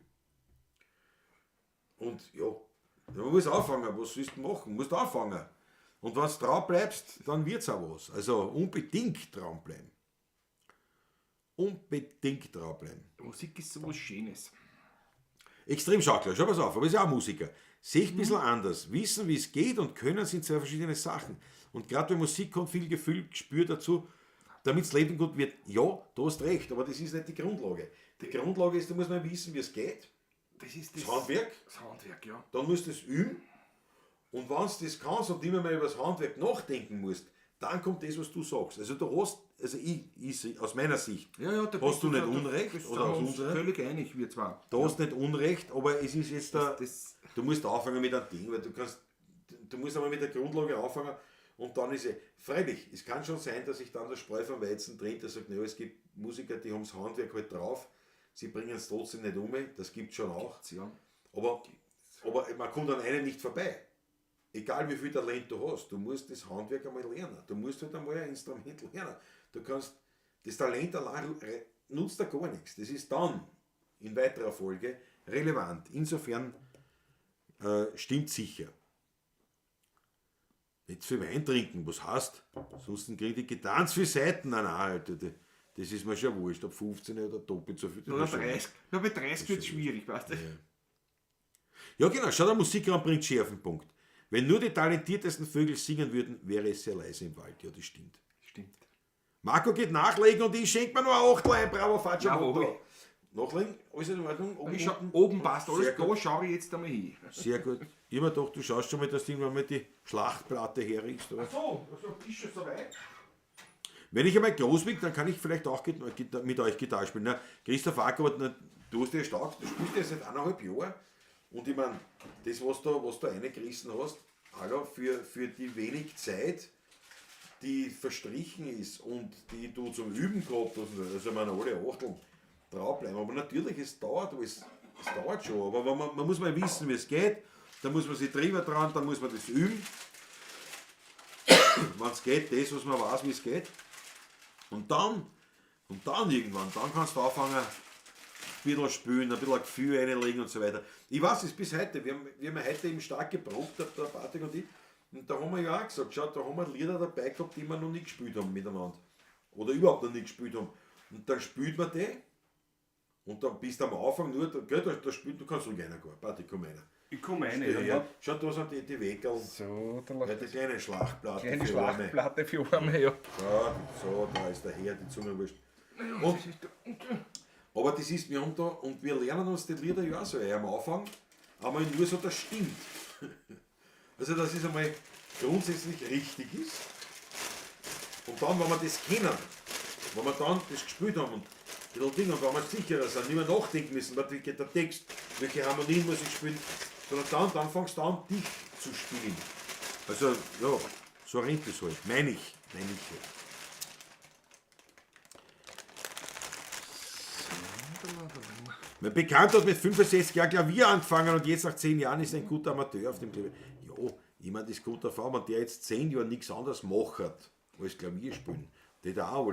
Und ja, man muss anfangen, was sollst du machen? Du musst anfangen. Und wenn du dran bleibst, dann wird's auch was. Also unbedingt dranbleiben. Unbedingt dranbleiben. Musik ist sowas Schönes. Extremschaukler, schau pass auf, aber ist ja auch Musiker. Sehe ich ein bisschen anders. Wissen, wie es geht und können sind zwei verschiedene Sachen. Und gerade bei Musik kommt viel Gefühl, Gespür dazu, damit's Leben gut wird. Ja, du hast recht, aber das ist nicht die Grundlage. Die Grundlage ist, du musst mal wissen, wie es geht. Das ist das Das Handwerk. Das Handwerk, ja. Dann musst du es üben. Und wenn du das kannst und immer mehr über das Handwerk nachdenken musst, dann kommt das, was du sagst. Also du hast, also ich, ich aus meiner Sicht, Ja, ja, da hast bist du nicht da Unrecht bist oder du aus uns unserer? Völlig einig, wir zwei. Du hast nicht Unrecht, aber es ist jetzt da, Das, du musst anfangen mit einem Ding, weil du kannst, du musst einmal mit der Grundlage anfangen und dann ist es, freilich, es kann schon sein, dass sich dann der Spreu vom Weizen trennt, der sagt, naja, es gibt Musiker, die haben das Handwerk halt drauf, sie bringen es trotzdem nicht um, das gibt's schon auch, ja. aber man kommt an einem nicht vorbei. Egal wie viel Talent du hast, du musst das Handwerk einmal lernen. Du musst halt einmal ein Instrument lernen. Du kannst, das Talent allein nutzt da gar nichts. Das ist dann in weiterer Folge relevant. Insofern stimmt sicher. Nicht zu viel Wein trinken, was heißt? Sonst krieg ich die ganz viele Seiten. Nein, nein, Alter, das ist mir schon wurscht, ob 15 oder doppelt so viel. das Oder ist mir schon 30. Ja, bei 30 wird es schwierig, weißt du? Ja, genau, schau, der Musikraum bringt Schärfe auf den Punkt. Wenn nur die talentiertesten Vögel singen würden, wäre es sehr leise im Wald. Ja, das stimmt. Stimmt. Marco geht nachlegen und ich schenke mir noch ein Achtel ein. Bravo, Faccio Jawohl. Moto. Nachlegen? Alles in Ordnung? Oben, Ich schau, unten? oben passt alles, Sehr gut. da schaue ich jetzt einmal hin. Sehr gut. Ich hab mir gedacht, du schaust schon mal, dass du irgendwann mal die Schlachtplatte herrichst. Oder? So, also ist schon soweit. Wenn ich einmal groß bin, dann kann ich vielleicht auch mit euch Gitarre spielen. Na, Christoph Acker, na, du hast ja stark, du spielst ja seit 1,5 Jahren. Und ich meine, das, was du reingerissen hast, hallo, für die wenig Zeit, die verstrichen ist und die du zum Üben gehabt hast, also ich meine, alle Achteln draufbleiben. Aber natürlich, es dauert alles, es dauert schon. Aber man muss mal wissen, wie es geht, dann muss man sich drüber trauen, dann muss man das üben. Wenn es geht, das, was man weiß, wie es geht. Und dann irgendwann, dann kannst du anfangen, ein bisschen spielen, ein bisschen ein Gefühl reinlegen und so weiter. Ich weiß es bis heute, wir haben heute eben stark geprobt, der Patrick und ich, und da haben wir ja auch gesagt, schau, da haben wir Lieder dabei gehabt, die wir noch nie gespielt haben miteinander. Oder überhaupt noch nie gespielt haben. Und dann spielt man die, und dann bist du am Anfang nur, da spielt, du kannst ruhig reingehen, Patrick, komm rein. Ich komme rein, ja. Schau, da sind die Weckerl. So, da ja, die kleine Schlachtplatte. Kleine Schlachtplatte für Arme, ja. So, da ist der Herr, die Zunge wurscht. Und, aber das ist, wir haben da, und wir lernen uns die Lieder ja auch so am Anfang, einmal nur so, das stimmt. Also, dass es einmal grundsätzlich richtig ist. Und dann, wenn wir das kennen, wenn wir dann das gespielt haben und die Dinge, und wenn wir sicherer sind, nicht mehr nachdenken müssen, wie geht der Text, welche Harmonien muss ich spielen, sondern dann fängst du an, dich zu spielen. Also, ja, so rennt es halt, meine ich. Halt. Mein Bekannter hat mit 65 Jahren Klavier angefangen und jetzt nach 10 Jahren ist er ein guter Amateur auf dem Klavier. Ja, ich meine, das ist guter Erfahrung, wenn der jetzt 10 Jahre nichts anderes macht, als Klavier spielen, der hat auch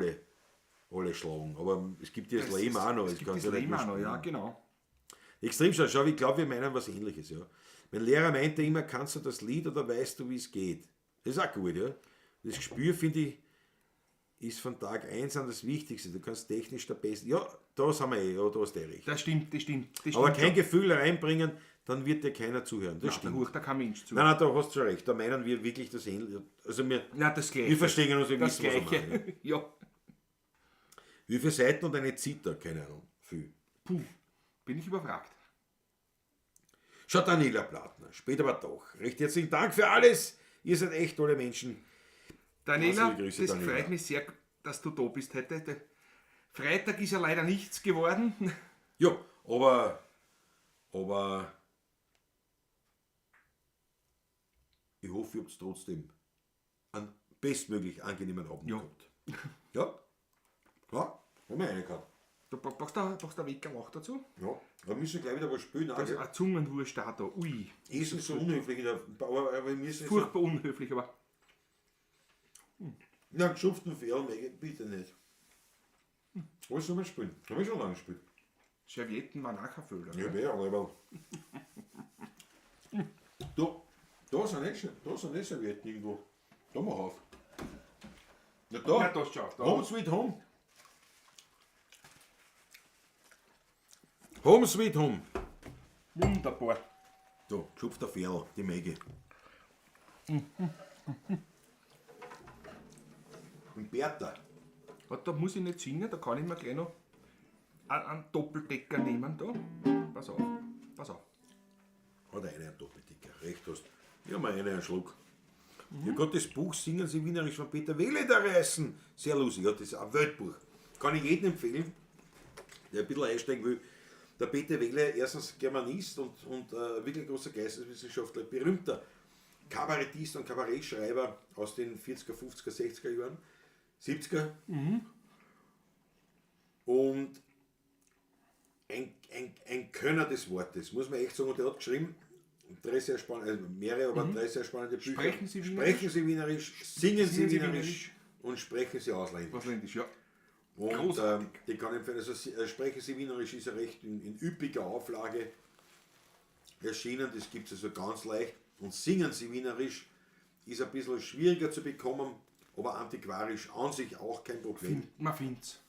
alle schlagen. Aber es gibt ja das Leben auch noch. Es gibt das Leben auch noch, ja, genau. Extrem schau, ich glaube, wir meinen was Ähnliches. Ja. Mein Lehrer meinte immer, kannst du das Lied oder weißt du, wie es geht? Das ist auch gut, ja. Das Gespür, finde ich, ist von Tag 1 an das Wichtigste. Du kannst technisch der Beste. Ja, da sind wir eh, ja, da ist der recht. Das stimmt, das stimmt. Das aber stimmt kein Gefühl reinbringen, dann wird dir keiner zuhören. Das nein, stimmt. Da hört da kein Mensch zu. Nein, nein, da hast du schon recht. Da meinen wir wirklich das Ähnliche. Also wir, ja, das Gleiche. Wir verstehen uns, wir das wissen, was wir Gleiche. meinen. Ja. Wie viele Seiten und eine Zither? Keine Ahnung. Viel. Puh, bin ich überfragt. Schau, Daniela Plattner, später aber doch. Recht herzlichen Dank für alles. Ihr seid echt tolle Menschen. Daniela, Grüße, das Daniela. freut mich sehr, dass du da bist heute. Der Freitag ist ja leider nichts geworden. Ja, aber ich hoffe, ihr habt trotzdem einen bestmöglich angenehmen Abend gehabt. Ja, ja, haben wir eine gehabt. Du brauchst da ein Weckerl auch dazu? Ja, da müssen wir gleich wieder was spielen. Da ist eine Zungenwurst da, da. Ui. Ist nicht so unhöflich, aber wir müssen furchtbar unhöflich, aber. Na, geschupften Fehler, bitte nicht. Was soll man spielen? Haben wir schon lange gespielt. Servietten waren auch kein Fehler. Ja, wäre, aber. Da sind nicht Servietten irgendwo. Da mach auf. Ja, da. Ja, da schau. Da. Home sweet home. Home sweet home. Wunderbar. Da, geschupfter Ferl, die Maggie. Und Bertha. Da muss ich nicht singen, da kann ich mir gleich noch einen Doppeldecker nehmen. Da. Pass auf, pass auf. Hat einer einen Doppeldecker, recht hast. Ja, mal einen Schluck. Mhm. Ja Gott, das Buch Singen Sie Wienerisch von Peter Wehle reißen. Sehr lustig, ja, das ist ein Weltbuch. Kann ich jedem empfehlen, der ein bisschen einsteigen will. Der Peter Wehle, erstens Germanist und wirklich großer Geisteswissenschaftler, berühmter Kabarettist und Kabarettschreiber aus den 40er, 50er, 60er Jahren, 70er. Mhm. Und ein Könner des Wortes, muss man echt sagen. Und der hat geschrieben, drei sehr spannende, also mehrere, aber drei sehr spannende Bücher. Sprechen Sie Wienerisch, Sprechen Sie Wienerisch, singen Sie Wienerisch und sprechen Sie Ausländisch. Ausländisch, ja. Und die kann ich empfehlen, also Sprechen Sie Wienerisch ist ja recht in üppiger Auflage erschienen, das gibt es also ganz leicht. Und Singen Sie Wienerisch ist ein bisschen schwieriger zu bekommen, aber antiquarisch an sich auch kein Problem. Man find's.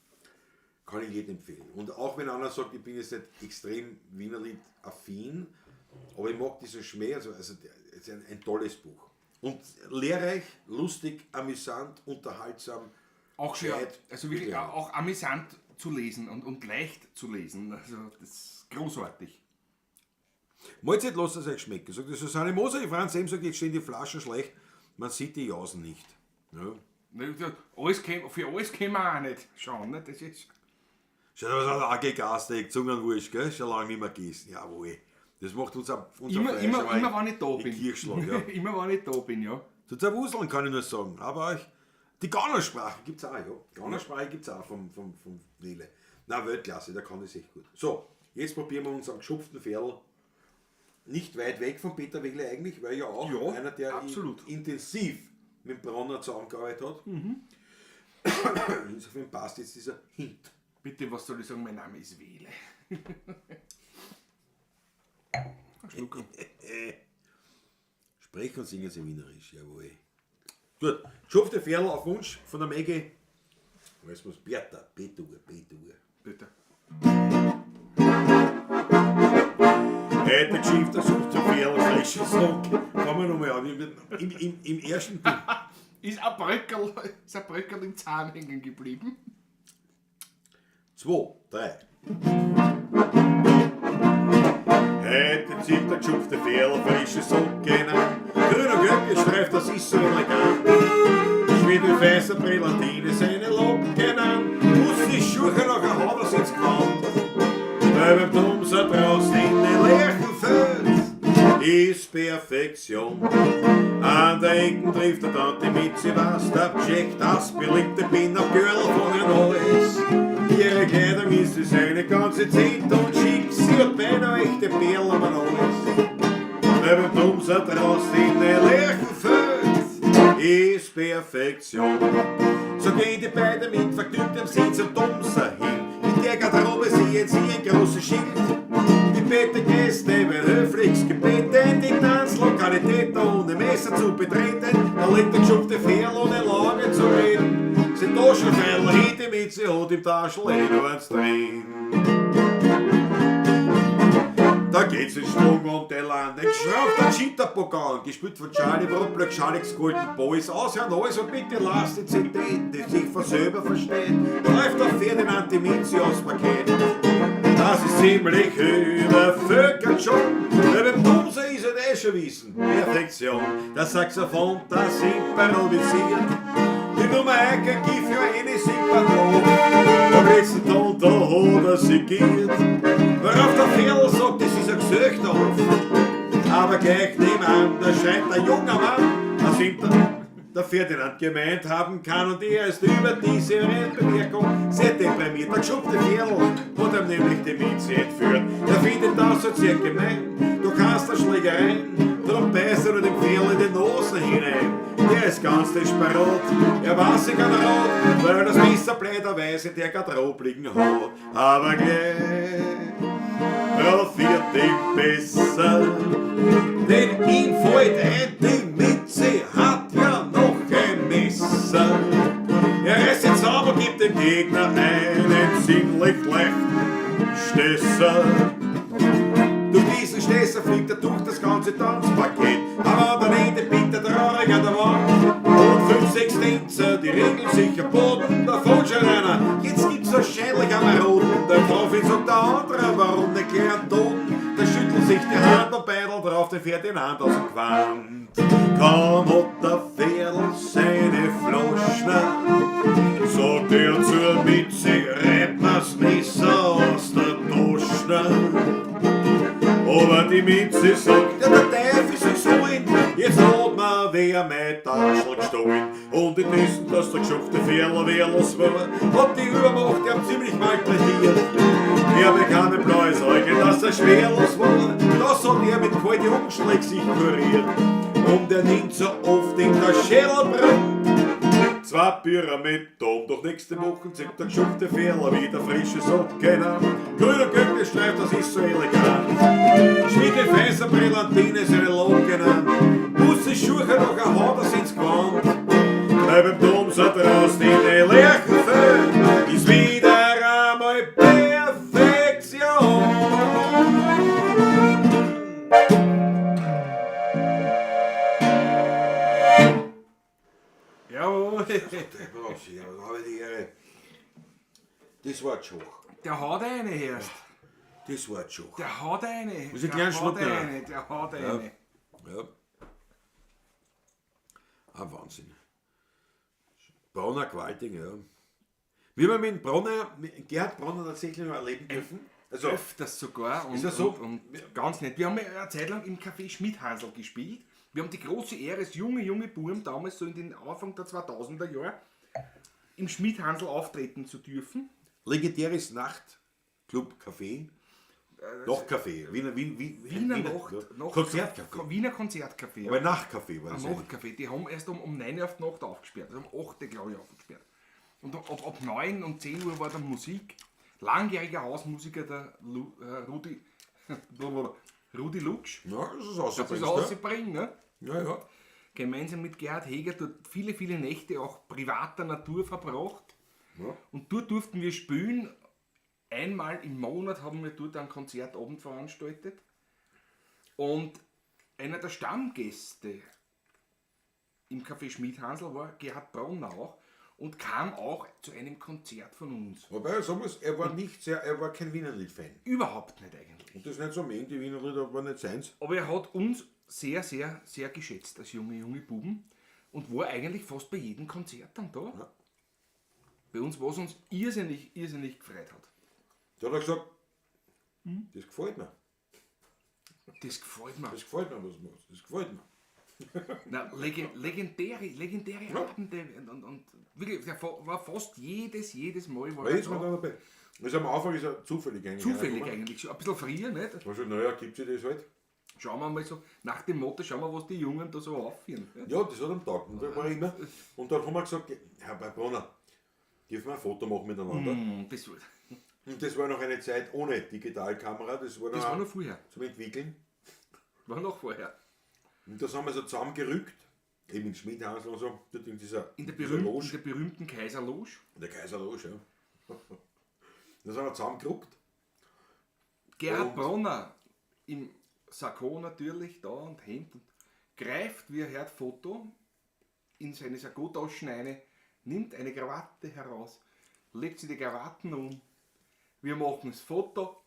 Kann ich jedem empfehlen. Und auch wenn einer sagt, ich bin jetzt nicht extrem Wienerlied-affin, aber ich mag diesen Schmäh, also es ist ein tolles Buch. Und lehrreich, lustig, amüsant, unterhaltsam. Auch schön, also wirklich auch amüsant zu lesen und leicht zu lesen. Also das ist großartig. Mahlzeit, lasst es euch schmecken. Sagt die Susanne Moser, die Franz M. sagt, jetzt stehen die Flaschen schlecht, man sieht die Jausen nicht. Ja. Ne, alles für alles können wir auch nicht schauen. Ne? Das ist, Schau, was hat er auch gegastet, Zungenwurst, gell? Schon lange nicht mehr gegessen. Jawohl. Das macht unser immer, Fleisch immer, aber immer, wenn ich da in bin. Kirchschlag, ja. Immer, wenn ich da bin, ja. Zu zerwuseln kann ich nur sagen. Aber ich, die Gaunersprache gibt es auch, ja. Gaunersprache gibt es auch vom Nele. Na, Weltklasse, da kann ich echt gut. So, jetzt probieren wir uns am geschupften Ferl. Nicht weit weg von Peter Wegle eigentlich, weil ja auch Ja, einer, der absolut. intensiv mit Bronner zusammengearbeitet hat. Insofern passt jetzt dieser Hint. Bitte, was soll ich sagen? Mein Name ist Wähle. Schluck. Sprechen und singen Sie Wienerisch, jawohl. Gut, geschupfte Ferl auf Wunsch von der Maggie. Jetzt muss Bertha, B-Dur, B-Dur. Bitte. Heute geschifft, der sucht zum Ferl, frisches Sock. Fangen wir nochmal an. Im ersten Ding. Ist ein Bröckerl im Zahn hängen geblieben? 2, 3. Heute zieht der geschupfte Ferl frische Socken an. Grüner Glöckchen streift, das ist so elegant. Schmied mit weißer Brillantine seine Locken an. Muss die Schuhe noch ein Haber ins Gewand. Weil beim Dumser draußen in den Lerchenfeld ist Perfektion. An der Ecken trifft er dann die Mitzi, was der Jack, das beliebte Pin-Up-Girl von den Alles. Ihre Kleidung ist sie seine ganze Zeit und schick, sie hat beinahe echte Perlen am alles. Weil beim Dumser draußen in den Lerchenfeld ist Perfektion. So gehen die beiden mit vergnügtem Sinn zum Dumser hin. In der Garderobe sehen sie ein großes Schild. Die Bette Gäste werden höflichst gebeten, die Tanzlokalität ohne Messer zu betreten. Da liegt der geschupfte Ferl ohne lange zu reden. Sein Taschenfell hinter mit, sie hat im Taschel eh noch eins drin. Da geht's in Schwung und der Lande. Geschraubt der Cheetah-Pokal, gespielt von Charlie Ruppler, Charlie's Golden Boys. Aus Herrn Alles und bitte lasst die CD, die sich von selber versteht. Läuft der Ferdinand die Mitzi aufs Parkett. Das ist ziemlich übervölkert schon. Weil beim Dumser ist es eh schon wissen. Perfektion. Das Saxophon, das improvisiert. Die Nummer 1 gibt für eine Sympathie. Am letzten Ton, da hat er sich geirrt. Worauf der Ferl sagt, das ist ein gesöchter Hof. Aber gleich nebenan, da schreit der junge Mann, was ihm der Ferdinand gemeint haben kann. Und er ist über diese Bemerkung sehr deprimiert. Der geschupfte Ferl hat ihm nämlich die Mitzi entführt. Er findet das so sehr gemein, du kannst da Schlägereien, drum beißt er nur dem Ferl in die Nase hinein. Der ist ganz desperat, er weiß sich an Rat, weil das Messer blöderweise der Garderobe liegen hat. Aber gleich profiert ihm besser, denn ihm fällt ein, die Mitzi hat ja noch ein Messer. Er reißt den Zauber, gibt dem Gegner einen ziemlich leichten Stesser. Durch diesen Stesser fliegt er durch das ganze Tanzpaket. Aber am Ende biegt er traurig an der Wand. Und 5, 6 Tänzer, die regeln sich am Boden. Davon schon einer, jetzt gibt's wahrscheinlich einen roten. Der Profi sagt der andere, warum nicht gleich einen Toten? Da schüttelt sich die Hand und beidelt drauf den Ferdinand aus dem Gewand. Kaum hat der Ferl seine Flaschen, sagt er zur Mitzi, reibt mir's Messer aus der Tasche. Aber die Mitzi sagt, ja der Teufel soll sein, jetzt hat mir wer mein Taschel gestohlen. Und in dessen, dass der geschupfte Ferl wehrlos war, hat die Übermacht ihm ziemlich malträtiert. Er bekam ein blaues Auge, dass er schwerlos war, das hat er mit kalten Umschlägen sich kuriert. Und er nimmt so oft in der Schädel brummt. 2 Bier mit Tom, doch nächste Woche zieht der geschupfte Ferl wieder frische Socken an. Grüner Gürtelstreif, das ist so elegant. Schmiede Fässer, Brillantine, seine Locken an. Busse, Schuhe, noch ein Hader sind's gewandt. Weil beim Dom so draußen in den Lerchenfeld ist wieder einmal Perfektion. Jawohl. Das war ein Schoch. Der haut eine erst. Das war ein Schoch. Der haut eine. Muss ich Der gleich einen haut Schluck nehmen? eine. Der haut eine. Ja. Ja. Ein Wahnsinn. Bronner gewaltig, ja. Wir haben mit Bronner, mit Gerhard Bronner tatsächlich noch erleben dürfen. Also, Öfters sogar. Und, Ist das so? Und ganz nett. Wir haben ja eine Zeit lang im Café Schmidhansl gespielt. Wir haben die große Ehre, als junge Buben damals so in den Anfang der 2000er Jahre im Schmidhansl auftreten zu dürfen. Legendäres Nachtclub Café. Nachtcafé. Wiener, Wien, Wien, Wiener Nacht, ja. Nacht Konzertcafé. Wiener Konzertcafé. Aber Nachtcafé war Ein das eigentlich. Nachtcafé. Die haben erst um 9 Uhr auf die Nacht aufgesperrt. Also um 8 Uhr, glaube ich, aufgesperrt. Und ab 9 und 10 Uhr war dann Musik. Langjähriger Hausmusiker, der Rudi, Rudi Luksch. Ja, das ist Das ist ausgebringst, rausbringen, ne? ja. Ja, ja. Gemeinsam mit Gerhard Heger dort viele, viele Nächte auch privater Natur verbracht. Ja. Und dort durften wir spielen. Einmal im Monat haben wir dort einen Konzertabend veranstaltet. Und einer der Stammgäste im Café Schmidhansl war Gerhard Bronner auch und kam auch zu einem Konzert von uns. Wobei, sagen wir's, er war nicht sehr, er war kein Wienerlied-Fan. Überhaupt nicht eigentlich. Und das ist nicht so mengen, die Wienerlieder war nicht seins. Aber er hat uns sehr, sehr, sehr geschätzt als junge Buben und war eigentlich fast bei jedem Konzert dann da. Ja. Bei uns, was uns irrsinnig, irrsinnig gefreut hat. Da hat er gesagt, das gefällt mir. Das gefällt mir. Das gefällt mir, was du machst. Das gefällt mir. Na, legendäre Ja. Abende und wirklich, der war fast jedes Mal war Weil er ist man da. da dabei. Also am Anfang ist er zufällig eigentlich. Zufällig reingekommen. eigentlich, schon ein bisschen früher, nicht? Also, naja, gibt sich das halt. Schauen wir mal so, nach dem Motto, schauen wir, was die Jungen da so aufführen. Ja, das hat am Tag. Und, da war immer. Und dann haben wir gesagt, Herr Bronner, dürfen wir ein Foto machen miteinander? Das, Und das war noch eine Zeit ohne Digitalkamera, das war noch, das war noch vorher. zum Entwickeln. War noch vorher. Und das haben wir so zusammengerückt, eben in Schmidhansl und so, dort in dieser, In der dieser berühmten, Loge. in der berühmten Kaiserloge. In der Kaiserloge, ja. Da sind wir zusammengerückt. Gerhard Und- Bronner im Sakko natürlich da und Hemd und greift, wie er hört, Foto in seine Sakkotaschen rein, nimmt eine Krawatte heraus, legt sich die Krawatten um. Wir machen das Foto,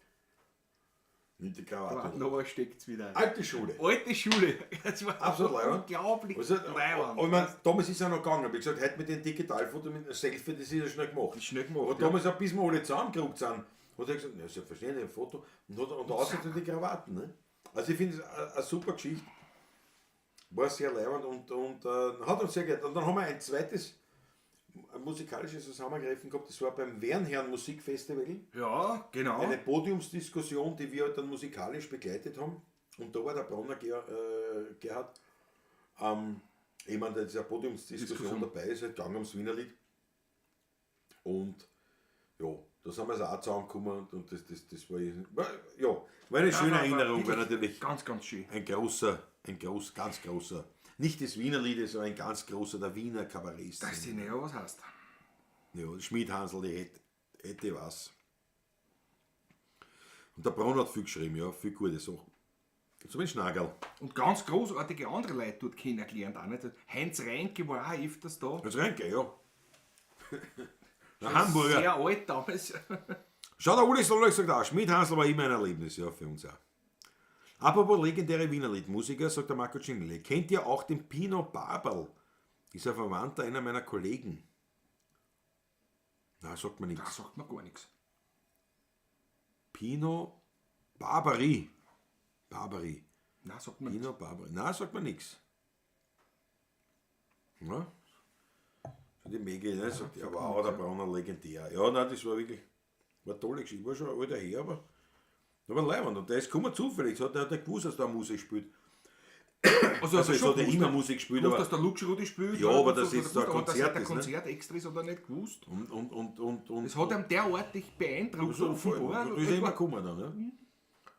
Mit der Krawatte. Krawatten, aber steckt's wieder ein. Alte Schule. Alte Schule. Das war Absolut leiwand. unglaublich Also, leiwand. aber ich mein, damals ist es ja noch gegangen. Wie gesagt, heute mit dem Digitalfoto, mit einem Selfie, das ist ja schnell gemacht. Ist schnell gemacht, Aber damals, auch, bis wir alle zusammengerückt sind, hat er gesagt, na, selbstverständlich, ein Foto. Und außerdem die Krawatten. Ne? Also ich finde es eine super Geschichte. War sehr leibend und hat uns sehr geehrt. Und dann haben wir ein zweites musikalisches Zusammengreifen gehabt, das war beim Wernherrn Musikfestival. Ja, genau. Eine Podiumsdiskussion, die wir halt dann musikalisch begleitet haben. Und da war der Bronner Gerhard, eben an dieser Podiumsdiskussion Diskussion. dabei, ist halt gegangen ums Wienerlied. Und ja, da sind wir also auch zusammengekommen und das war, ja, war eine schöne War Erinnerung, weil wirklich natürlich Ganz, ganz schön. ein großer, ganz großer, nicht des Wienerliedes, aber ein ganz großer der Wiener Kabarettszene. Das ist ja, was heißt. Ja, Schmidhansl, die hätte was. Und der Braun hat viel geschrieben, ja, viel gute Sachen. Zum Beispiel Schnagerl. Und ganz großartige andere Leute dort kennengelernt auch nicht. Heinz Reinke war auch öfters da. Das Reinke, ja. Der Hamburger. Sehr alt damals. Schau, der Uli Solek sagt auch, Schmidhansl war immer ein Erlebnis, ja, für uns auch. Apropos legendäre Wienerlied-Musiker, sagt der Marco Cinelli, kennt ihr auch den Pino Baberl? Ist ein Verwandter einer meiner Kollegen. Na, sagt mir Da nichts. sagt man gar nichts. Pino Barbari. Barbari. Nein, sagt man nichts. Pino Barbari. Na, sagt mir nichts. Ja. Die Megi, ne, sagt, ja, wow, der Brauner legendär. Ja, nein, das war wirklich, war eine tolle Geschichte. War schon ein alter Herr, aber leibend. Und der ist gekommen zufällig, hat er gewusst, dass der Musik spielt. Also, Also, es schon hat ja gewusst, immer Musik gespielt, gewusst, aber dass der Luxrudi spielt. Ja, ne, aber und dass so, jetzt hat da er gewusst, aber dass Konzert der ist, ne? Konzert extra ist, hat er nicht gewusst. und Das hat ihm derartig beeindruckt, so voll. offenbar. Da ist er immer gekommen dann, ne?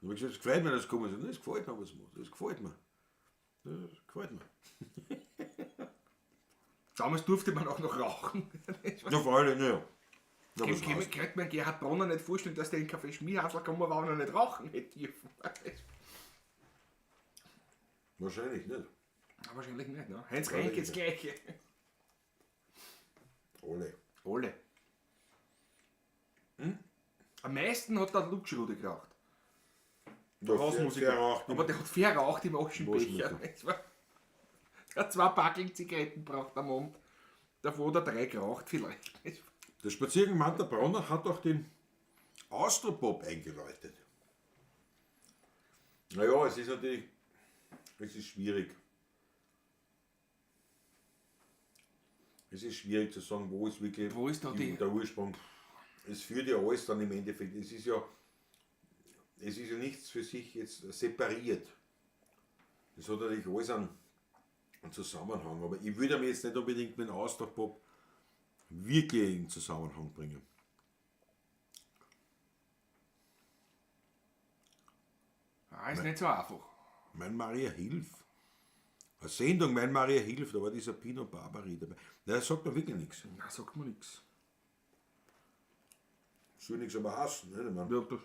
Und ich gesagt, es gefällt mir, dass es gekommen ist. Das gefällt mir, was du machst. Das gefällt mir. Das gefällt mir. Damals durfte man auch noch rauchen. Das war- Ja, freilich, na ja. Na, was heißt? Könnte man Gerhard Bronner nicht vorstellen, dass der in Café Schmierhansl gekommen war und er nicht rauchen hätte dürfen. Wahrscheinlich nicht. Na, wahrscheinlich nicht, ne? Heinz Reinke das Gleiche. Alle. Alle. Am meisten hat der Luxrudi geraucht. Der Hausmusiker. Der raucht Aber der hat fair geraucht im Aschenbecher. Waschmittel. Es war- Der hat 2 Packeln Zigaretten braucht am Abend. Davor oder drei geraucht vielleicht. Der Spaziergang Manta Bronner hat auch den Austropop eingeläutet. Naja, es ist natürlich, es ist schwierig. Es ist schwierig zu sagen, wo ist wirklich Wo ist da die- der Ursprung. Es führt ja alles dann im Endeffekt. Es ist ja nichts für sich jetzt separiert. Es hat natürlich alles einen Zusammenhang. Aber ich würde mir jetzt nicht unbedingt mit dem Austropop wirklich in Zusammenhang bringen. Ah, ist nicht so einfach. Mein Maria Hilf. Eine Sendung, Mein Maria Hilf, da war dieser Pino Barbari dabei. Nein, das sagt mir wirklich nichts. Na, sagt mir nichts. Soll nichts aber hassen, ne? Ich mein, Ja, das,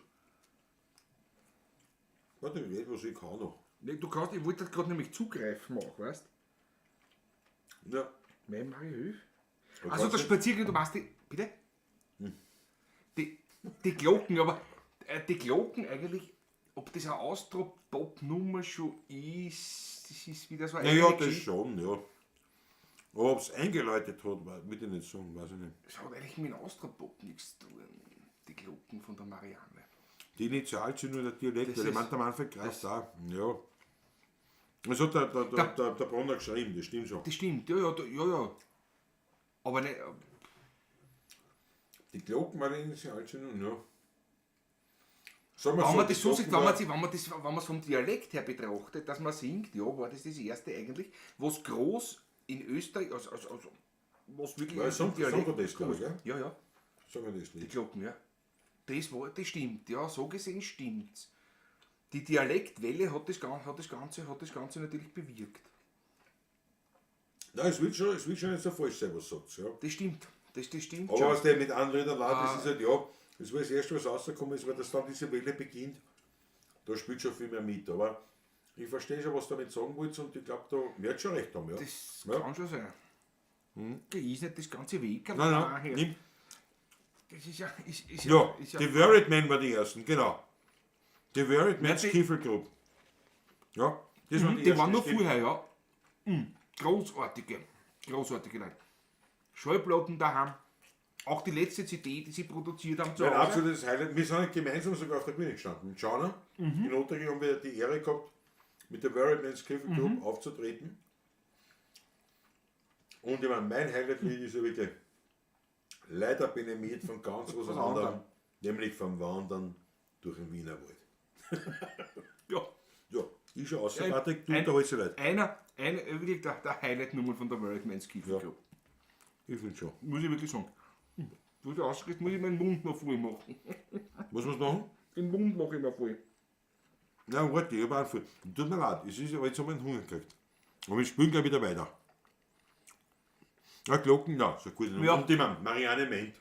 warte, ich rede, was ich kann noch. nee, du kannst, ich wollte gerade nämlich zugreifen auch, weißt Ja. Mein Maria Hilf? Du Also kannst der nicht- Spaziergang, du machst die. Bitte? Die Glocken, aber die Glocken eigentlich, ob das eine Austropop-Nummer schon ist, das ist wieder so eine Naja, eigene das Geschichte. schon, ja. Aber ob es eingeläutet hat, würde ich nicht sagen, weiß ich nicht. Das hat eigentlich mit dem Austropop nichts zu tun, die Glocken von der Marianne. Die Initialzündung der Dialekt, Das weil ich ist- meinte, der Manfred Graf da. Ja. Das hat der Brunner geschrieben, das stimmt schon. Das stimmt, ja, ja, ja, ja. Aber nicht, Die Glocken waren die Initialzündung, ja. Sagen wir wenn so, man die das so sieht, Glocken wenn man, war- sich- wenn man das, wenn man es vom Dialekt her betrachtet, dass man singt, ja, war das das erste eigentlich, was groß in Österreich, also was wirklich Ja, im sagen wir das, glaub ich, gell? Ja, ja. Sagen wir das Die nicht. Glocken, ja. Das stimmt, ja, so gesehen stimmt's. Die Dialektwelle hat das Ganze natürlich bewirkt. Nein, es wird schon nicht so falsch sein, was du sagst. Ja. Das stimmt, das stimmt Aber schon. was der mit anderen Leuten, das ist halt, ja, das war das Erste, was rausgekommen ist, weil das dann diese Welle beginnt, da spielt schon viel mehr mit. Aber ich verstehe schon, was du damit sagen willst und ich glaube, da wird schon recht haben. Ja. Das ja. kann schon sein. Das ist nicht das ganze Weg. Nein, nein, nimm. Das ist ja, ist Ja, ist ja die Worried Men waren die ersten, genau. Die Worried Men's die- Skiffle Group. Ja, das waren die, Die ersten, waren noch stimmt. vorher, ja. Mhm. Großartige, großartige Leute. Schallplatten daheim. Auch die letzte CD, die sie produziert haben zu Mein Hause. absolutes Highlight. Wir sind gemeinsam sogar auf der Bühne gestanden. Mit Jana. In Otterich haben wir die Ehre gehabt, mit der Worried Men's Skiffle Group aufzutreten. Und ich meine, mein Highlight-Lied ist ja wirklich: Leider bin ich mit von ganz was Was anderem, anderem. nämlich vom Wandern durch den Wienerwald. Ja. Ja, ist schon außer Patrick, du Ein- unterhältst dich Leute. Wirklich der Highlight-Nummer von der World Men's Skiffle Ja. Club. Ich finde schon. Muss ich wirklich sagen. Wo du ausgehst, muss ich meinen Mund noch voll machen. Was muss man machen? Den Mund mache ich noch voll. Nein, warte, ich habe einen voll. Tut mir leid, es ist, aber jetzt haben wir einen Hunger gekriegt. Aber wir spielen gleich wieder weiter. Ja, Glocken, ja, so gut. Ja. Und die Marianne Ment.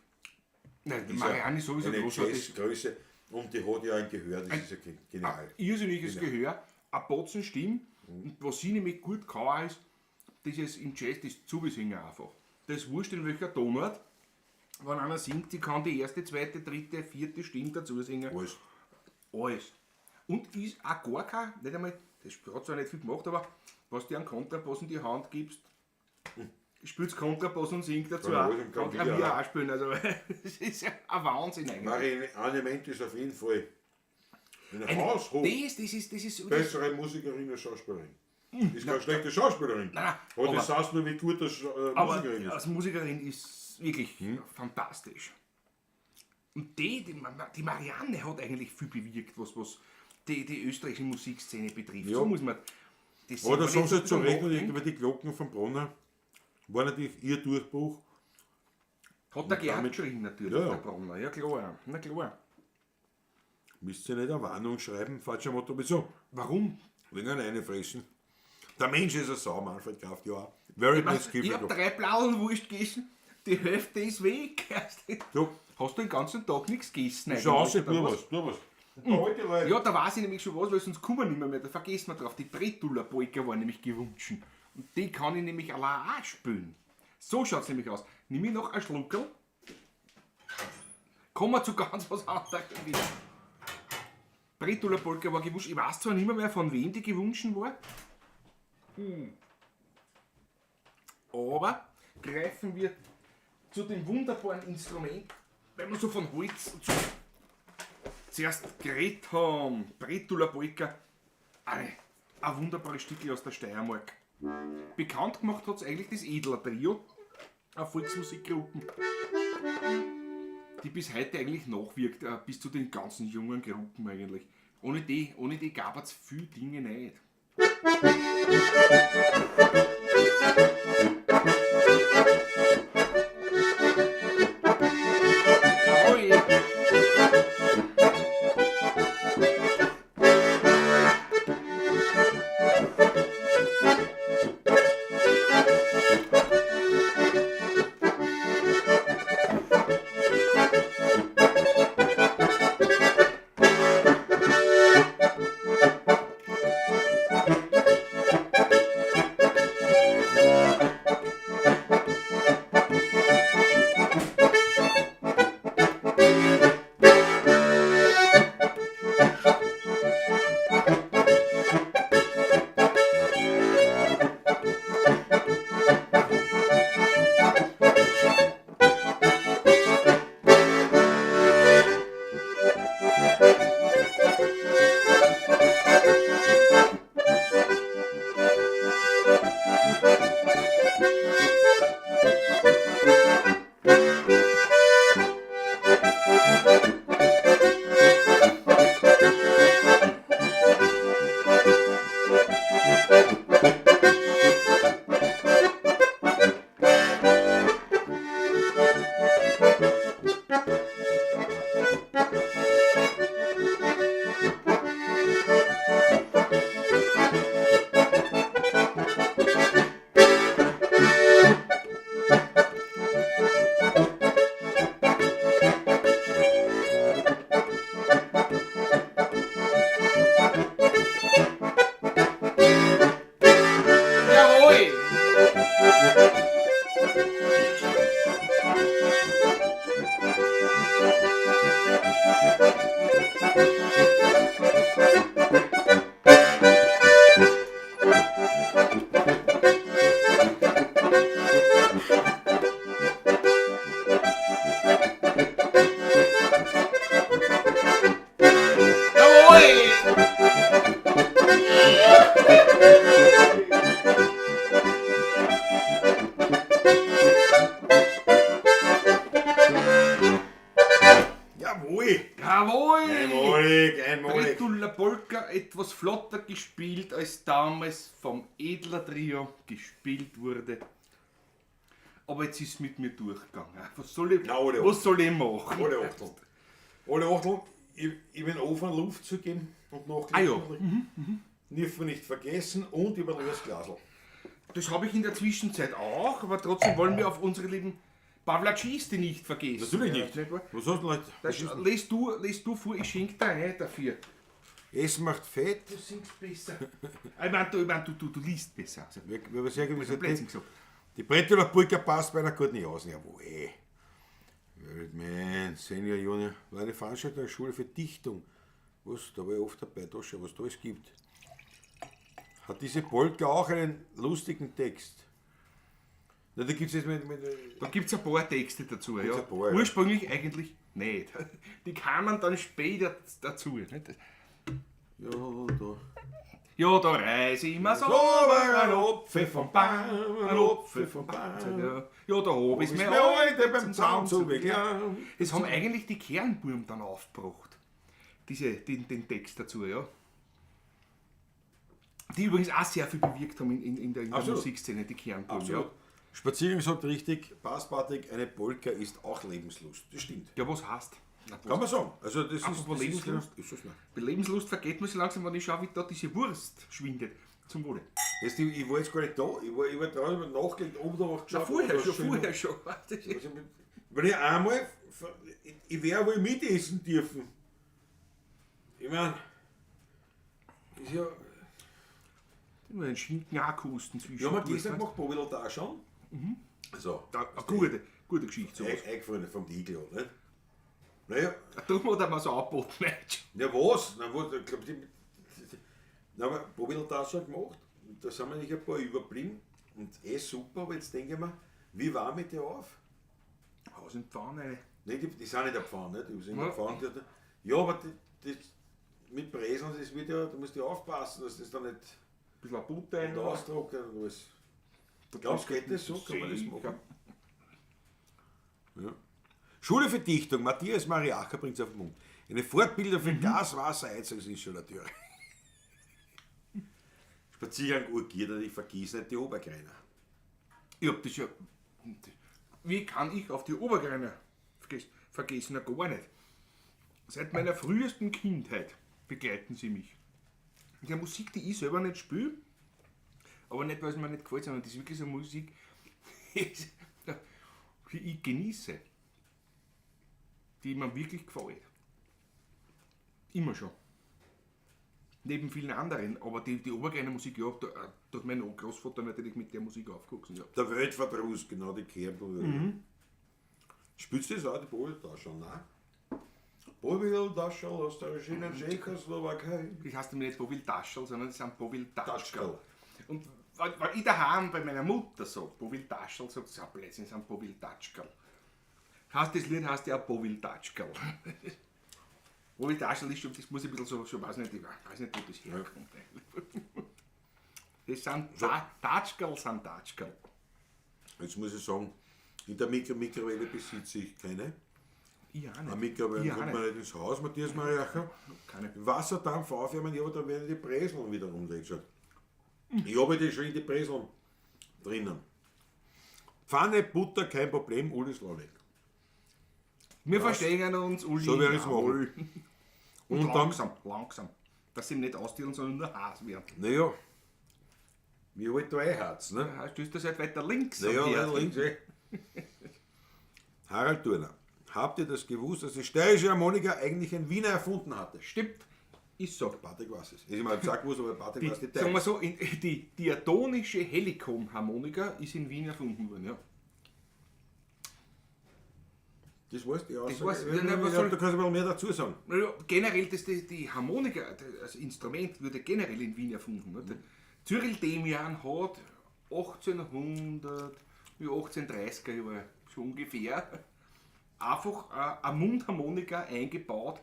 Nein, die Ist Marianne ist sowieso eine großartig. Jazzgröße und die hat ja ein Gehör, das ist ja genial. Ein irrsinniges Gehör, eine Botzenstimme. Und was sie nämlich gut kann, ist, das ist im Jazz das Zubesingen einfach. Das ist wurscht in welcher Tonart. Wenn einer singt, sie kann die erste, zweite, dritte, vierte Stimme dazu singen. Alles. Alles. Und ist auch gar kein, nicht einmal, das hat zwar nicht viel gemacht, aber was dir einen Kontrabass in die Hand gibst, spielst Kontrabass und singt dazu Kann auch. alles im Kann Klavier Klavier auch. auch spielen. Also, das ist ja ein Wahnsinn eigentlich. Marianne Ment ist auf jeden Fall eine haushoch Das ist so. Das, bessere Musikerin als Schauspielerin. Ist keine schlechte Schauspielerin. Nein, nein, Aber das aber- heißt nur, wie gut das aber Musikerin ist. als Musikerin ist wirklich fantastisch. Und die Marianne hat eigentlich viel bewirkt, was die österreichische Musikszene betrifft. Ja. So muss man das Aber da wenn sagen ich sie jetzt zu so Recht natürlich, nachdenke, über die Glocken von Bronner war natürlich ihr Durchbruch. Hat der Gerhard damit- geschrieben natürlich, Ja, ja. der Bronner. Ja klar, na klar. Müsst ihr nicht eine Warnung schreiben, falscher Motto, wieso? Warum? Wegen alleine fressen. Der Mensch ist ein Sau, Manfred Kraft, ja. Very nice Ich hab 3 blauen Wurst gegessen, die Hälfte ist weg. So, Hast du den ganzen Tag nichts gegessen eigentlich? schau aus, tu oder was? was, tu was. Alte Leute. Ja, da weiß ich nämlich schon was, weil sonst kommen wir nicht mehr, da vergessen wir drauf. Die Bretula-Polka war nämlich gewünscht. Und die kann ich nämlich allein auch spielen. So schaut's nämlich aus. Nimm ich noch ein Schluckerl. Kommen wir zu ganz was anderem wieder. Bretula-Polka war gewünscht. Ich weiß zwar nicht mehr, von wem die gewünscht war. Aber greifen wir zu dem wunderbaren Instrument, weil wir so von Holz und so zuerst geredet haben. Bretula Polka, ein wunderbares Stückchen aus der Steiermark. Bekannt gemacht hat es eigentlich das Edler Trio, eine Volksmusikgruppe, die bis heute eigentlich nachwirkt, bis zu den ganzen jungen Gruppen eigentlich. Ohne die gab es viele Dinge nicht. Jawohl! Jawohl! Jawohl! Jawohl! Jawohl! Einmalig, einmalig. Bretula Polka etwas flotter gespielt, als damals vom Edler Trio gespielt wurde. Aber jetzt ist es mit mir durchgegangen. Was soll ich, Na, alle was soll ich machen? Alle Achteln. Alle Achteln. Ich bin offen, Luft zu geben und noch Ah ja. Dürfen wir nicht vergessen und über das Glasl. Das habe ich in der Zwischenzeit auch, aber trotzdem wollen wir auf unsere lieben Pavlacisti nicht vergessen. Natürlich nicht. Ja, wahr? Was hast du Leute? Das, lest du vor, ich schenke dir ein dafür. Essen macht fett. Du singst besser. Ich meine, du liest besser. Also, Wir sagen, ich hab Blödsinn gesagt. Die Bretula Polka passt bei einer guten Jausen. Jawohl. Weltman, Senior, Junior. War eine Veranstaltung der Schule für Dichtung. Was, da war ich oft dabei, da schon, was da alles gibt. Hat diese Polka auch einen lustigen Text? Na, da gibt's jetzt mit Da gibt es ein paar Texte dazu. Ja. Ein paar, ja. Ursprünglich eigentlich nicht. Die kamen dann später dazu. Nicht? Ja, da. Ja, da reise ich mir so, ein Opfer vom Baum, ein Opfer vom Baum. Ja, ja, da hab ich's Ist mir mir heute beim Zaun zu beklagen. Das haben eigentlich die Kernburm dann aufgebracht. Den Text dazu, ja. Die übrigens auch sehr viel bewirkt haben in der Musikszene, die Kernburm. Absolut. Ja. Spaziergang sagt richtig, passt Patrick, eine Polka ist auch Lebenslust. Das stimmt. Ja, was heißt? Kann man sagen. Also das Apropos ist, das Lebenslust. Ist, ist das nicht. Bei Lebenslust vergeht man sich langsam, wenn ich schaue, wie da diese Wurst schwindet. Zum Wohle. Jetzt, ich war jetzt gar nicht da, ich war draußen, hab nachgelegt, oben da Na, geschaut. vorher ob schon, das schön- vorher schon. Also, wenn ich einmal, ich wäre wohl mitessen dürfen. Ich mein, ist ja. Immer einen Schinken auch kosten zwischen. Wir haben gestern gemacht, Bobidl da schon. Mhm. So, Da, eine gute Geschichte. Sowas. eingefroren vom Igel, nicht? Naja, Darum hat er mir so angeboten. ja was? Na, was ich glaub, na, aber Bobidl da schon gemacht. Und da sind wir nicht ein paar überblieben. Und super, aber jetzt denke ich mir, Wie warm ich die auf? Haus in die Pfanne rein. Nein, die sind nicht in der Pfanne, nicht? Die sind in der Ja. Pfanne. Ja, aber die, mit Breseln, das wird ja, da musst du ja aufpassen, dass das dann nicht Ein bisschen Butter rein. und austrocknet und alles. Glaubst du, geht das so? Kann man das machen? Ja. Schule für Dichtung, Matthias Mariacher bringt es auf den Punkt. Eine Fortbildung für Gas-, Wasser-, Heizungsinstallateure. Spaziergang urgiert und ich vergiss nicht die Obergreiner. Ich hab das ja. Wie kann ich auf die Obergreiner vergessen? Vergessen ja gar nicht. Seit meiner frühesten Kindheit begleiten sie mich. Mit der Musik, die ich selber nicht spiele, aber nicht, weil es mir nicht gefällt, sondern das ist wirklich so Musik, die ich genieße. Die mir wirklich gefällt. Immer schon. Neben vielen anderen, aber die Obergreiner Musik, ja, da, durch meinen Großvater natürlich mit der Musik aufgewachsen. Ja. Der Weltverdruss, genau die Kerbel. Mhm. Spielst du das auch, die Bobildaschel? Nein. Bobildaschel aus der schönen Tschechoslowakei. Das heißt nämlich nicht Bovildaschel, sondern das sind Bovildatschkel. Tatschkerl. Und wenn ich daheim bei meiner Mutter sage, Bovildaschel, sagt sie, ja, Blödsinn, das sind Bovildatschkerl. Heißt, das Lied heißt ja auch Bovildatschkerl. Bovildaschel ist schon, das muss ich ein bisschen so, schon weiß nicht, ich weiß nicht, wo das herkommt eigentlich. Das sind Tatschkerl, sind Tatschkerl. Jetzt muss ich sagen, in der Mikrowelle besitze ich keine. Ich auch nicht. Eine Mikrowelle Ich auch kommt man nicht ins Haus, Matthias Mariacher. Keine. Wasserdampf aufwärmen, ja, aber da werden die Breseln wieder umgelegt. Ich habe die schon in die Breseln drinnen. Pfanne, Butter, kein Problem, Uli Slawek. Wir verstehen uns, Uli. So werde ich's Jawohl. machen. Und, Und dann- langsam, langsam. Dass sie nicht ausdealen, sondern nur heiß werden. Naja, wie halt da einhat's, ne? Ja, stößt das halt weiter links. am Naja, Herd. weiter links, eh. Harald Thurner, habt ihr das gewusst, dass die steirische Harmonika eigentlich ein Wiener erfunden hatte? Stimmt, ist so. Patrick weiß es. Ich meine, ich hab gewusst, aber Patrick Die, weiß die sagen wir Details. so, die diatonische Helikon-Harmonika ist in Wien erfunden worden. Ja. Das weißt du ja. Das weiß ich. Ja, Nein, was soll- du kannst ein bisschen mehr dazu sagen. Naja, generell, das, die Harmonika, das Instrument wurde generell in Wien erfunden. Nicht? Cyril Demian hat 1800, ja, 1830er Jahre, so ungefähr, einfach eine Mundharmonika eingebaut,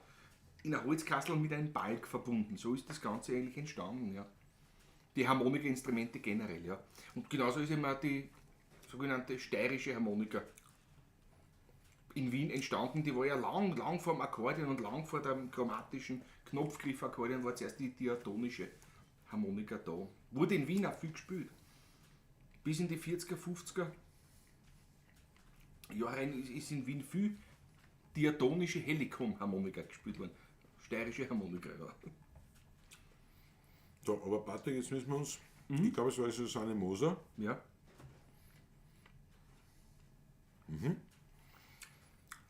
in ein Holzkastel mit einem Balk verbunden. So ist das Ganze eigentlich entstanden. Ja. Die Harmonika-Instrumente generell. Ja. Und genauso ist eben auch die sogenannte steirische Harmonika in Wien entstanden. Die war ja lang, lang vor dem Akkordeon und lang vor dem chromatischen Knopfgriff-Akkordeon war zuerst die diatonische Harmonika da. Wurde in Wien auch viel gespielt. Bis in die 40er, 50er Jahre ist in Wien viel diatonische Helikon-Harmonika gespielt worden. Steirische Harmonika, ja. So, aber Patrick, jetzt müssen wir uns. Ich glaube, es war Susanne Moser. Ja.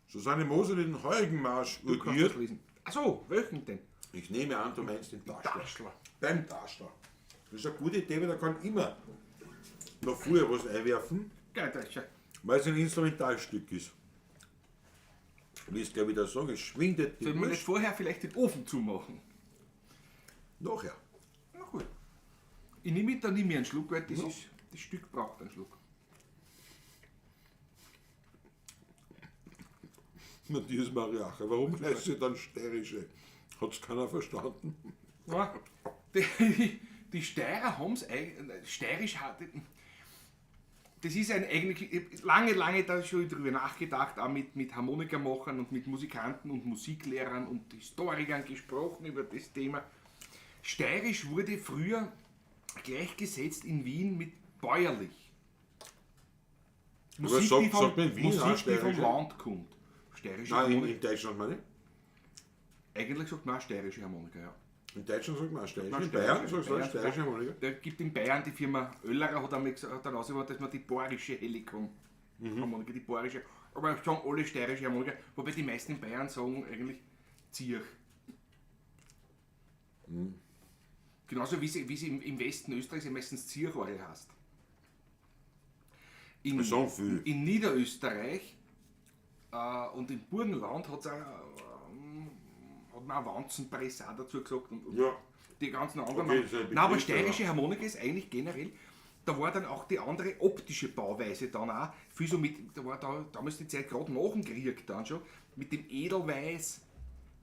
Susanne Moser, die den heurigen Marsch Du kannst das urgiert. lesen. Achso, welchen denn? Ich nehme an, du meinst den Taschler. Taschler. Beim Taschler. Das ist eine gute Idee, weil da kann immer noch früher was einwerfen, Geil, das ist ja. weil es ein Instrumentalstück ist. Wie es gleich wieder sagen, es schwindet die Sollen wir nicht Wurst vorher vielleicht den Ofen zumachen? nachher. Na gut. Ich nehme da nicht mehr einen Schluck, weil das, ist, das Stück braucht einen Schluck. Matthias Mariacher, warum heißt sie dann steirische? Hat's keiner verstanden. Ja. Die Steirer haben es steirisch hat. Das ist ein eigentlich, ich hab lange, lange da schon drüber nachgedacht, auch mit Harmonikermachern und mit Musikanten und Musiklehrern und Historikern gesprochen über das Thema. Steirisch wurde früher gleichgesetzt in Wien mit bäuerlich. Musik, die vom, sagt man in Wien auch Musik, die vom steirische? Land kommt. Steirische Nein, in, Harmonika. in Deutschland meine ich. Eigentlich sagt man auch steirische Harmonika, ja. In Deutschland sagt man auch steirische. Nein, In Bayern steirische, sagst du auch steirische Harmonika. Da gibt in Bayern die Firma Oellerer, hat, einmal gesagt, hat dann ausgebaut, dass man die bayerische Helikon Harmonika, die bayerische, aber sagen alle steirische Harmonika, wobei die meisten in Bayern sagen eigentlich Zier. Genauso wie sie im Westen Österreichs ja meistens Zierorgel heißt. In, Das sagen viele. in Niederösterreich und im Burgenland hat's auch, hat man auch Wanzenpresse auch dazu gesagt. Und Ja. die ganzen anderen. Okay, das ist ein Nein, aber Begriff, steirische Harmonika ist eigentlich generell Da war dann auch die andere optische Bauweise dann auch, viel so mit, da war da, damals die Zeit gerade nach dem Krieg dann schon, mit dem Edelweiß,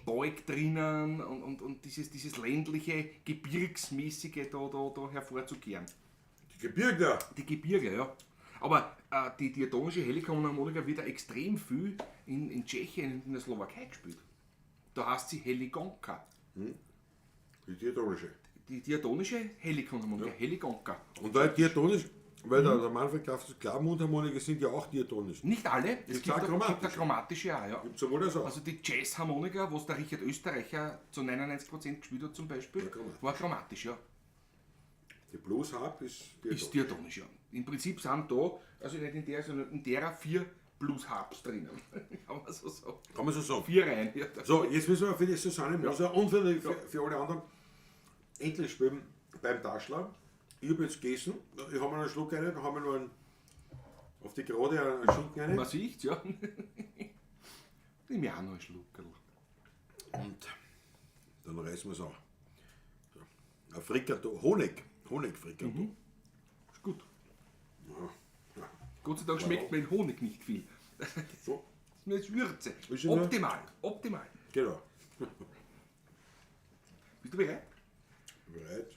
Balg drinnen und dieses ländliche, gebirgsmäßige da hervorzukehren. Die Gebirge. Die Gebirge, ja. Aber die diatonische Helikon-Harmonika wird auch extrem viel in Tschechien und in der Slowakei gespielt. Da heißt sie Heligonka. Die diatonische. Die diatonische Helikon-Harmonika, Heligonka. Und weil diatonisch, weil der Manfred glaubt, das klar, Mundharmonika sind ja auch diatonisch. Nicht alle, es Gibt's gibt auch auch, chromatische? gibt auch chromatische auch, ja. Gibt's sowohl als auch. Also die Jazz-Harmonika, was der Richard Österreicher zu 99% gespielt hat zum Beispiel, War chromatisch. war chromatisch, ja. Die Blues Harp ist diatonisch. Ist diatonisch, ja. Im Prinzip sind da, also nicht in der, sondern in derer 4 Blues Harps drinnen. Kann man so sagen. Kann man so sagen. 4 rein. Ja. So, jetzt müssen wir für die Susanne Moser und für alle anderen endlich spielen beim Taschler. Ich habe jetzt gegessen, ich habe mir einen Schluck rein, dann haben wir noch einen, auf die Gerade einen Schinken rein. Man sieht's, ja. Nimm ich auch noch einen Schluckerl. Und dann reißen wir es auch. So. Ein Frikadelle, Honig, Honigfrikadelle. Ist gut. Ja. Gott sei Dank schmeckt mir Honig nicht viel. So, Das ist nur Würze. Ist ja nur- Optimal, optimal. genau. Bist du bereit? Bereit.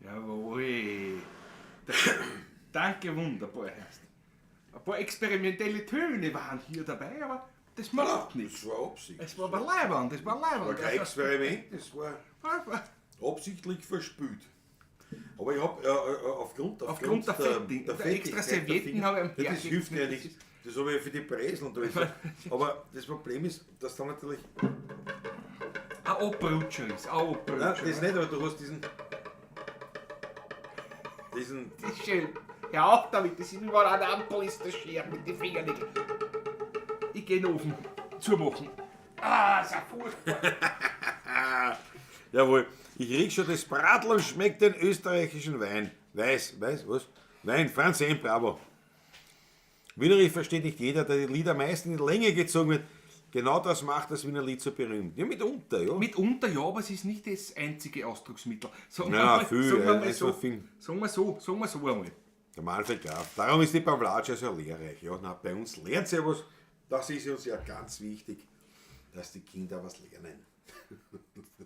Jawohl. Danke, wunderbar, Herrst. Ein paar experimentelle Töne waren hier dabei, aber das macht nichts. Das war Absicht. Es war aber leiwand, das war Das war leiwand. kein Experiment, das war Das war absichtlich verspült. Aber ich habe aufgrund, Aufgrund der der extra Fettigkeit der Servietten Finger- habe ich am Ja, das Herzen- hilft ja nicht. Das habe ich für die Breseln. Da ist aber das Problem ist, dass da natürlich. Ein Abrutscher ist, ein Abrutscher. Nein, das nicht, aber du hast diesen. Diesen. Das ist schön. Hör auf damit, das ist wie wenn an der Ampel ist, das Scheren mit den Fingernägeln. Ich geh in den Ofen. Zumachen. Ah, ist ja furchtbar. Jawohl. Ich riech schon das Bratl und schmeckt den österreichischen Wein. Weiß, weiß, was? Wein, Franz M. Bravo. Wienerich versteht nicht jeder, da die Lieder meist in die Länge gezogen wird. Genau das macht das Wiener Lied so berühmt. Ja, mitunter, ja. Mitunter ja, aber es ist nicht das einzige Ausdrucksmittel. Sagen Nein, wir mal, viel, sagen wir mal es so, war viel. sagen wir so einmal. Der Manfred Graf. Darum ist die Pavlatscha so lehrreich. Ja, na, bei uns lernt sie ja was. Das ist uns ja ganz wichtig, dass die Kinder was lernen.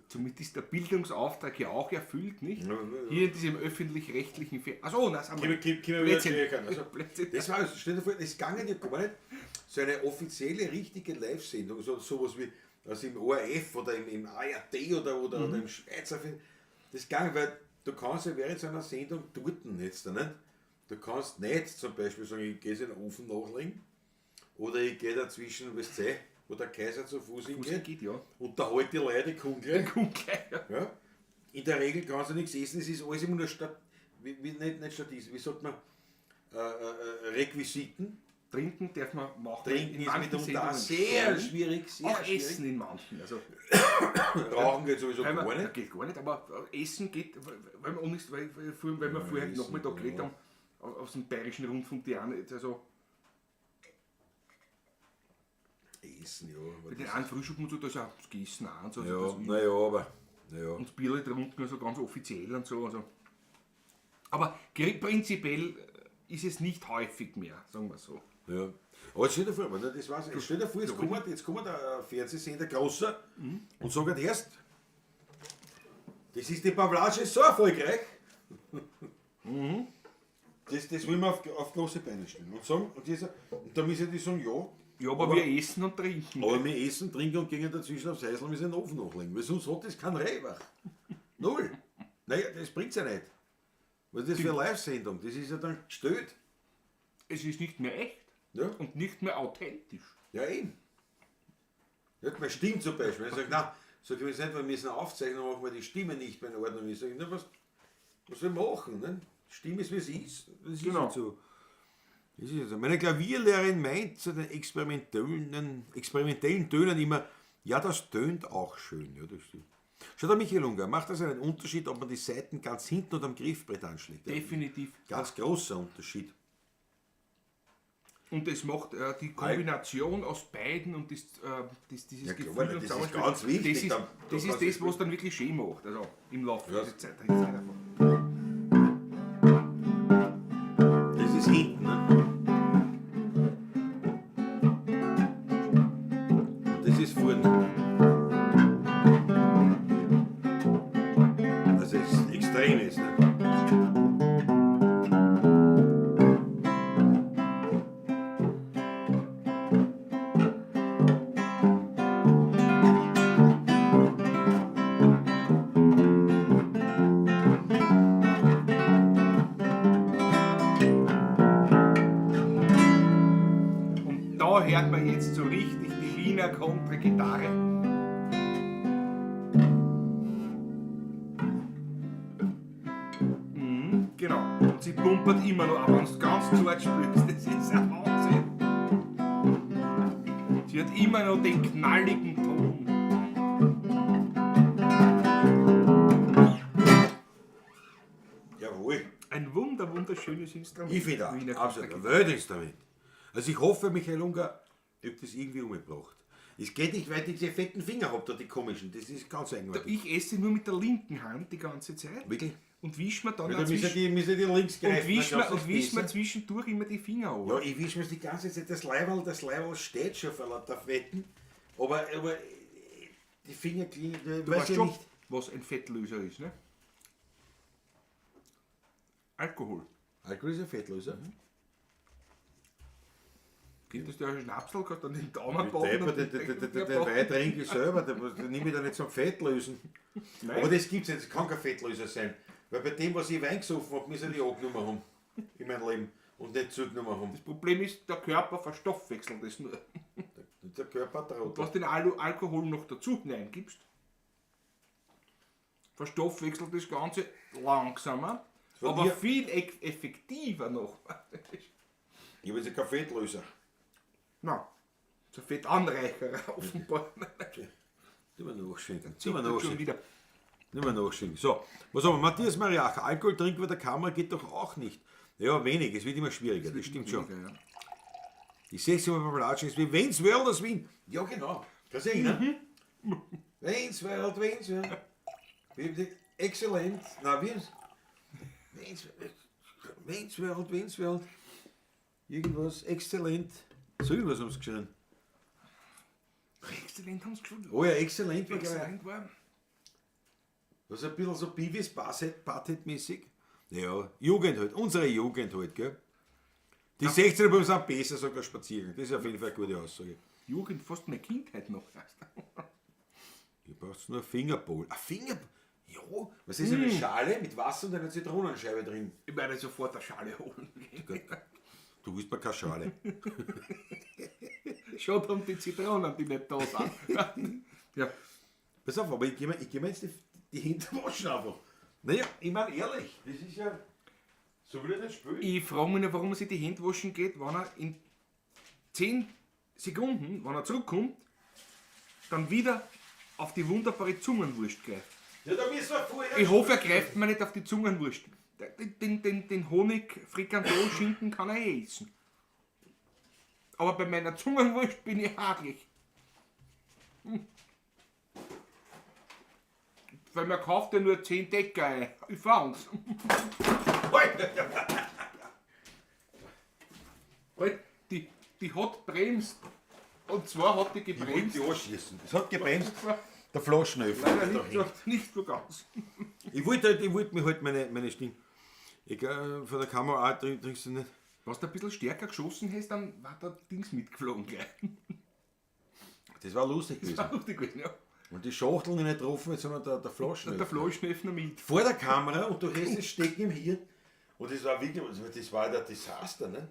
Somit ist der Bildungsauftrag ja auch erfüllt, nicht? Hier in diesem öffentlich-rechtlichen Fer. Achso, nein, sagen wir. Blödsinn. Also, Blödsinn. das war, stell dir vor, das ging ja gar nicht. So eine offizielle, richtige Live-Sendung, so, sowas wie also im ORF oder im ARD oder im Schweizer Fernsehen. Das ging, weil du kannst ja während so einer Sendung dort jetzt da nicht. Du kannst nicht zum Beispiel sagen, ich gehe in den Ofen nachlegen oder ich gehe dazwischen, weißt du, wo der Kaiser zu Fuß hingeht. geht, ja. Und da halt die Leute Kugel. Gut, gleich, ja. Ja? In der Regel kannst du nichts essen, es ist alles immer nur Stat, wie, wie, nicht, nicht Statisten, wie sagt man, Requisiten. Trinken darf man machen. Trinken in ist manchen mitunter auch Sendungen sehr schon. schwierig, sehr Auch schwierig. Essen in manchen. Also, Rauchen geht sowieso weil gar man, nicht. Geht gar nicht, aber Essen geht, weil wir, unlängst- weil wir vorher Essen, Nachmittag geredet ja. haben, aus dem Bayerischen Rundfunk, die auch nicht, also Essen, ja. Aber bei den das, einen Frühschoppen und so, da ist auch das Gegessen auch und so. Also ja, das, naja, aber. Naja. und das Bierle trunken, also ganz offiziell und so. Also. Aber prinzipiell ist es nicht häufig mehr, sagen wir so. Ja. Aber jetzt stell dir vor, wenn du das weißt, jetzt stell dir vor, jetzt kommt der Fernsehsender großer und sagt erst, das ist die Pavlatsche so erfolgreich. Das wollen wir auf große Beine stellen. Und, sagen, und, die, und da müssen die sagen, ja. Ja, aber wir essen und trinken. Aber wir essen, trinken und gehen dazwischen aufs Häusl und müssen den Ofen nachlegen, weil sonst hat das keinen Reibach. Null. Naja, das bringt's ja nicht. Was ist das für eine Live-Sendung? Das ist ja dann gestellt. Es ist nicht mehr echt Ja. und nicht mehr authentisch. Ja, eben. Ja, meine Stimme zum Beispiel. Ich sage, nein, sag ich, wir nicht, weil wir müssen aufzeichnen, machen wir die Stimme nicht mehr in Ordnung. Ich sage, na, was soll ich machen? Ne? Stimme ist, wie sie ist. Das ist Genau. halt so. Das ist halt so. Meine Klavierlehrerin meint zu den experimentellen Tönen immer, ja, das tönt auch schön. Ja, das stimmt. Schaut der Michael Unger, macht das einen Unterschied, ob man die Saiten ganz hinten oder am Griffbrett anschlägt? Ja, Definitiv. Ganz großer Unterschied. Und es macht die Kombination aus beiden und dieses Ja, klar, Gefühl weil und das ist Zusammenspiel, ganz wichtig, Das ist da- da das, kannst ist du das, was dann wirklich schön macht. Also im Laufe Ja. dieser Zeit. Der Zeit einfach. Das ist hinten. Ne? Und das ist vorne. Also es ist extrem ist. Ne? Und da hört man jetzt so richtig die Wiener Kontra-Gitarre. Mhm, genau. Und sie pumpert immer noch, auch wenn du ganz zart spielst. Das ist ein Wahnsinn. Sie hat immer noch den knalligen Ton. Jawohl. Ein wunderschönes Instrument. Ich finde auch. Wiener Absolut. Ein Kontra-Gitarre. Weltinstrument. Also ich hoffe, Michael Unger, ich habe das irgendwie umgebracht. Es geht nicht, weil ich diese fetten Finger habe, da die komischen. Das ist ganz eigenartig. Ich esse nur mit der linken Hand die ganze Zeit. Wirklich? Und wisch mir dann Ja, auch da müssen zwischen- die links greifen. und wisch dann mir, kannst du und es wisch mir besser. zwischendurch immer die Finger ab. Ja, ich wisch mir die ganze Zeit das Leiberl steht schon vor lauter Fetten, aber die Finger klingen, Du weiß weißt ich schon, nicht. was ein Fettlöser ist, ne? Alkohol. Alkohol ist ein Fettlöser. Gibt es da einen Schnapsel, kannst du dann den Daumen baden Den und den den Wein trinke ich selber, den nehme ich da nicht zum Fettlösen. Nein. Aber das gibt's nicht, das kann kein Fettlöser sein. Weil bei dem, was ich Wein gesoffen habe, müssen die angenommen haben. In meinem Leben. Und nicht zugenommen haben. Das Problem ist, der Körper verstoffwechselt das nur. Der Körper traut. Was den Alkohol noch dazu hineingibst, verstoffwechselt das Ganze langsamer, Von aber dir- viel effektiver noch. Ich habe jetzt einen Kaffeetlöser. Na, so Fettanreicherer offenbar. Nicht mehr nachschenken. Nicht mehr Schon nachschenken. wieder. Nicht mehr nachschenken. So, was haben wir? Matthias Mariacher, Alkohol trinken vor der Kamera geht doch auch nicht. Ja, wenig, es wird immer schwieriger, das stimmt schon. Ja. Ich sehe es immer beim Latschen, es ist wie Wayne's World aus Wien. Ja, genau. Kannst du dich erinnern? Wayne's World, Wayne's World. Exzellent. Na, wie ist Wayne's, Wayne's World, Wayne's World. Irgendwas, exzellent. So irgendwas haben sie geschrien. Exzellent haben sie gespielt. Oh ja, exzellent war geil. Exzellent war. Das ist ein bisschen so Beavis Butthead-mäßig. Ja, Jugend halt, unsere Jugend halt, gell? Die 16er Buben sind besser, sagt der Spaziergang. Das ist auf jeden Fall eine gute Aussage. Jugend, fast meine Kindheit noch. Ihr braucht nur ein Fingerbowl. Ein Fingerbowl? Ja, was ist eine Schale mit Wasser und einer Zitronenscheibe drin? Ich werde sofort eine Schale holen. Du willst mir keine Schale. Schaut um die Zitronen, die nicht da sind. Ja. Pass auf, aber ich geh mir jetzt die Hände waschen einfach. Naja, ich meine ehrlich, das ist ja. So will ich nicht spielen. Ich frage mich noch, warum er sich die Hände waschen geht, wenn er in 10 Sekunden, wenn er zurückkommt, dann wieder auf die wunderbare Zungenwurst greift. Ja, da müssen wir vorher. Ich hoffe, er greift mir nicht auf die Zungenwurst. Den Honig, Frikandel, Schinken kann er eh essen. Aber bei meiner Zungenwurst bin ich hagelig. Hm. Weil man kauft ja nur 10 Decker ein. Ich fang's. Halt, die hat bremst. Und zwar hat die Ich wollte gebremst. die anschießen. Es hat gebremst. Der Flaschenöffner. Leider nicht so ganz. Ich wollte mir halt meine Stimme. Ich, von der Kamera auch trinkst du nicht. Was du ein bisschen stärker geschossen hast, dann war der Dings mitgeflogen gleich. Das war lustig gewesen. Das war lustig gewesen, ja. Und die Schachteln nicht getroffen, sondern der Flaschenöffner. Der Flaschenöffner mit. Vor der Kamera und du hast das Stecken im Hirn. Und das war wirklich, das war der Desaster, ne?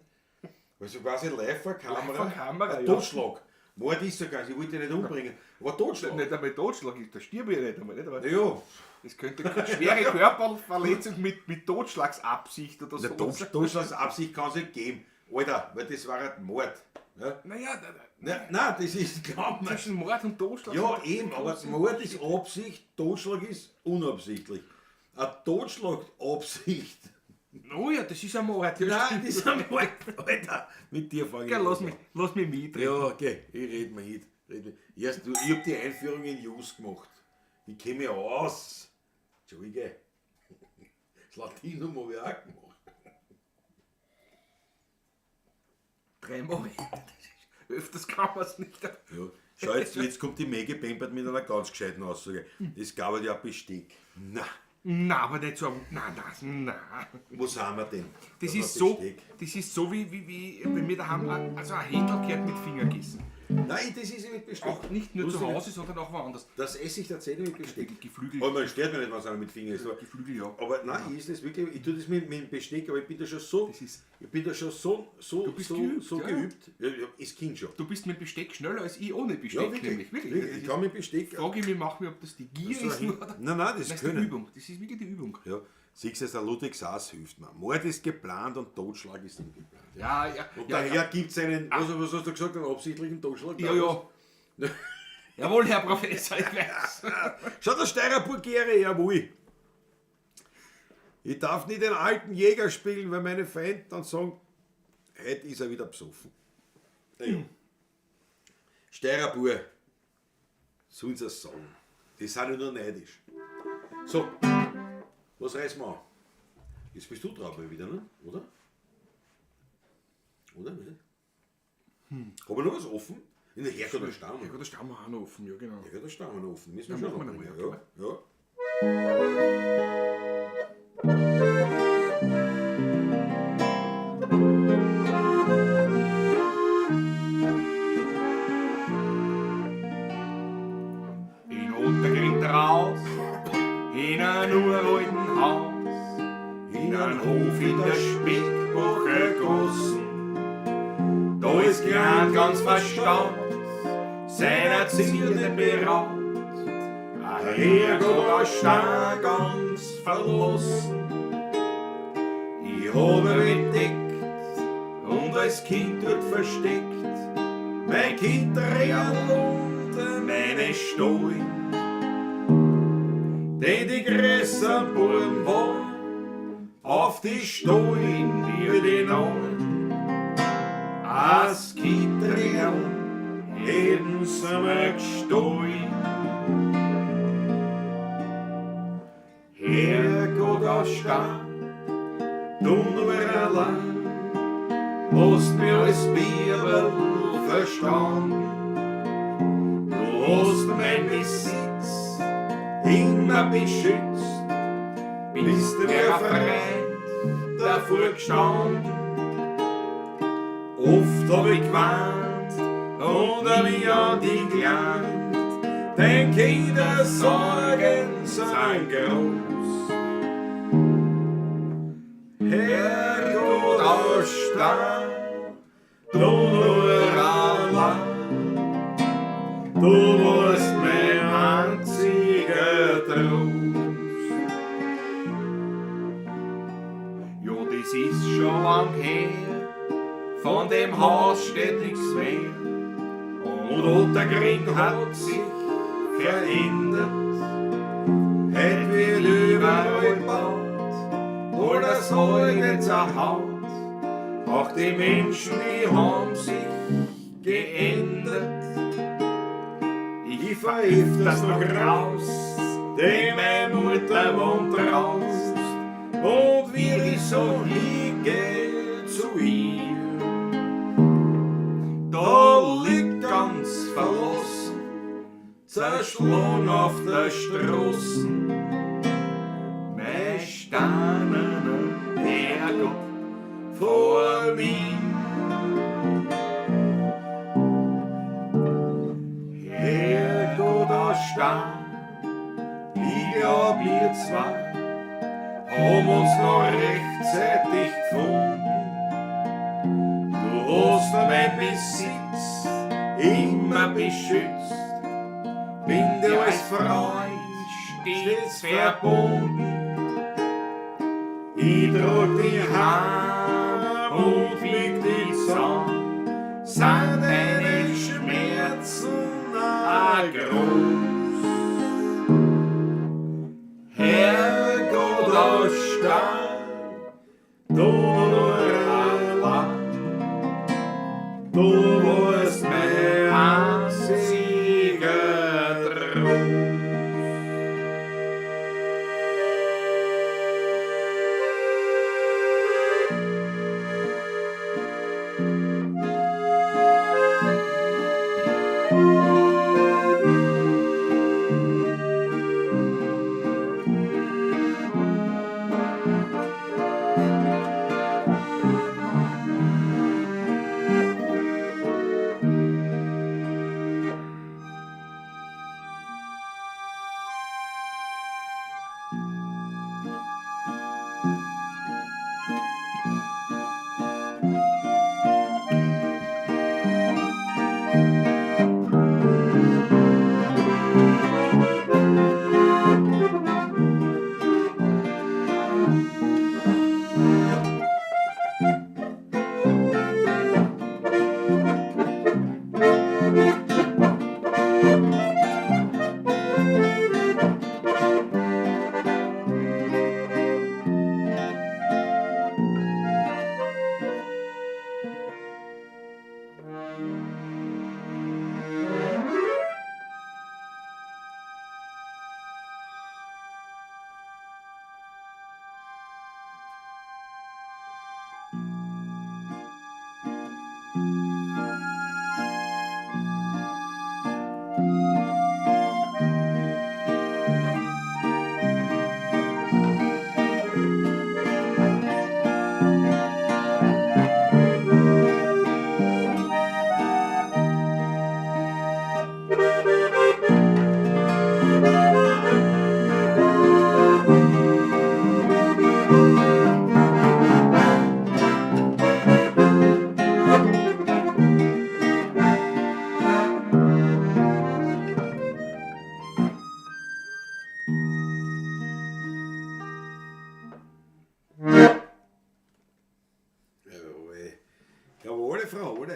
Weil so quasi live vor Kamera, Live vor Kamera, ein ja. Totschlag. Mord ist ja gar nicht, ich wollte ihn nicht umbringen, aber Totschlag. Nicht einmal Totschlag ist, da stirb ich ja nicht einmal, nicht? Aber Ja, das könnte eine schwere Körperverletzung mit Totschlagsabsicht oder der so. Totschlagsabsicht kann es nicht geben. Alter, weil das war ein Mord. Ja? Naja, Nein, nein, das ist, glaub mir. zwischen Mord und Totschlag. Ja, eben, aber Mord ist Absicht, Totschlag ist unabsichtlich. Eine Totschlagabsicht. Oh ja, das ist ein Mord. Ja, Nein, stimmt. das ist ein Mord, Alter. Mit dir fange ich Gell, an. lass mich mitreden. Ja, okay, ich rede mir mit. Red mir. Erst du, ich hab die Einführung in Jus gemacht. Ich kenne mich aus. Entschuldige. Das Latinum habe ich auch gemacht. Dreimal. Öfters kann man es nicht. Ja. Schau, jetzt kommt die Maggie Bempert mit einer ganz gescheiten Aussage. Es gab ja Besteck. Na, Na, aber nicht so. Nein, nein, nein. wo sind wir denn? Das Da ist war so, Besteck. das ist so wie bei mir daheim, also ein Händel gehört mit Finger gegessen. Nein, das ist mit Besteck. Auch nicht nur zu Lustig, Hause, sondern auch woanders. Das esse ich tatsächlich mit Besteck. Geflügel. Aber man stört mich nicht, wenn es einer mit Finger isst. Geflügel, ja. Aber nein, ich esse das wirklich, ich tue das mit Besteck, aber ich bin da schon so, Das ist- ich bin da schon so, so, bist so, geübt, so ja. geübt. Ja, ja, ist Kind schon. Du bist mit Besteck schneller als ich ohne Besteck, Ja, wirklich. nämlich. Wirklich. Wirklich, Ich kann mit Besteck. Frage ich mich manchmal, ob das die Gier So ist hin- oder. Nein, nein, das Das ist die können. Übung. Das ist wirklich die Übung. Ja, siehst du, der Ludwig Sass hilft mir. Mord ist geplant und Totschlag ist ungeplant. Ja, ja. Und ja, daher ja. gibt es einen, was hast du gesagt, einen absichtlichen Totschlag? Ja, ja. Jawohl, Herr Professor, ich weiß. Schau, der Steirer Burgere, jawohl. Ich darf nicht den alten Jäger spielen, weil meine Feinde dann sagen, heute ist er wieder besoffen. Naja. Steirer Bur, sollen sie es sagen. Die sind ja nur neidisch. So, was reißen wir an? Jetzt bist du drauf mal wieder, ne? Oder? Oder? Ne? Haben wir noch was offen? In der Herrgott, der Stamm. Ja, da stehen wir auch noch offen, ja, genau. Ja, da stehen wir noch offen. Müssen wir Ja, schon machen noch wir bringen. noch, Ja, ja. In Ottergring raus, in ein uralten Haus. Da ist Gern ganz verstaubt, seiner Zierde beraubt. Ein Herrgott aus Stein ganz verlassen. Ich hab ihn entdeckt und als Kind dort versteckt. Mein Kind real und meine Stollen. Denn die größeren Buben wollen auf die Stollen wie die Neuen. Als Kind real hätten sie mir gestohlen. Herrgott aus Stein, du nur allein, hast mir als Bibel verstanden. Du hast mein Besitz immer beschützt, bist mir Freund davor gestanden. Oft hab ich geweint und an mich an dich gelernt, denn Kindersorgen sind groß. Herrgott aus Stein, du nur allein, du warst mein einziger Trost. Ja, das ist schon lang her, von dem Haus steht nichts mehr. Und Ottergring hat sich verändert. Heut wird überall gebaut, all das Alte zerhaut. Auch die Menschen, die haben sich geändert. Ich fahr öfters noch raus, denn meine Mutter wohnt raus. Und wie ich so hingehe zu ihr, da liegt ganz verlassen, zerschlagen auf der Straße, mein steinerner Herrgott vor mir. Herrgott aus Stein, ich glaub, wir zwei haben uns noch rechtzeitig gefunden. Du hast mein Besitz immer beschützt, bin dir als Freund stets verbunden. Ich trag dich heim und wieg dich zusammen, sind deine Schmerzen auch groß. Herrgott aus Stein, du nur allein, du warst mein einziger Trost.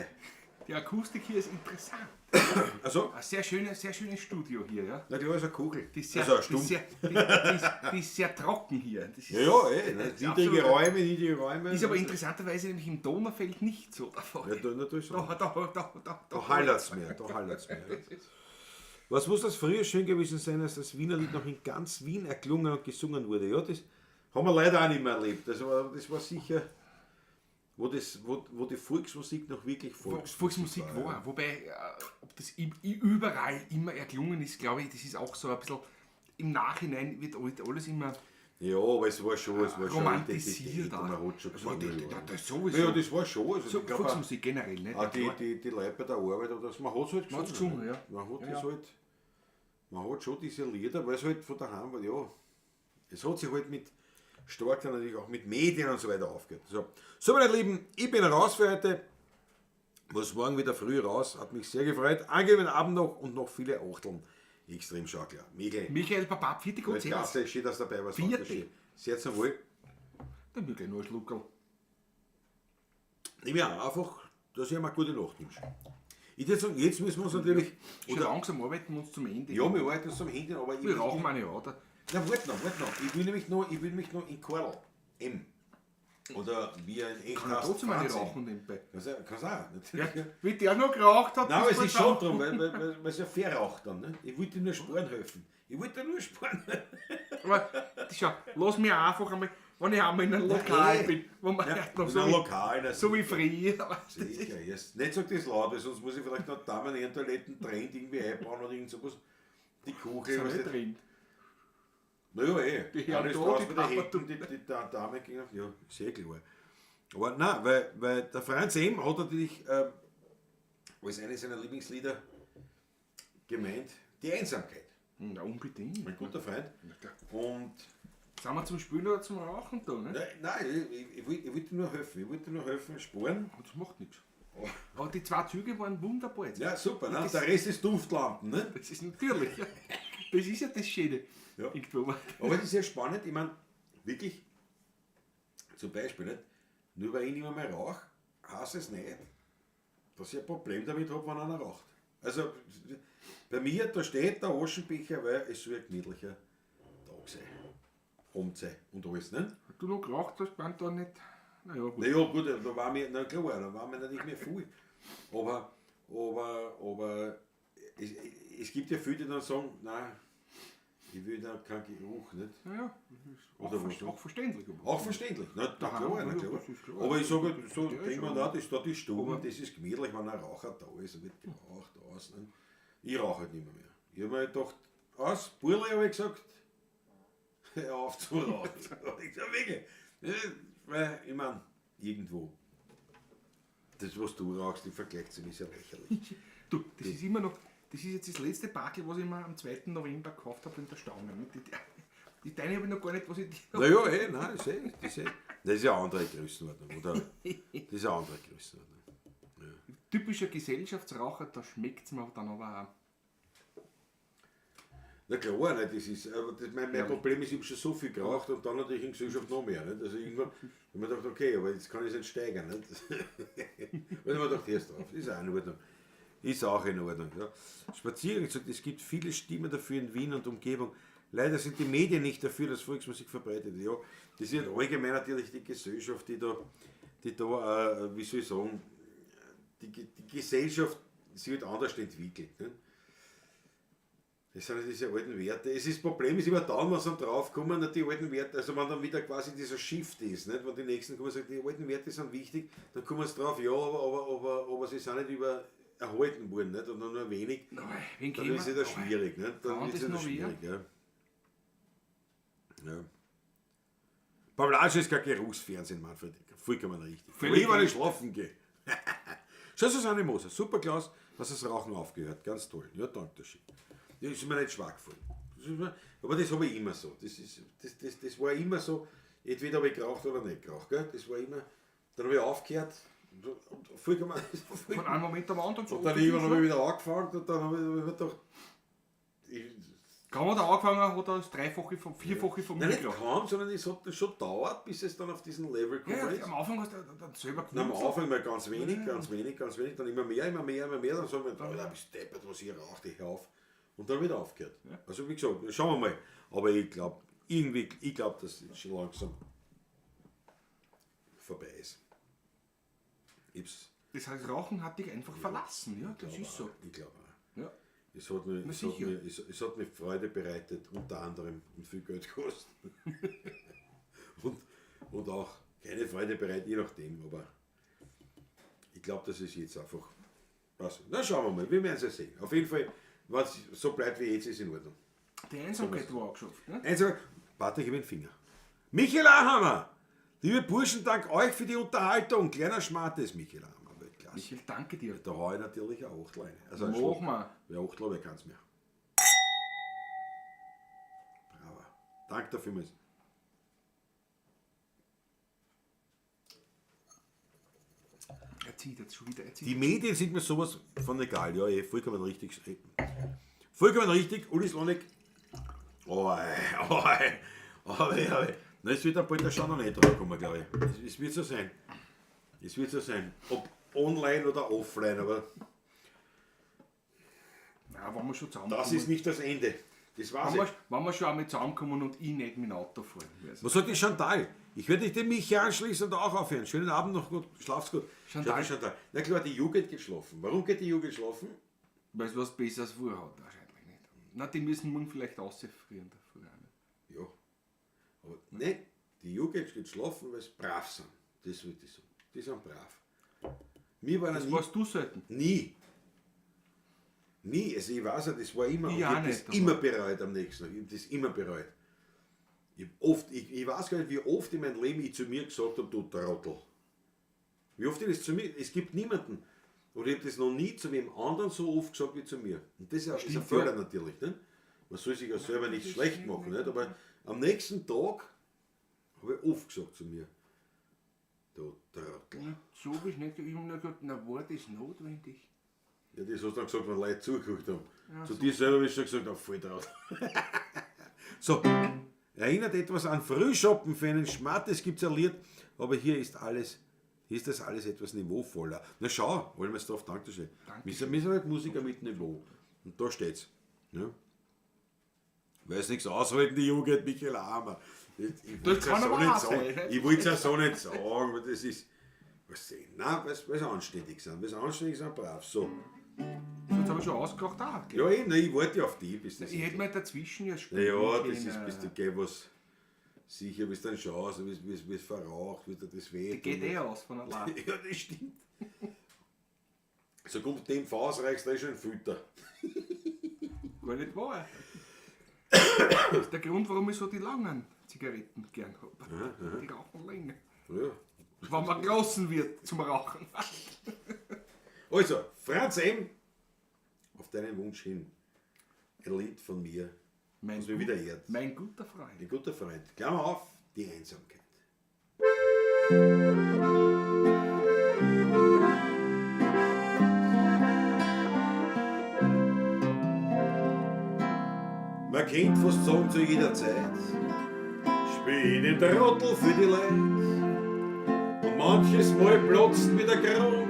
dabei. Die Akustik hier ist interessant. Also, Ein sehr schönes Studio hier, ja. na klar, ist eine Kugel. Die ist sehr, also, die stumm. ist sehr, die ist sehr trocken hier. Das ist, Ja, ja, eh. Ne? das ist Niedrige absolut- Räume, niedrige Räume. Ist aber interessanterweise nämlich im Donaufeld nicht so der Fall. Ja, da, natürlich so. Da, Da hallert's mehr, da hallert's mehr. Was muss das früher schön gewesen sein, als das Wienerlied noch in ganz Wien erklungen und gesungen wurde? Ja, das haben wir leider auch nicht mehr erlebt. Also, das war sicher, wo die Volksmusik noch wirklich Volksmusik, Volksmusik war. ja. Wobei, ob das überall immer erklungen ist, glaube ich, das ist auch so ein bisschen, im Nachhinein wird alles immer Ja, aber es war schon, romantisiert. Identität und man hat schon Also, gesungen, ja. das sowieso. Ja, das war schon. Also, So, ich glaub, Volksmusik generell, nicht? auch die Leute bei der Arbeit, oder so, man hat es halt Man hat's gesungen. gesungen, ja. Man hat Ja, das ja. halt, man hat schon diese Lieder, weil es halt von daheim war, ja. Es hat sich halt mit stark dann natürlich auch mit Medien und so weiter aufgehört. So, meine Lieben, ich bin raus für heute. Muss morgen wieder früh raus, hat mich sehr gefreut. Angenehmen Abend noch und noch viele Achteln. Extrem schau klar. Michael, Michael, Papa, vierte Gott, servus. Klasse, schön, dass du dabei warst. Vierte. Dankeschön. Sehr zum Wohl. Dann will ich gleich noch einen Schluckerl. Nimm ja einfach, dass ich mir eine gute Nacht wünsche. Ich würde sagen, jetzt müssen wir uns natürlich. Schon langsam arbeiten wir uns zum Ende. Ja, wir arbeiten uns zum Ende, aber ich Wir rauchen eine, oder? Na, warte noch, warte noch. Ich will nämlich noch, ich will mich noch in Karl M. Oder wie er in echt Kann er heißt, trotzdem eine Franz M. rauchen nebenbei. Kannst du kannst auch, natürlich. Ja, wie der noch geraucht hat. Nein, aber bis es ist bald schon drum, weil es ja fair raucht dann. Ne? Ich wollte dir nur Sporen helfen. Ich wollte dir nur Sporen helfen. Aber schau, lass mich einfach einmal, wenn ich einmal in einem Lokal eh. bin, wo man Ja, halt noch in so, einem wie, Lokal, na, so wie früher. Weißt du, das ist- Sicher, yes. Nicht sag das laut, weil sonst muss ich vielleicht noch Damen in Toiletten Trend irgendwie einbauen oder irgend sowas. Die Kuche, Sind was nicht nicht. drin. Naja, eh. Die Herren Alles da, draußen die bei den Damen Hecken, die Dame ging auf. Ja, sehr klar. Aber nein, weil der Franz M. hat natürlich als eines seiner Lieblingslieder gemeint, die Einsamkeit. Na, unbedingt. Mein guter Freund. Na klar. Und Sind wir zum Spielen oder zum Rauchen da, ne? nein, nein, ich wollte nur helfen. Ich wollte nur helfen, sparen. Aber das macht nichts. Aber die zwei Züge waren wunderbar jetzt. Ja, super. Ne? Der Rest ist Duftlampen. Ne? Das ist natürlich. Ja. Das ist ja das Schöne. Ja. Irgendwo. Aber es ist sehr spannend, ich meine, wirklich, zum Beispiel, nicht? Nur weil ich nicht mehr rauche, heißt es nicht, dass ich ein Problem damit habe, wenn einer raucht. Also bei mir, da steht der Aschenbecher, weil es soll ein gemütlicher Tag sein. Abend sein und alles, ne? Du noch geraucht hast, waren da nicht. Naja, gut. Naja, gut, da war mir, na klar, da war mir natürlich mehr viel. Aber es gibt ja viele, die dann sagen, nein, ich will da keinen Geruch, nicht? Naja, das ist auch, Oder was, auch verständlich. Aber. Auch verständlich, na, na Daheim, klar, na ja, klar. das ist klar. Aber ich sage, so Ja, denkt man, schon. na, das ist da die Stube, das ist gemütlich, wenn ein Raucher da ist, wird geraucht aus. Ne? Ich rauche halt nicht mehr. Ich habe mir gedacht, aus, Burle, habe ich gesagt, hör auf zu rauchen. Hab ich gesagt, wirklich. Ja, weil, ich meine, irgendwo. Das, was du rauchst, im Vergleich zu mir, ist ja lächerlich. Du, das ist immer noch, das ist jetzt das letzte Packel, was ich mir am 2. November gekauft habe in der Stange. Die deine habe ich noch gar nicht, was ich dir. Naja, eh, nein, ist eh, das ist eh. Das ist ja eine andere Größenordnung, oder? Das ist eine andere Größenordnung. Ja. Typischer Gesellschaftsraucher, da schmeckt es mir dann aber auch. Na klar, nicht, das ist, aber das, mein Problem ist, ich habe schon so viel geraucht und dann natürlich in Gesellschaft noch mehr. Nicht? Also irgendwann habe ich mir gedacht, okay, aber jetzt kann ich es nicht steigern. Nicht? Und ich mir gedacht, erst drauf, ist auch in Ordnung. Ist auch in Ordnung. Ja. Spaziergang gesagt, es gibt viele Stimmen dafür in Wien und Umgebung. Leider sind die Medien nicht dafür, dass Volksmusik verbreitet wird. Ja, das ist allgemein natürlich die Gesellschaft, die da, wie soll ich sagen, die Gesellschaft sich halt anders entwickelt. Ne? Das sind ja diese alten Werte. Es ist, das Problem ist immer dann, wenn sie dann draufkommen, die alten Werte, also wenn dann wieder quasi dieser Shift ist, nicht? Wenn die nächsten kommen und sagen, die alten Werte sind wichtig, dann kommen sie drauf, ja, aber sie sind nicht über erhalten worden, nicht? Und nur wenig. Nein, wen Dann ist es wieder schwierig, nicht? Dann Kann ist es das wieder noch schwierig, ja. Ja. Pavlage ist kein Geruchsfernsehen, Manfred. Vollkommen richtig. Völlig Ich, wenn ich richtig. schlafen gehe. Schau, Susanne Moser, super Klaus, hast das Rauchen aufgehört. Ganz toll. Ja, danke schön. Das ist mir nicht schwach gefallen. Das ist mir, aber das habe ich immer so. Das war immer so. Entweder habe ich geraucht oder nicht geraucht. Gell? Das war immer. Dann habe ich aufgehört. Und vollkommen, Von einem Moment am anderen. So und dann irgendwann habe ich wieder angefangen und dann habe ich mir gedacht, Kaum hat er angefangen, hat er das Dreifache, von, Vierfache von Nein, mir nicht geraucht. kaum, sondern es hat schon gedauert, bis es dann auf diesen Level gekommen Ja, ist. am Anfang hast du dann selber Na, am gewusst. Anfang mal ganz wenig, ganz wenig, ganz wenig, dann immer mehr, immer mehr, immer mehr, dann sagen wir, Alter, bist du deppert, was ich rauche, ich hör auf. Und dann wieder aufgehört. Also wie gesagt, schauen wir mal. Aber ich glaube, irgendwie, ich glaube, dass es schon langsam vorbei ist. Ich hab's- Das heißt, Rauchen hat dich einfach verlassen. Ja, das ist so. Ich glaube auch. Ja. Es hat, mir, Na es, hat sicher. mir, es, es hat mir Freude bereitet, unter anderem, und viel Geld gekostet. und auch keine Freude bereitet, je nachdem, aber ich glaube, das ist jetzt einfach. Was? Na, schauen wir mal, wir werden es ja sehen. Auf jeden Fall, was so bleibt wie jetzt, ist in Ordnung. Die Einsamkeit war angeschafft. Ne? Also, warte, ich habe den Finger. Michael Ahammer! Liebe Burschen, dank euch für die Unterhaltung. Kleiner Schmartes, Michael Ahammer, Weltklasse. Michael, danke dir. Da hau ich natürlich ein Achtel rein. Also ein Mach Schluck. mal. Ja, Achtel, aber ich kann's mehr. Bravo. Danke dafür, Miss. Er zieht jetzt schon wieder. Er zieht. Die Medien sind mir sowas von egal. Ja, eh, vollkommen richtig. Vollkommen richtig. Uli Slonik. Oh, ey, oh, ey. Oh, ey, oh, ey. Na, es wird dann bald der schon noch nicht draufkommen, glaube ich. Es wird so sein. Es wird so sein. Ob online oder offline, aber Nein, wenn wir schon zusammenkommen. das ist nicht das Ende. Das war's. wenn wir, wenn wir schon einmal zusammenkommen und ich nicht mit dem Auto fahren. Also, Was sagt die Chantal? Ich werde dich dem Michi anschließen und auch aufhören. Schönen Abend noch gut. Schlaf's gut. Chantal. Chantal. Na klar, die Jugend geht schlafen. Warum geht die Jugend schlafen? Weil es was Besseres vorher hat, wahrscheinlich nicht. Na, die müssen morgen vielleicht rausfrieren dafür. auch nicht. Ja. Aber nein, die Jugend geht schlafen, weil sie brav sind. Das würde ich sagen. Die sind brav. Mir war Das nie. warst du selten. Nie. Nie. Also ich weiß ja, das war immer. Ich und ich auch hab das nicht, aber- immer bereut am nächsten Tag. Ich hab das immer bereut. Ich, hab oft, ich weiß gar nicht, wie oft in meinem Leben ich zu mir gesagt habe, du Trottel. Wie oft ich das zu mir, es gibt niemanden. Oder ich habe das noch nie zu wem anderen so oft gesagt wie zu mir. Und das ist, ist ein Stimmt, Fehler ja. natürlich. Ne? Man soll sich ja selber nicht schlecht machen. Nicht? Aber am nächsten Tag habe ich oft gesagt zu mir, du Trottel. Ja, So hab ich nicht. Ich hab nur gesagt, na, war das notwendig? Ja, das hast du dann gesagt, wenn Leute zugeguckt haben. Zu dir selber bist du gesagt, oh, voll drauf. So, erinnert etwas an Frühschoppen für einen Schmattes gibt es ein Lied, aber hier ist alles, hier ist das alles etwas niveauvoller. Na schau, wollen wir es drauf, Dankeschön. Wir sind halt Musiker mit Niveau. Und da steht's. Ja. Weil es nichts aushalten, die Jugend, Michael Hammer. Ich Das wollte es ja kann so aber nicht auch sagen. sein, ne? Ich wollte es ja so nicht sagen, weil das ist. Was sehen? Nein, weil sie anständig sind. Weil sie anständig sind, brav. So. So, jetzt habe ich schon ausgelacht. Ah, Ja, eben, nein, ich warte ja auf die, bis das Ich hätte mir dazwischen ja spielen Ja, das ist, können. bis du geh was sicher, bis dann schaust, bis verraucht, wie dir das weh. Geht eh aus von allein. Ja, das stimmt. So kommt dem Fass, reichst du eh schon einen Filter. Gar nicht wahr. Das ist der Grund, warum ich so die langen Zigaretten gern habe. Die rauchen länger. Ja. Wenn man gelassen wird zum Rauchen. Also, Franz M., auf deinen Wunsch hin, ein Lied von mir, Mein, was mich wieder ehrt. mein guter Freund. Ein guter Freund. Klammer auf, die Einsamkeit. Man kennt fast sagen zu jeder Zeit, spiel den Trottel für die Leute. Und manches Mal platzt mir der Kron,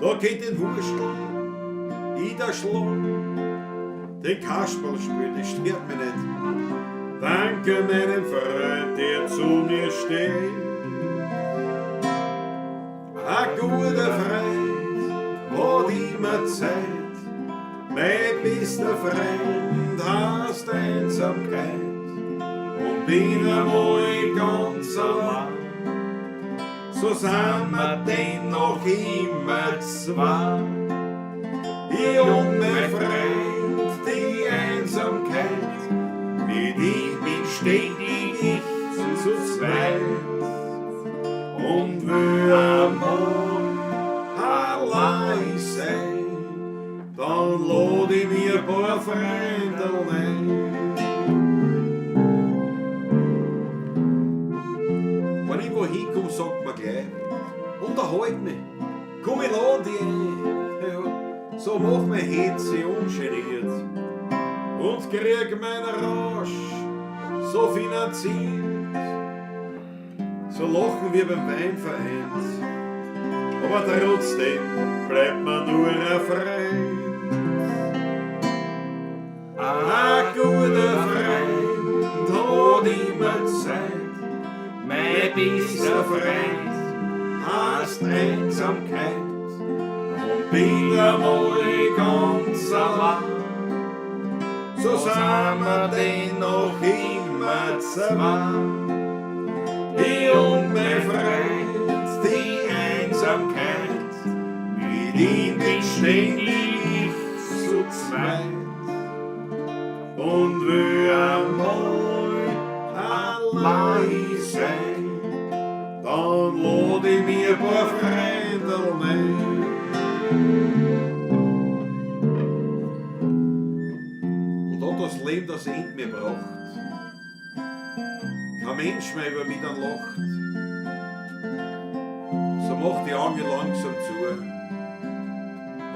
da geht den Wurstel, ich der Schlong, den Kasperl spielt, das stört mich nicht. Danke meinem Freund, der zu mir steht. Ein guter Freund hat immer Zeit. Mein bester Freund heißt Einsamkeit. Und bin einmal ganz allein. So sind wir denn noch immer zwei. Ich und mein Freund, die Einsamkeit. Mit ihm bin ständig ich zu zweit und will einmal allein sein, dann lad ich mir ein paar Freunde ein. Wenn ich wo hinkomme, sagt man gleich, unterhalt mich, komm ich lad dich ein. Ja, so mach mein Hetze ungeniert. Und krieg mein Rausch so finanziert. So lachen wir beim Wein vereint, aber trotzdem bleibt man nur ein Freund. Ein guter Freund hat immer Zeit, Mein bester Freund heißt Einsamkeit und bin einmal ganz allein. So sind wir denn noch immer zwei. Ich und mein Freund, die Einsamkeit, mit ihm bin ständig ich zu zweit. Und will einmal allein sein, dann lad ich mir ein paar Freunde ein. Und hat das Leben das End mir gebracht. Kein Mensch mehr über mich dann lacht. So macht die Augen langsam zu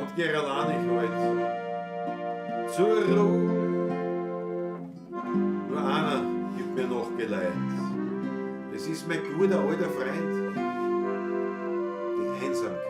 und geh allein ich halt zur Ruhe. Nur einer gibt mir noch Geleit. Es ist mein guter alter Freund, die Einsamkeit.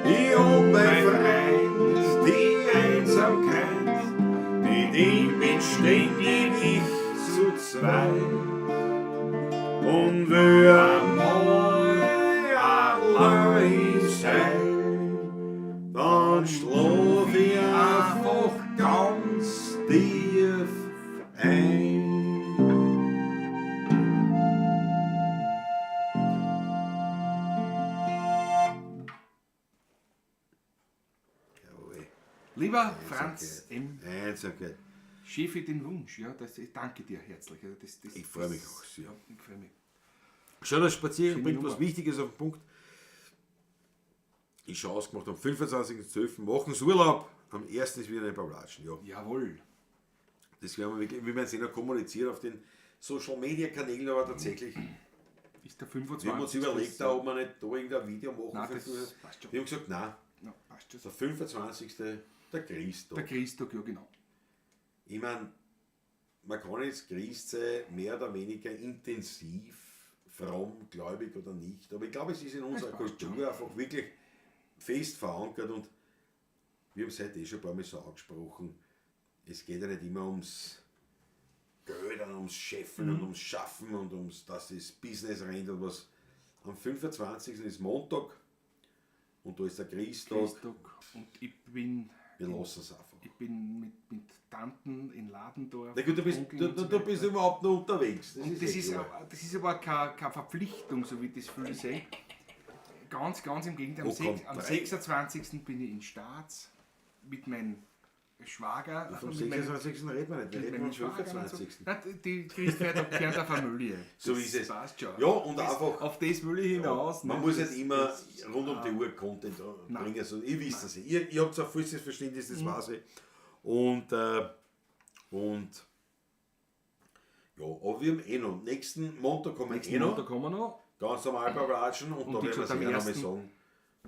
Ich und mein Freund, die Einsamkeit, mit ihm bin ständig ich zu zweit. Und will einmal allein sein, dann schlaf ich einfach ganz tief ein. Jawohl. Lieber Franz M. Einsamkeit. Schön für den Wunsch, ja, das, ich danke dir herzlich. Also Ich freue mich auch sehr. Ja, ich freue mich. Schöner Spaziergang Schöne bringt was Nummer. Wichtiges auf den Punkt. Ich schon ausgemacht, am 25.12. machen sie Urlaub. Am 1. ist wieder ein paar Latschen. Ja, Jawohl. das werden wir wirklich, wie wir es eh noch kommunizieren auf den Social Media Kanälen, aber tatsächlich, Ist der 25. wir haben uns überlegt, da, ob wir nicht da irgendein Video machen. Nein, für das das. passt schon. Wir haben gesagt, nein, Ja, passt schon. der 25. der Christtag. Der Christtag, ja genau. Ich meine, man kann jetzt Christ sein, mehr oder weniger intensiv, fromm, gläubig oder nicht, aber ich glaube, es ist in unserer passt Kultur einfach wirklich fest verankert und wir haben es heute eh schon ein paar Mal so angesprochen, es geht ja nicht immer ums Geld und ums Scheffeln und ums Schaffen und ums, dass das Business rennt und was. Am 25. ist Montag und da ist der Christtag. Christtag. Und ich bin, Wir lassen es einfach. ich bin mit Tanten in Ladendorf. Na gut, du bist, Onkeln du, und so du, du bist weiter. überhaupt noch unterwegs. Das Und ist das eh ist, klar. das ist aber keine Verpflichtung, so wie das viele sehen. Ganz, ganz im Gegenteil. Am, Wo kommt am drei? 26. bin ich in Staats mit meinem Schwager. Vom mit meinem- 26. reden wir nicht, wir mit reden meinem vom Schwager und so. 25. Nein, die Christfeiertag gehört der Familie. So Das ist es. Passt schon. Ja, und das, einfach- Auf das will ich hinaus. Man ne? muss Das- nicht immer das- rund um die Uhr Content Nein. bringen. Also, ihr wisst das. Ihr habt ein vollstes Verständnis, das weiß ich. Und ja, aber wir haben eh noch. Nächsten Montag kommen wir Nächsten eh noch. Montag kommen wir noch. Ganz normal Latschen und, Und da wie werden wir gesagt, am sicher noch mal ersten- sagen.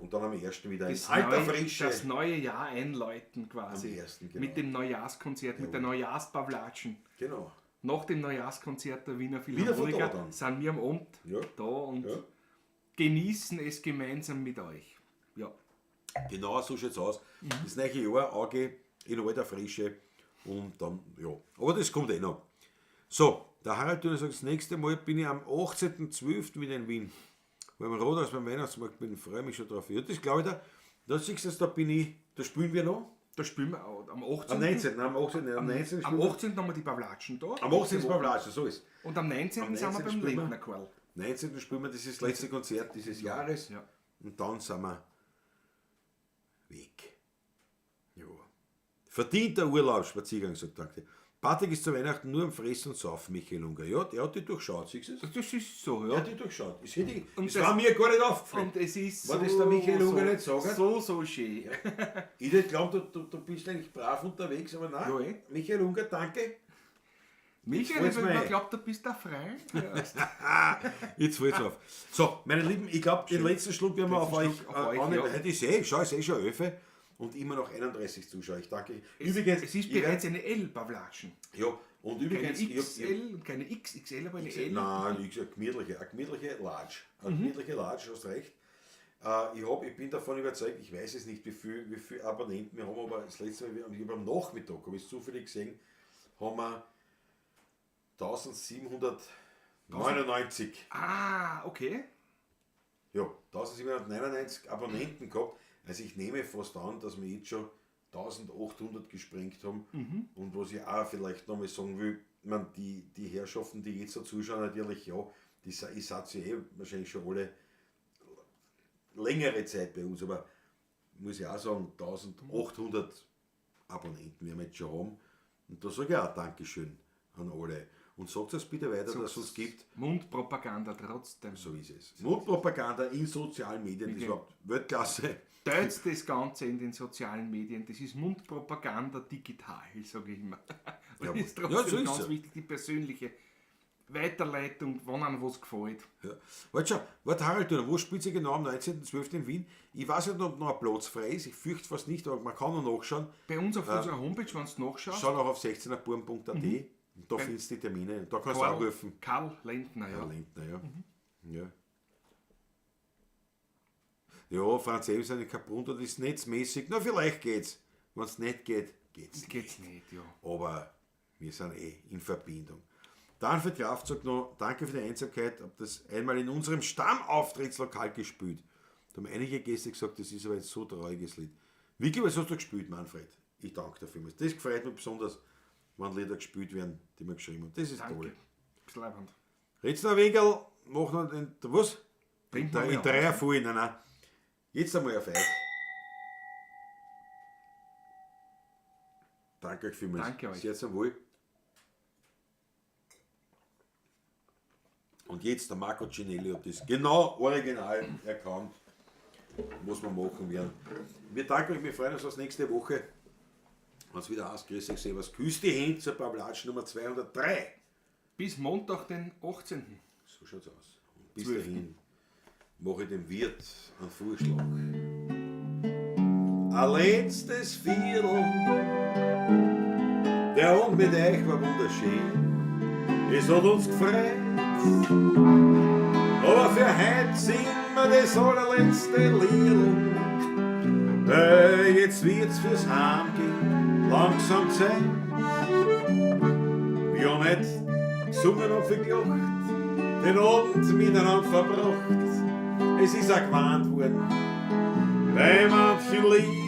Und dann am 1. wieder in Das alter neue, Frische. das neue Jahr einläuten quasi. Am 1., genau. Mit dem Neujahrskonzert, mit der Neujahrspavlatschen. Genau. Nach dem Neujahrskonzert der Wiener Wieder von da Philharmoniker dann. sind wir am Abend Ja. da und Ja. genießen es gemeinsam mit euch. Ja. Genau so schaut's aus. Das neue Jahr AG in alter Frische und dann, ja. Aber das kommt eh noch. So, der Harald Thüner sagt, das nächste Mal bin ich am 18.12. wieder in Wien. Weil im Rathaus beim Weihnachtsmarkt bin, freue mich schon drauf. Ja, das glaube ich da. Da siehst du, da bin ich, da spielen wir noch. Da spielen wir auch am 18. Am 19. Am 18. Am 19. Am spielen wir. 18. haben wir die Pavlatschen da. Am 18. ist Pavlatschen, so ist. Und am 19. Am sind wir 19. beim spielen wir. Lindner Karl. 19. spielen wir, das ist das letzte Konzert dieses Jahres. Ja. Und dann sind wir weg. Ja. Verdienter Urlaub, Spaziergang, sagt Danke. Patrick ist zu Weihnachten nur am Fressen und Saufen, Michael Unger. Ja, der hat die durchschaut, siehst du es? Das ist so, Der ja. hat die durchschaut. Das, hätte ich, Und das das- war mir gar nicht aufgefallen. Und es ist War so, das der Michael Unger so, nicht sagen? So, so schön. Ich hätte geglaubt, du bist eigentlich brav unterwegs, aber nein. Ja, eh. Michael Unger, danke. Michael, fällt's ich mir hab ein. geglaubt, du bist da frei. Ja. Jetzt fällt's auf. So, meine Lieben, ich glaube, den letzten Schluck werden wir auf Letzten euch, Schluck auf euch, annehmen. ja. Heute ist eh, schau, es ist eh schon 11 und immer noch 31 Zuschauer. Ich danke. Es, Übrigens, es ist ich werd- bereits eine L-Pavlatschen. Ja, und Keine übrigens, ich hab- XL und keine XXL, aber eine L. Nein, ich eine gemütliche Large. Eine gemütliche Large, hast recht. Ich bin davon überzeugt, ich weiß es nicht, wie viel Abonnenten wir haben, aber das letzte Mal, ich hab am Nachmittag, habe ich es zufällig gesehen, haben wir 1799. Ah, okay. Ja, 1799 Abonnenten gehabt. Also ich nehme fast an, dass wir jetzt schon 1800 gesprengt haben. Und was ich auch vielleicht nochmal sagen will, ich mein, die Herrschaften, die jetzt da zuschauen, natürlich, ja, die, ich seid ja eh wahrscheinlich schon alle längere Zeit bei uns, aber muss ich auch sagen, 1800 Abonnenten werden wir jetzt schon haben. Und da sage ich auch Dankeschön an alle. Und sagt es bitte weiter, dass es uns gibt. Mundpropaganda trotzdem. So ist es. Mundpropaganda in sozialen Medien ist Medien. überhaupt Weltklasse. Teilt das Ganze in den sozialen Medien. Das ist Mundpropaganda digital, sage ich immer. Und Jawohl. ist trotzdem Ja, so ist ganz es. wichtig, die persönliche Weiterleitung, wenn einem was gefällt. Ja. Warte schon, warte Harald, du, wo spielt sie genau am 19.12. in Wien? Ich weiß nicht, ob noch ein Platz frei ist, ich fürchte fast nicht, aber man kann noch nachschauen. Bei uns auf unserer Homepage, wenn du nachschaust, Schau auch auf 16erburm.at und da findest du die Termine. Da kannst du anrufen. Karl Lentner, ja. Herr Lindner, ja. Ja. Ja, Franz Ebs in Kaprun, das ist netzmäßig. Na, vielleicht geht's. Wenn es nicht geht, geht's nicht. Geht's nicht, ja. Aber wir sind eh in Verbindung. Dann für Kraft sagt noch, danke für die Einsamkeit, hab das einmal in unserem Stammauftrittslokal gespielt. Da haben einige Gäste gesagt, das ist aber ein so trauriges Lied. Wirklich, was hast du gespielt, Manfred? Ich danke dafür. Das gefreut mich besonders, wenn Lieder gespielt werden, die wir geschrieben haben. Das ist Danke. toll. Bisschen leibend. Red's noch ein wenig, mach noch den, was? Trinken wir In mal drei voll, nein, nein. Jetzt einmal auf euch. Danke euch vielmals. Danke euch. Sehr zum Wohl. Und jetzt der Marco Cinelli hat das genau original erkannt, was wir machen werden. Wir danken euch, wir freuen uns auf nächste Woche. Wenn es wieder heißt, grüß euch, servus, küsst die Hände zur Pavlatsch Nummer 203. Bis Montag, den 18. So schaut's aus. Und bis 12. dahin mache ich dem Wirt einen Vorschlag. Ein letztes Viertel, der Abend mit euch war wunderschön. Es hat uns gefreut, aber für heute singen wir das allerletzte Liedl. Weil jetzt wird's fürs Heimgehen langsam Zeit. Wir haben heute gesungen und viel gelacht, den Abend miteinander verbracht. Es ist auch gewarnt worden, bei manchen Lied.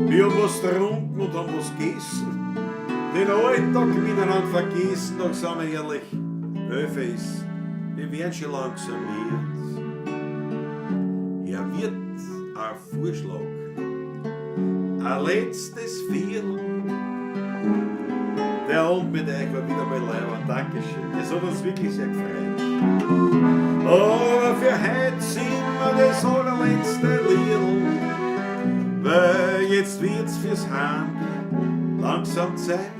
Wir haben was getrunken und haben was gegessen, den Alltag miteinander vergessen, doch sind wir ehrlich, Höfe ist, wir werden schon langsam miert. Herr Wirt, ein Vorschlag, ein letztes Viertel. Der Abend mit euch war wieder mal leibend. Dankeschön. Es hat uns wirklich sehr gefreut. Aber für heute sind wir das allerletzte Liedl. Weil jetzt wird's fürs Heimgehen langsam Zeit.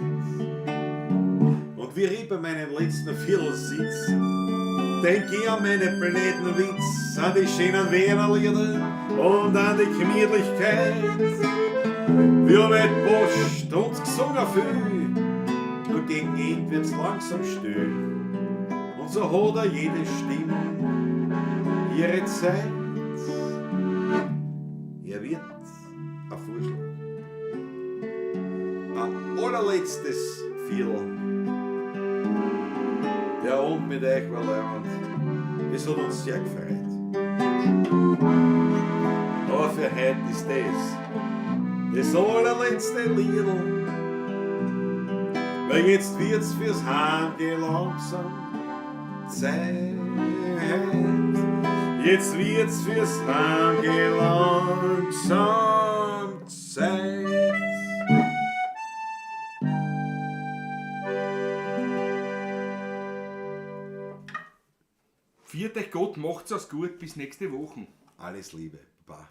Und wie ich bei meinem letzten Viertel sitz, denk ich an meine blöden Witz, an die schönen Wiener Lieder und an die Gemütlichkeit. Wir haben heute Post und gesungen viel, nur gegen Ende wird's langsam still. Und so hat auch jede Stimmung ihre Zeit. Er wird ein Vorschlag. Ein allerletztes Viertel. Der Abend mit euch war leibend. Es hat uns sehr gefreut. Aber für heute ist das allerletzte Liedl. Weil jetzt wird's fürs Heimgehen langsam Zeit. Jetzt wird's fürs Heimgehen langsam Zeit. Viert euch Gott, macht's es gut, bis nächste Woche. Alles Liebe. Baba.